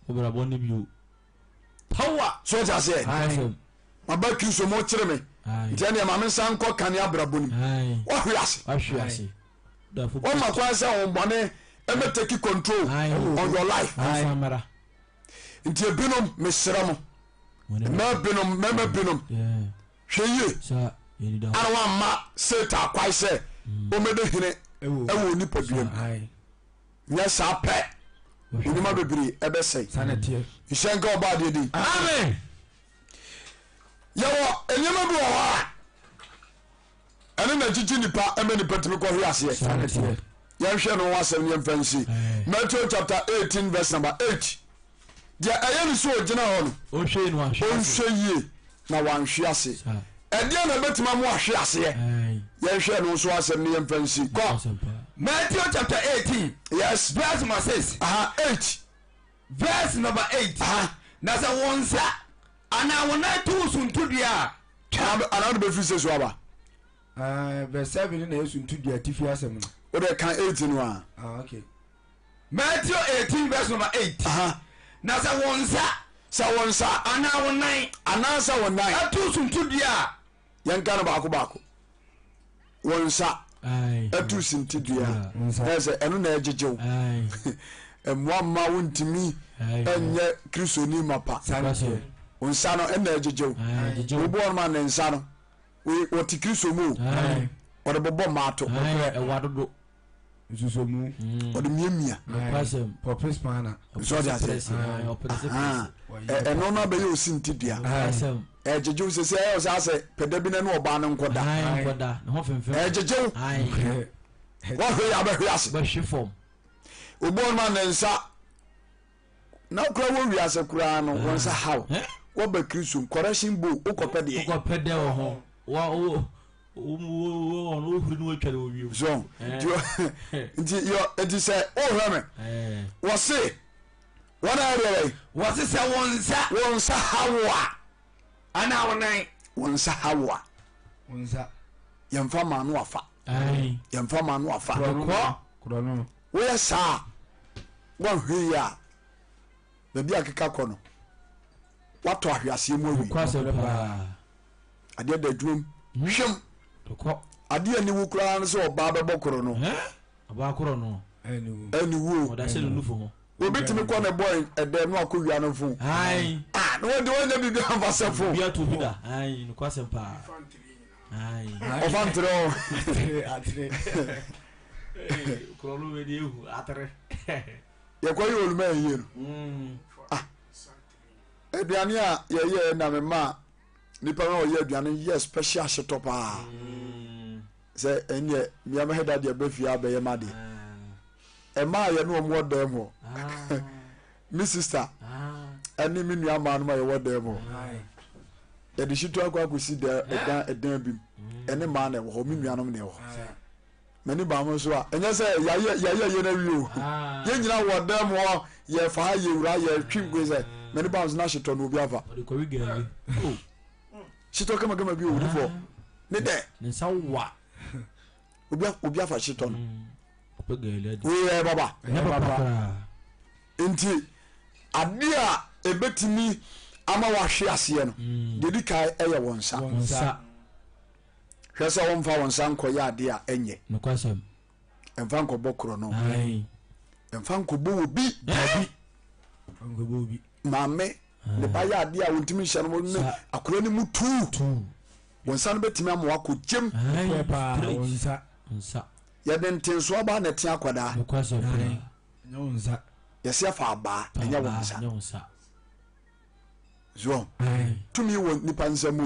Ɔbra bɔne bio. Power. So ɔte aseɛ? Maba Kristo mu kyere me. Nti ɛneɛ ma me nsa nkɔ kane abrabɔ nim. Wahwe ase. Wahwe ase. Wɔma kwan sɛ wɔn bɔne ɛmɛ take control on your life. Nti ebinom mesrɛ mo. Mmaa binom, mmarima binom. Hwɛ yie. Ana wamma Satan kwae sɛ ɔmmɛdi hene ɛwɔ nipadua mu. Nyɛ saa pɛ, nneɛma bebree ɛbɛsɛe. Nhyɛ nka ɔbɔ adeɛ din. Amen. Yɛwɔ nneɛma bi wɔ hɔ a ɛne na gyigye nipa ɛma nipa tumi kɔhwe aseɛ. Yɛnhwɛ no ho asɛm ne yɛmfa nsi. Matthew chapter 18 verse number 8. Deɛ ɛyɛ ne sɛ ɔgyina hɔ no, ɔnhwɛ yie na wanhwe ase. Ɛdeɛn na ɛbɛtumi ama wahwe aseɛ? Yɛnhwɛ ɛno nso asɛm ne yɛmfa nsi. Kɔ. Matthew chapter 18. Yes. Verse number 6. Aha, 8. Verse number 8. Aha. Na sɛ wo nsa anaa wo nan to wo suntidua a, twa. Anaa wode bɛfiri sɛ so aba? Uh, verse 7 na yɛ suntidua atifi asɛm no. Wode ka 8 no a. Ah, okay. Matthew 18 verse number 8. Aha. Na sɛ wo nsa. Sɛ wo nsa. Anaa wo nan. Anaasɛ wo nan. Ɛto suntidua a. Yɛnka no baako baako. Wo nsa. Ɛto suntidua. Ɛyɛ sɛ ɛno na ɛgyegye wo. Mmoa mma wontumi nyɛ Kristoni mapa. Wo nsa no ɛna ɛgyegye wo. Obi wɔ hɔ nom a ne nsa no wɔte Kristo mu o. Ɔde bobɔ mmaa to. Ɛwa dodo. Nsusomu. Ɔde miamia. Nokwasɛm. Pɔpes paana. Nso ɔde aseɛ. Ɛno no abɛyɛ osi nti dua. Ɛgyegyew sɛ sɛ ɛyɛ sɛ asɛ pɛda bi na ne ɔbaa no nkɔda. Nkɔda. Ne ho femfem. Ɛgyegyew. Wɔhwe yɛ abɛhwe ase. Bɛhwe fam. Obi wɔn ma ne nsa na kura wɔ wiase koraa no wɔn nsa haw. Wɔba Kristo correction bowl wokɔpɛ deɛ. Wokɔpɛ deɛ wɔ ho. Wɔ wo. So nti yɔ nti sɛ wohwɛ me wɔse wɔn a ɛdeɛ bɛyi. Wɔse sɛ wɔn nsa. Wɔn nsa ha wo a. Anaa wɔn nan. Wɔn nsa ha wo a. Wɔn nsa. Yɛnfa maa no afa. Yɛnfa maa no afa. Woyɛ saa wɔnhwɛ yie a baabi a keka kɔ no watɔ ahweaseɛ mu awie. Adeɛ da adwuma mu hwem. Adeɛ ani wu koraa no sɛ ɔbaa bɛbɔ koro no. Ɔbaa korɔ no. Ɛni wuo. Ɔda hyɛ ne nufu ho. Obi tumi kɔ ne bɔ ɛdɛm no akɔ wia no fon. Ah, na wɔde wɔnyɛ biribi amfa sɛ fon. Obi ato obi da. Ayi, nokwa asɛm paa. Ɔfa ntere o. Atere. Korɔ no bɛ di ehu atere. Yɛkɔ yɛ oluma yɛ yie no. Ah, aduane a yɛyɛ na me ma nipa no a ɔyɛ aduane yɛ special hyetɔ paa. Sɛ ɛnneɛ mmea mɛhɛ da deɛ bɛ fie abɛyɛ ma deɛ. Ɛmaa yɛ ne wɔn wɔ dɛm hɔ. Me sista ɛne me nua maa no ma yɛwɔ dɛm hɔ. Yɛde hyetɔ akɔ akɔsi dɛ ɛdan ɛdan bi mu. Ɛne maa na ɛwɔ hɔ, me nuanom na ɛwɔ hɔ. M'ani baa mo so a, ɛnyɛ sɛ yɛayɛ yɛayɛ yɛn awie o. Yɛn nyinaa wɔ dan mu hɔ, yɛfa ha, yɛwura, yɛtwe nkoe sɛ m'ani baa mo so na hyetɔ no obi afa. Ɔde kɔwe gari. Oh. Hyetɔ kamakama bi o, odifoɔ. Ne dɛ. Ne nsa wa. Obi obi afa hyetɔ no. Ɔpɛ gari adi. Wei yɛ baba. Ɛnyɛ papa koraa. Nti adeɛ a ebetumi ama wahwe aseɛ no, deɛ di kan ɛyɛ wɔn nsa. Wɔn nsa. Hwɛ sɛ womfa wo nsa nkɔyɛ adeɛ a ɛnyɛ. Nokwasɛm. Mfa nkɔbɔ korɔno. Ae. Mfa nkɔbɔ obi. Dabi. Mfa nkɔbɔ obi. Maame, ne ba yɛ adeɛ a wɔntumi nhyɛ no ne akwadaa no mu tuu. Tuu. Wo nsa no bɛtumi ama wakɔ gyem. Ae. Nokorɛ paa, wo nsa. Nsa. Yɛde ntenso aba na ɛte akwadaa. Nokwasɛm paa. Ɛnyɛ wo nsa. Yɛse afa abaa, ɛnyɛ wo nsa. Ɛnyɛ wo nsa. So tumi wɔ nipa nsam mu.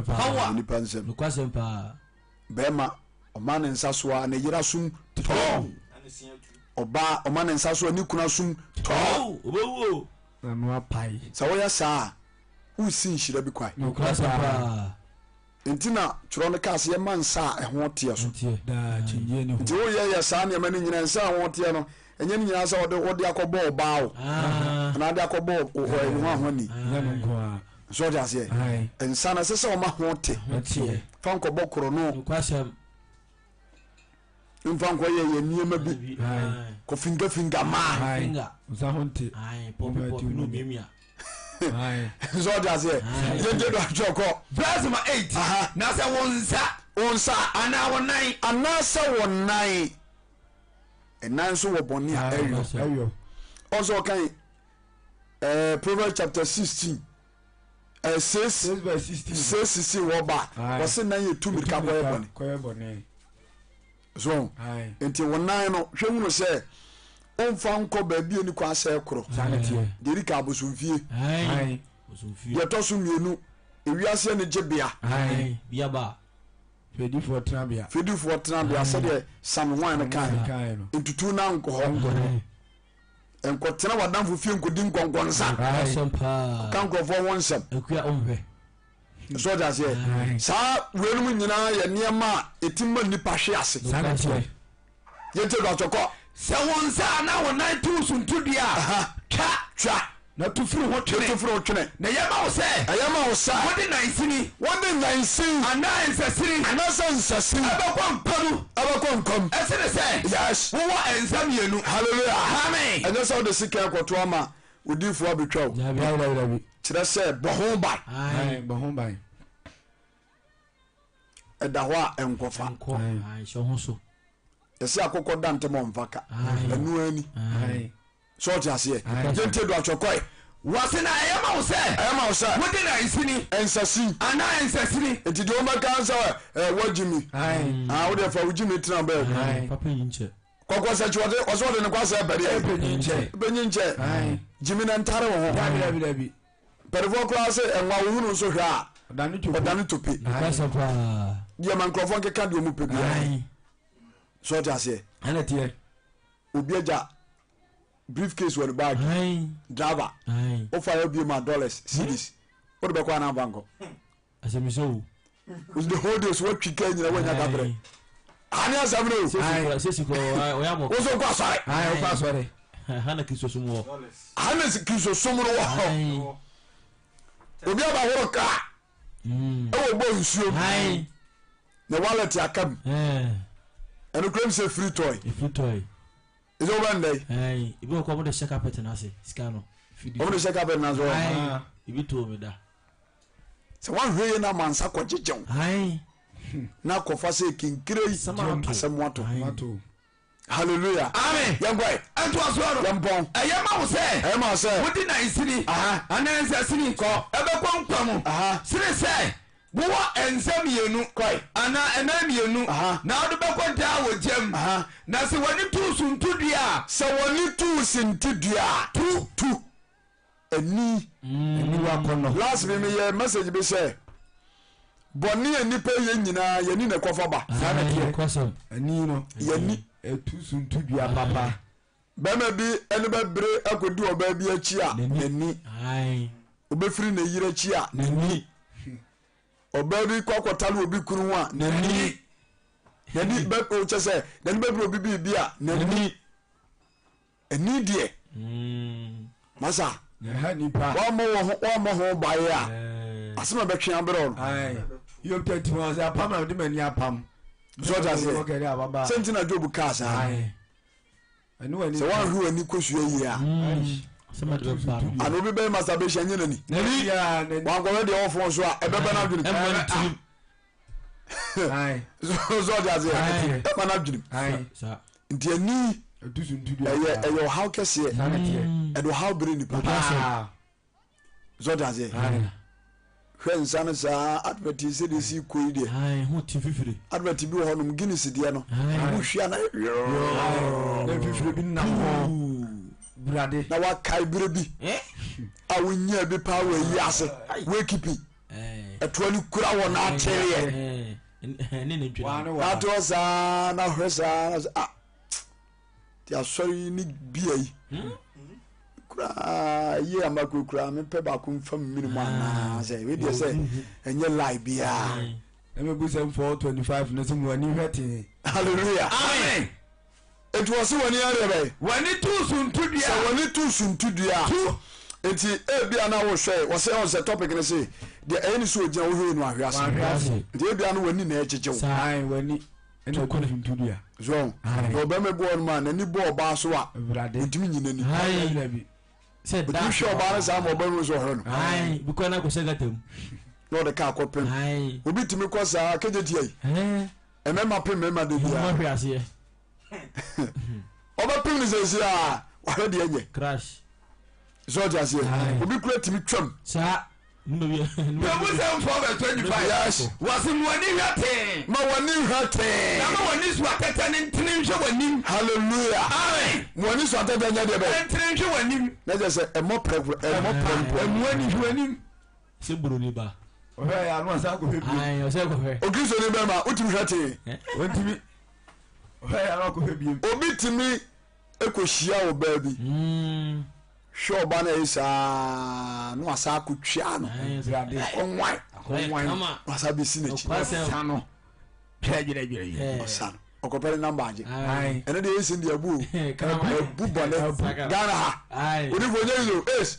Power nipa nsam. Nokwasɛm paa. Bɛrima ɔma ne nsa so a ne yere asom tɔɔ. Ɔbaa ɔma ne nsa so a ne kunu asom tɔɔ. Obewu o. N'ano apae. Sɛ woyɛ saa a, wosi nhyira bi kwan. Nokwasɛm paa. Nti na twerɛ no kaa sɛ yɛma nsa a ɛho teɛ so. Nti woyɛ yɛ saa nneɛma no nyinaa, nsa a ɛho teɛ no, ɛnyɛ ne nyinaa sɛ wode wode akɔbɔ ɔbaa o, anaa wode akɔbɔ ɛyi ho ahoni. So ɔte aseɛ? Nsa no ɛsɛ sɛ ɔma ho te. Fa nkɔbɔ korɔno. Mfa nkɔ yɛ yɛ nneɛma bi. Kɔ finga finga maa. Nsa ho nte. Nso ɔte aseɛ. Yɛntie do atwerɛ kɔ. Verse number 8. Na sɛ wo nsa. Wo nsa. Anaa wo nan. Anaasɛ wo nan. Ɛnan nso wɔ bɔne a ɛyɔ. Ɔsɛ ɔkan ɛɛ Proverbs chapter 16. 6 6 16 wɔ ba wɔse nan yɛ tu mirika kɔyɛ bɔne so nti wo nan no hwɛ hunu sɛ womfa nkɔ baabi ani kwan sɛ korɔ deɛ ɛdi ka abosomfie deɛ ɛtɔ so mmienu ewiase ani gye bea fɛdifoɔ tenabea fɛdifoɔ tenabea sɛdeɛ Sam Hwan no kae ntutu na nkɔ hɔ Nkɔtena w'adamfo fie nkɔdi nkɔnkɔnsa. Ka nkurɔfoɔ ho nsɛm. So ɔte aseɛ? Saa weinom nyinaa yɛ nneɛma a ɛtumi ma nnipa hwe ase. Yɛntie dɔtɔ kɔ. Sɛ wo nsa anaa wo nan to wo suntidua a, twa. Twa. Na tu firi ho twene. Tu firi ho twene. Na ɛyɛ ma wo sɛ. Ɛyɛ ma wo sɛ. Wode nansini. Wode nansin. Anaa nsasini. Anaasɛ nsasini. Ɛbɛkɔ nkwa mu. Ɛbɛkɔ nkwa mu. Ɛsene sɛ. Yes. Wowɔ nsa mmienu. Hallelujah. Amen. Ɛnyɛ sɛ wode sika ɛkɔto ama odiifoɔ abɛtwa o. Dabi dabi dabi. Kyerɛ sɛ bɔ ho ban. Ayi bɔ ho ban. Ɛda hɔ a ɛnkɔfa. Ɛnkɔ. Ayi hyɛ ho so. Yɛsɛ akokɔ da ntɛm ɔnfa ka. Ɛno ani. So ɔte aseɛ? Yɛntie do atwɛ kɔe. Wɔse na ɛyɛ ma wo sɛ. Ɛyɛ ma wo sɛ. Wode nansini. Nsasini. Anaa nsasini. Nti deɛ wɔbɛka sɛ ɛ wagyi mi. Ah wo deɛ fa wo gyi mi tena baabi. Papa yi nkyɛ. Kɔkɔ sɛ kyi ɔde ɔsɛ ɔde ne kwasɛ ɛpɛ deɛ. Ɛpɛ nkyɛ. Ɛpɛ nyi nkyɛ. Gyi mi na ntare wo ho. Dabi dabi dabi. Mpanyinfoɔ koraa sɛ ɛnwa wo hunu nso hwɛ a. Ɔdane tope. Ɔdane tope. Nokwasɛm paa. Deɛ ma nkurɔfoɔ nkeka deɛ ɔmu pɛ biara. So ɔte aseɛ? Ɛna teɛ. Obi agya briefcase wɔ ne bag driver wofa yɛ bie ma dollars cedis wode bɛkɔ anaa mfa nkɔ. Asɛmisa o. The whole day so watwi kaa nyina wanya kabrɛ. Ane asɛm no o. Sesi kɔ ɔyɛ amɔ. Woso kɔ asɔre. Ayi wokɔ asɔre. Ha na Kristo som wɔ. Ha na Kristo som no wɔ. Obi abahoro kaa. Ɛwɔ bɔ nsuo. Na wallet aka mu. Ɛno kura mu sɛ free toy. Free toy. Ɛsɛ wobɛ ndɛ yi. Ebi wɔ kɔ ɔmo de hyɛ carpet n'ase sika no. Ɔmo de hyɛ carpet n'ase wɔ. Ebi to omi da. Sɛ woanhwɛ yie na amansa kɔgyegye wo na kɔfa sɛ kinkire yi asɛm ato. Hallelujah. Amen. Yɛnkɔe. Ntoasoɔ no. Yɛmpɔn. Ɛyɛ ma wo sɛ. Ɛyɛ ma wo sɛ. Wode nansini. Anaa nsasini. Kɔ. Ɛbɛkɔ nkwa mu. Sene sɛ wowɔ nsa mmienu. Kɔe. Anaa ɛnan mmienu. Na wode bɛkɔ daa wɔ gya mu. Na sɛ w'ani tu suntidua a. Sɛ w'ani tu suntidua a. Tu. Tu. Ani. Aniwa kɔnɔ. Last bi meyɛ message bi sɛ bɔne a nnipa yɛ nyinaa yɛni na ɛkɔfa ba. Saa na ɛteɛ. Ani no. Yɛni. Ɛtu suntidua papa. Bɛrima bi ɛne bɛbere akɔdi ɔbaa bi akyi a n'ani. Obɛfiri ne yere akyi a n'ani. Ɔbaa bi kɔ akɔtale obi kunu ho a n'ani. N'ani bɛ kyɛ sɛ n'ani bɛbere obi biribi a n'ani. Ɛni deɛ masa wɔmmɔ wɔ ho wɔmmɔ ho baeɛ a asɛm a bɛtwe abrɛ no. Yob 31 sɛ apam na mede m'ani apam. So ɔte aseɛ sɛ nti na Job kaa saa sɛ woanhwe w'ani kɔsua yie a ana obi bɛyɛ masturbation nyɛ n'ani wankɔhwɛ deɛ ɔfon so a ɛbɛba no adwene so ɔde aseɛ ɛma no adwenem nti ani ɛyɛ ɛyɛ ɔhaw kɛseɛ ɛde ɔhaw bere nipa so ɔde aseɛ hwɛ nsa no saa advert sɛ de si kɔ yi deɛ advert bi wɔ hɔnom Guinness deɛ no wohwia na na wakae berɛ bi a wonyaa bi paa wɔ ayi ase wakipi ɛtoa no kura wɔ n'atereɛ n'ate hɔ saa na hwɛ saa na sɛ ah ti asɔre yi ne bia yi hmm? koraa yie amako koraa mepɛ baako nfa mmiri mu anaa sɛ ebi deɛ sɛ ɛnyɛ lie biara. Ɛmɛ bu sɛ 4:25 no sɛ mo ani hwɛ tee. Hallelujah. Amen. Enti wɔse w'ani adeɛ bɛn? W'ani to suntidua. Sɛ w'ani to suntidua a. Tu. Enti ebia na wohwɛ, wɔse ɛwɔ sɛ topic no se deɛ ɛyɛ ne sɛ ogyina wohwɛ yi no ahwe ase. Wahwe ase. Nti ebia no w'ani na ɛgyegye wo. Ae, w'ani ɛna ɛto suntidua. So ɔho? Na ɔbarima bi wɔ hɔnom a n'ani bɔ ɔbaa so a, Awurade. ɔntumi nyi n'ani. Ae, dabi. Sɛ da. Ɔtumi hwɛ ɔbaa no saa ma ɔbaa no hu sɛ ɔhwɛ no. Ae, bi kɔ na akɔhyɛ gata mu. Na ɔde kaa kɔpem. Ae. Obi tumi kɔ saa kegyetia yi. Ɛɛ. Mmarima pem mmarima da biara. Mmarima hwe aseɛ. Ɔbɛpem no sɛsi a wahwɛ deɛ nyɛ. Crash. Sɛ ɔte aseɛ. Obi kura tumi twam. Saa. Bɛbusɛm 4 verse 25. Yes. Wɔsi ma w'ani hwɛ tee. Ma w'ani nhwɛ tee. Na ma w'ani so atɛtɛ ne ntene nhwɛ w'anim. Hallelujah. Amen. Ma w'ani so atɛtɛ nyɛ deɛ bɛyɛ. Ntene nhwɛ w'anim. Na kyerɛ sɛ ɛmɔ prɛko ɛmɔ prɛmpo. Ɛmu ani hwɛ w'anim. Sɛ buroni ba. Ɔhwɛ yɛ ano ɔsan kɔhwɛ bio. Ayi ɔsɛ kɔhwɛ. Okristoni bɛrima wotumi hwɛ tee. Ontumi. Ɔhwɛ yɛ ano akɔhwɛ bio. Obi tumi kɔhyia ɔbaa bi. Mm. Hwɛ ɔbaa no ayi saa na wasa akɔtwia no. Akɔnwan. Akɔnwan. Na wasa bɛsi n'akyi. Ɔsa no. Dwɛdwɛdwɛ. Ɔsa no. Ɔkɔpɛ ne namba agye. Ɛno deɛ ɛsi deɛ abu o. Abu bɔne. Ghana ha. Odifo nyɛ yi o. Ace.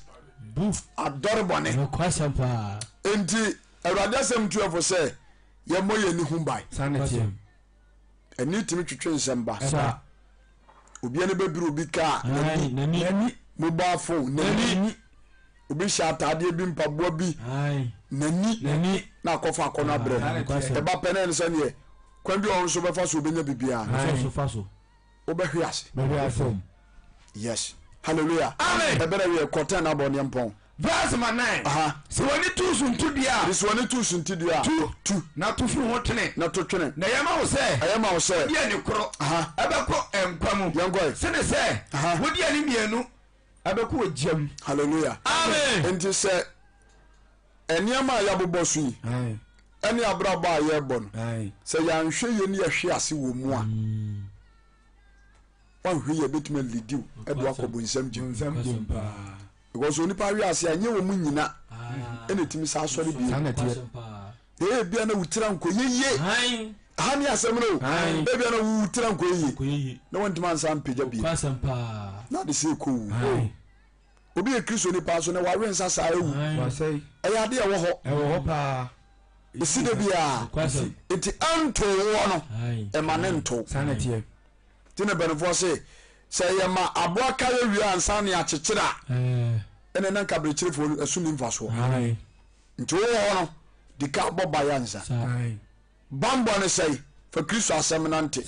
Bu. Adɔre bɔne. Nokwasɛm paa. Enti Awurade asɛm tu yɛn fo sɛ yɛmmɔ yɛn ani ho ban. Saa na ɛteɛ. Ani tumi twetwe nsɛm ba. Saa. Obi ani bɛbiri obi kaa n'ani. N'ani. Mobile phone n'ani. Obi hyɛ ataadeɛ bi mpaboa bi n'ani. N'ani. Na akɔfa akɔnɔ abrɛ. Ɛba pɛ na ɛne sɛ neɛ kwan bi a ɔno nso bɛfa so obɛnya biribiara. Fa so. Wobɛhwe ase. Bɛhwe ase. Yes. Hallelujah. Amen. Ɛbɛrɛ wiɛ kɔtɛn na abɔ neɛ mpɔn. Verse ma 9. Aha. Sɛ w'ani to suntidua a. Sɛ w'ani to suntidua a. Tu. Tu. Na to firi ho twene. Na to twene. Na ɛyɛ ma wo sɛ. Ɛyɛ ma wo sɛ. Wode ani koro. Aha. Ɛbɛkɔ nkwa mu. Yɛnkɔe. Sene sɛ. Aha. Wode ani mmienu ɛbɛkɔ ogya mu. Hallelujah. Amen. Nti sɛ nneɛma a yɛabobɔ so yi ɛne abrabɔ a yɛrebɔ no sɛ yɛanhwɛ yie ne yɛhwe ase wɔ mu a wanhwɛ yie ɛbɛtumi alidi wo ɛde wakɔ bonsam gyem because onipa awe ase a ɛnyɛ wɔ mu nyina ɛna ɛtumi sa asɔre bio. Ebia na wo tiri ankɔ yiye. Ha ne asɛm no o. Ebia na wo tiri ankɔ yiye na wantumi ansa ampagya bio. Na ade sɛ ɛkɔ wu. Obi yɛ Kristoni paa so na wawe nsa saa awu. Ɛyɛ ade a ɛwɔ hɔ. Ɛwɔ hɔ paa. Ɛsi da biara. Nti ɛnto woɔ no, ɛma ne nto. Saa na ɛteɛ. Nti na mpanimfoɔ se, sɛ yɛma aboa ka yɛ wie ansa ne akyekyere a, ɛna na nka abirekyerefoɔ no ɛso nni mfasoɔ. Nti wowɔ hɔ no, di ka bɔ bae ansa. Bammɔ ne sɛe, fa Kristo asɛm nante.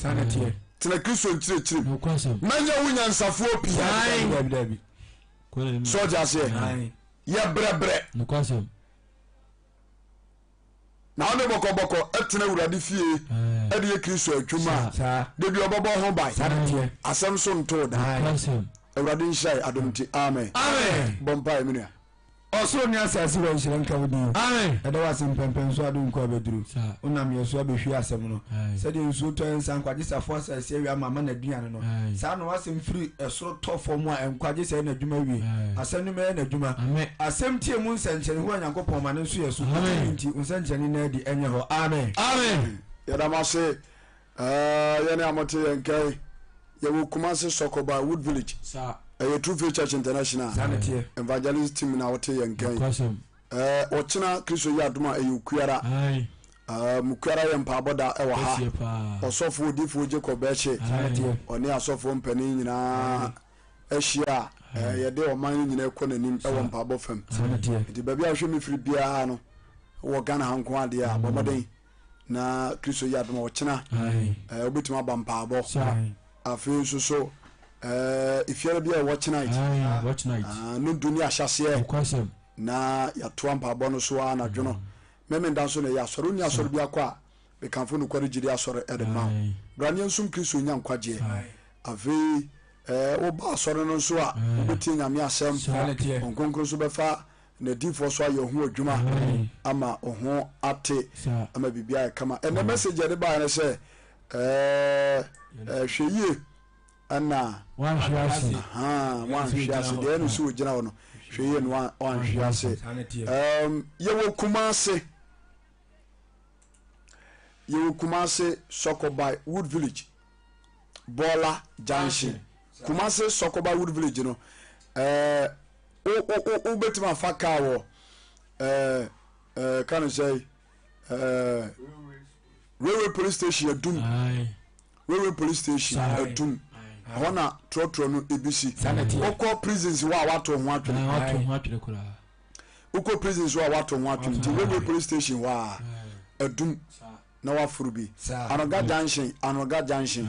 Tena Kristo nkyerɛkyerɛ mu. Mɛnyɛ wo nyansafoɔ pii. So ɔte aseɛ? Yɛ brɛbrɛ. Na wode bɔkɔbɔkɔ tena Awurade fie de yɛ Kristo adwuma a, da bi ɔbɛbɔ ho ban. Asɛm so ntoo da. Awurade nhyira yɛ adom nti. Amen. Bɔ mpaeɛ me nua. Ɔsoro ne asase wura nhyira nka wo din. Yɛda wo ase mpɛnpɛnso ade nko abɛduru. Wonam yɛn so abɛhwie asɛm no. Sɛdeɛ nsuo tɔ ɛnsa nkwagye safo asase awia ama ama n'aduane no, saa na w'asɛm firi ɛsoro tɔ fam a ɛnkwagye sɛ ɛyɛ n'adwuma wie. Asɛm no mmɛyɛ n'adwuma. Asɛm tie mu nsɛnkyerɛnne Yehowa Nyankopɔn ma no nso yɛ so. Wo tumi nti, wo nsɛnkyerɛnne nna adi ɛnyɛ hɔ. Amen. Amen. Yɛda mo ase Yɛne a mote yɛn nka yi, yɛwɔ Kumasi Sɔkɔba Wood Village. Ɛyɛ True Faith Church International Evangelist Team na wote yɛn nka yi. Ɔkyena Kristo yɛ adom a ɛyɛ Okuara. Mukuara yɛ mpaabɔ da ɛwɔ ha. Ɔsɔfo Odiyifoɔ Jacob Bɛkye ɔne asɔfoɔ mpanin nyinaa ahyia a yɛde ɔman no nyinaa kɔ n'anim ɛwɔ mpaabɔ fam. Nti baabi a wohwɛ me firi biara no wɔ Ghana ha nko adeɛ a bɔ mmɔden na Kristo yɛ adom a ɔkyena ɛɛ wobɛtumi aba mpaabɔ afei nso so ɛɛ efiara bi a watch night watch night ah, no du ne ahyɛseɛ na yɛatoa mpaabɔ no so ara anadwo no mɛmenda nso na ɛyɛ asɔre wonni asɔre bi akɔ a mekamfo nokware gyidi asɔre ɛde ma wo bra ne yɛnsom Kristo nya nkwagyeɛ afei ɛɛ woba asɔre no nso a wobɛtie Nyame asɛm Honhom Kronkron nso bɛfa N'adiyifoɔ so ayɛ ho adwuma ama wo ho ate ama biribi ayɛ kama. Ɛnɛ message yɛde baeɛ no sɛ ɛɛ hwɛ yie ɛna wanhwe ase. Wanhwe ase deɛ ɛno sɛ ogyina hɔ no hwɛ yie no wanhwe ase. Yɛwɔ Kumase yɛwɔ Kumase Sɔkɔbae Wood Village Bɔɔla Junction Kumase Sɔkɔbae Wood Village no ɛɛ. Wo wo wo wobɛtumi afa kaa wɔ ɛɛ ɛɛ ka no sɛ ɛɛ railway police station adum railway police station adum ɛhɔ na trɔtrɔ no ebi si wokɔ prisons hɔ a wato ho atwene wokɔ prisons hɔ a wato ho atwene nti railway police station hɔ a adum na waforo bi anoga junction anoga junction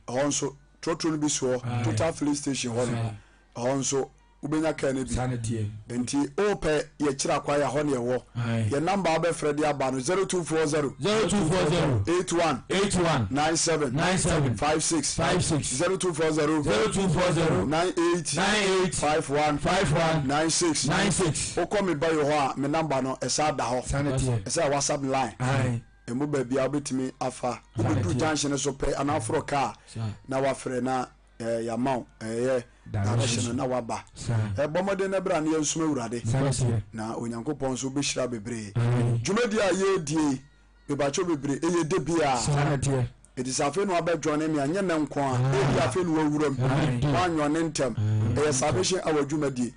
ɛhɔ nso trɔtrɔ no bi si hɔ total filling station hɔ no Ɛhɔ nso wobɛnya kaa no bi. Saa na ɛteɛ. Nti wopɛ yɛkyerɛ akwan a ɛhɔ ne ɛwɔ. Yɛn number a wobɛfrɛ de aba no 0240. 0240. 81. 81. 97. 97. 56. 56. 0240. 0240. 98. 98. 51. 51. 96. 96. Wokɔ me bio hɔ a me number no ɛsaa da hɔ. Saa na ɛteɛ. Ɛsɛ WhatsApp line. Ɛmu baabi a wobɛtumi afa. Wobɛduru junction no so pɛ anaa aforo kaa na wafrɛ na. Eh, yɛama wo ɛyɛ direction no na waba. Eh, bɔ mmɔden na bra na yɛnsom Awurade. Na Onyankopɔn nso bɛhyira bebree. Dwumadi a yɛredie yi, mebakyɛw bebree, ɛyɛ da biara. Ɛti sɛ afei na wabɛ joine me a, nyɛ nɛ nko a, ebi afei na wawura mu, woanyɔne ntɛm. Ɛyɛ Salvation Hour dwumadie.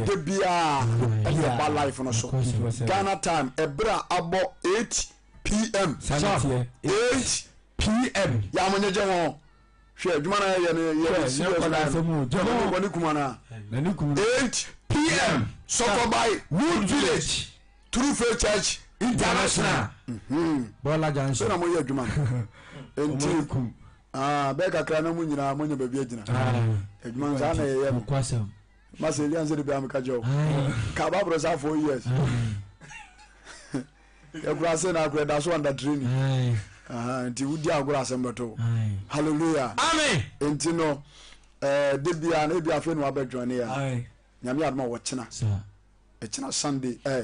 Da biara ɛne ɛba life no so. Ghana time, ɛberɛ a abɔ 8 pm. 8 pm. Yɛ a mo nyegye ho. Hwɛ adwuma na yɛyɛ no yɛ serious na wɔne kum anaa. 8 pm Sɔkɔbae Wood Village True Faith Church International. Bɔɔla Junction. Sɛ na moyɛ adwuma no nti bɛyɛ kakra na mo nyinaa monya baabi agyina adwuma no saa na yɛyɛ no. Masa Elian sɛ de bia meka kyerɛ wo ka ba borɔ saa 4 years. Yɛkura ase na akora da so under training. Nti wodi agorɔ asɛm bɛto. Hallelujah. Amen. Nti no eh, de bia na ebi afei na wabɛ join ya. Nyame adom a wɔkyena. Ɛkyena Sunday eh.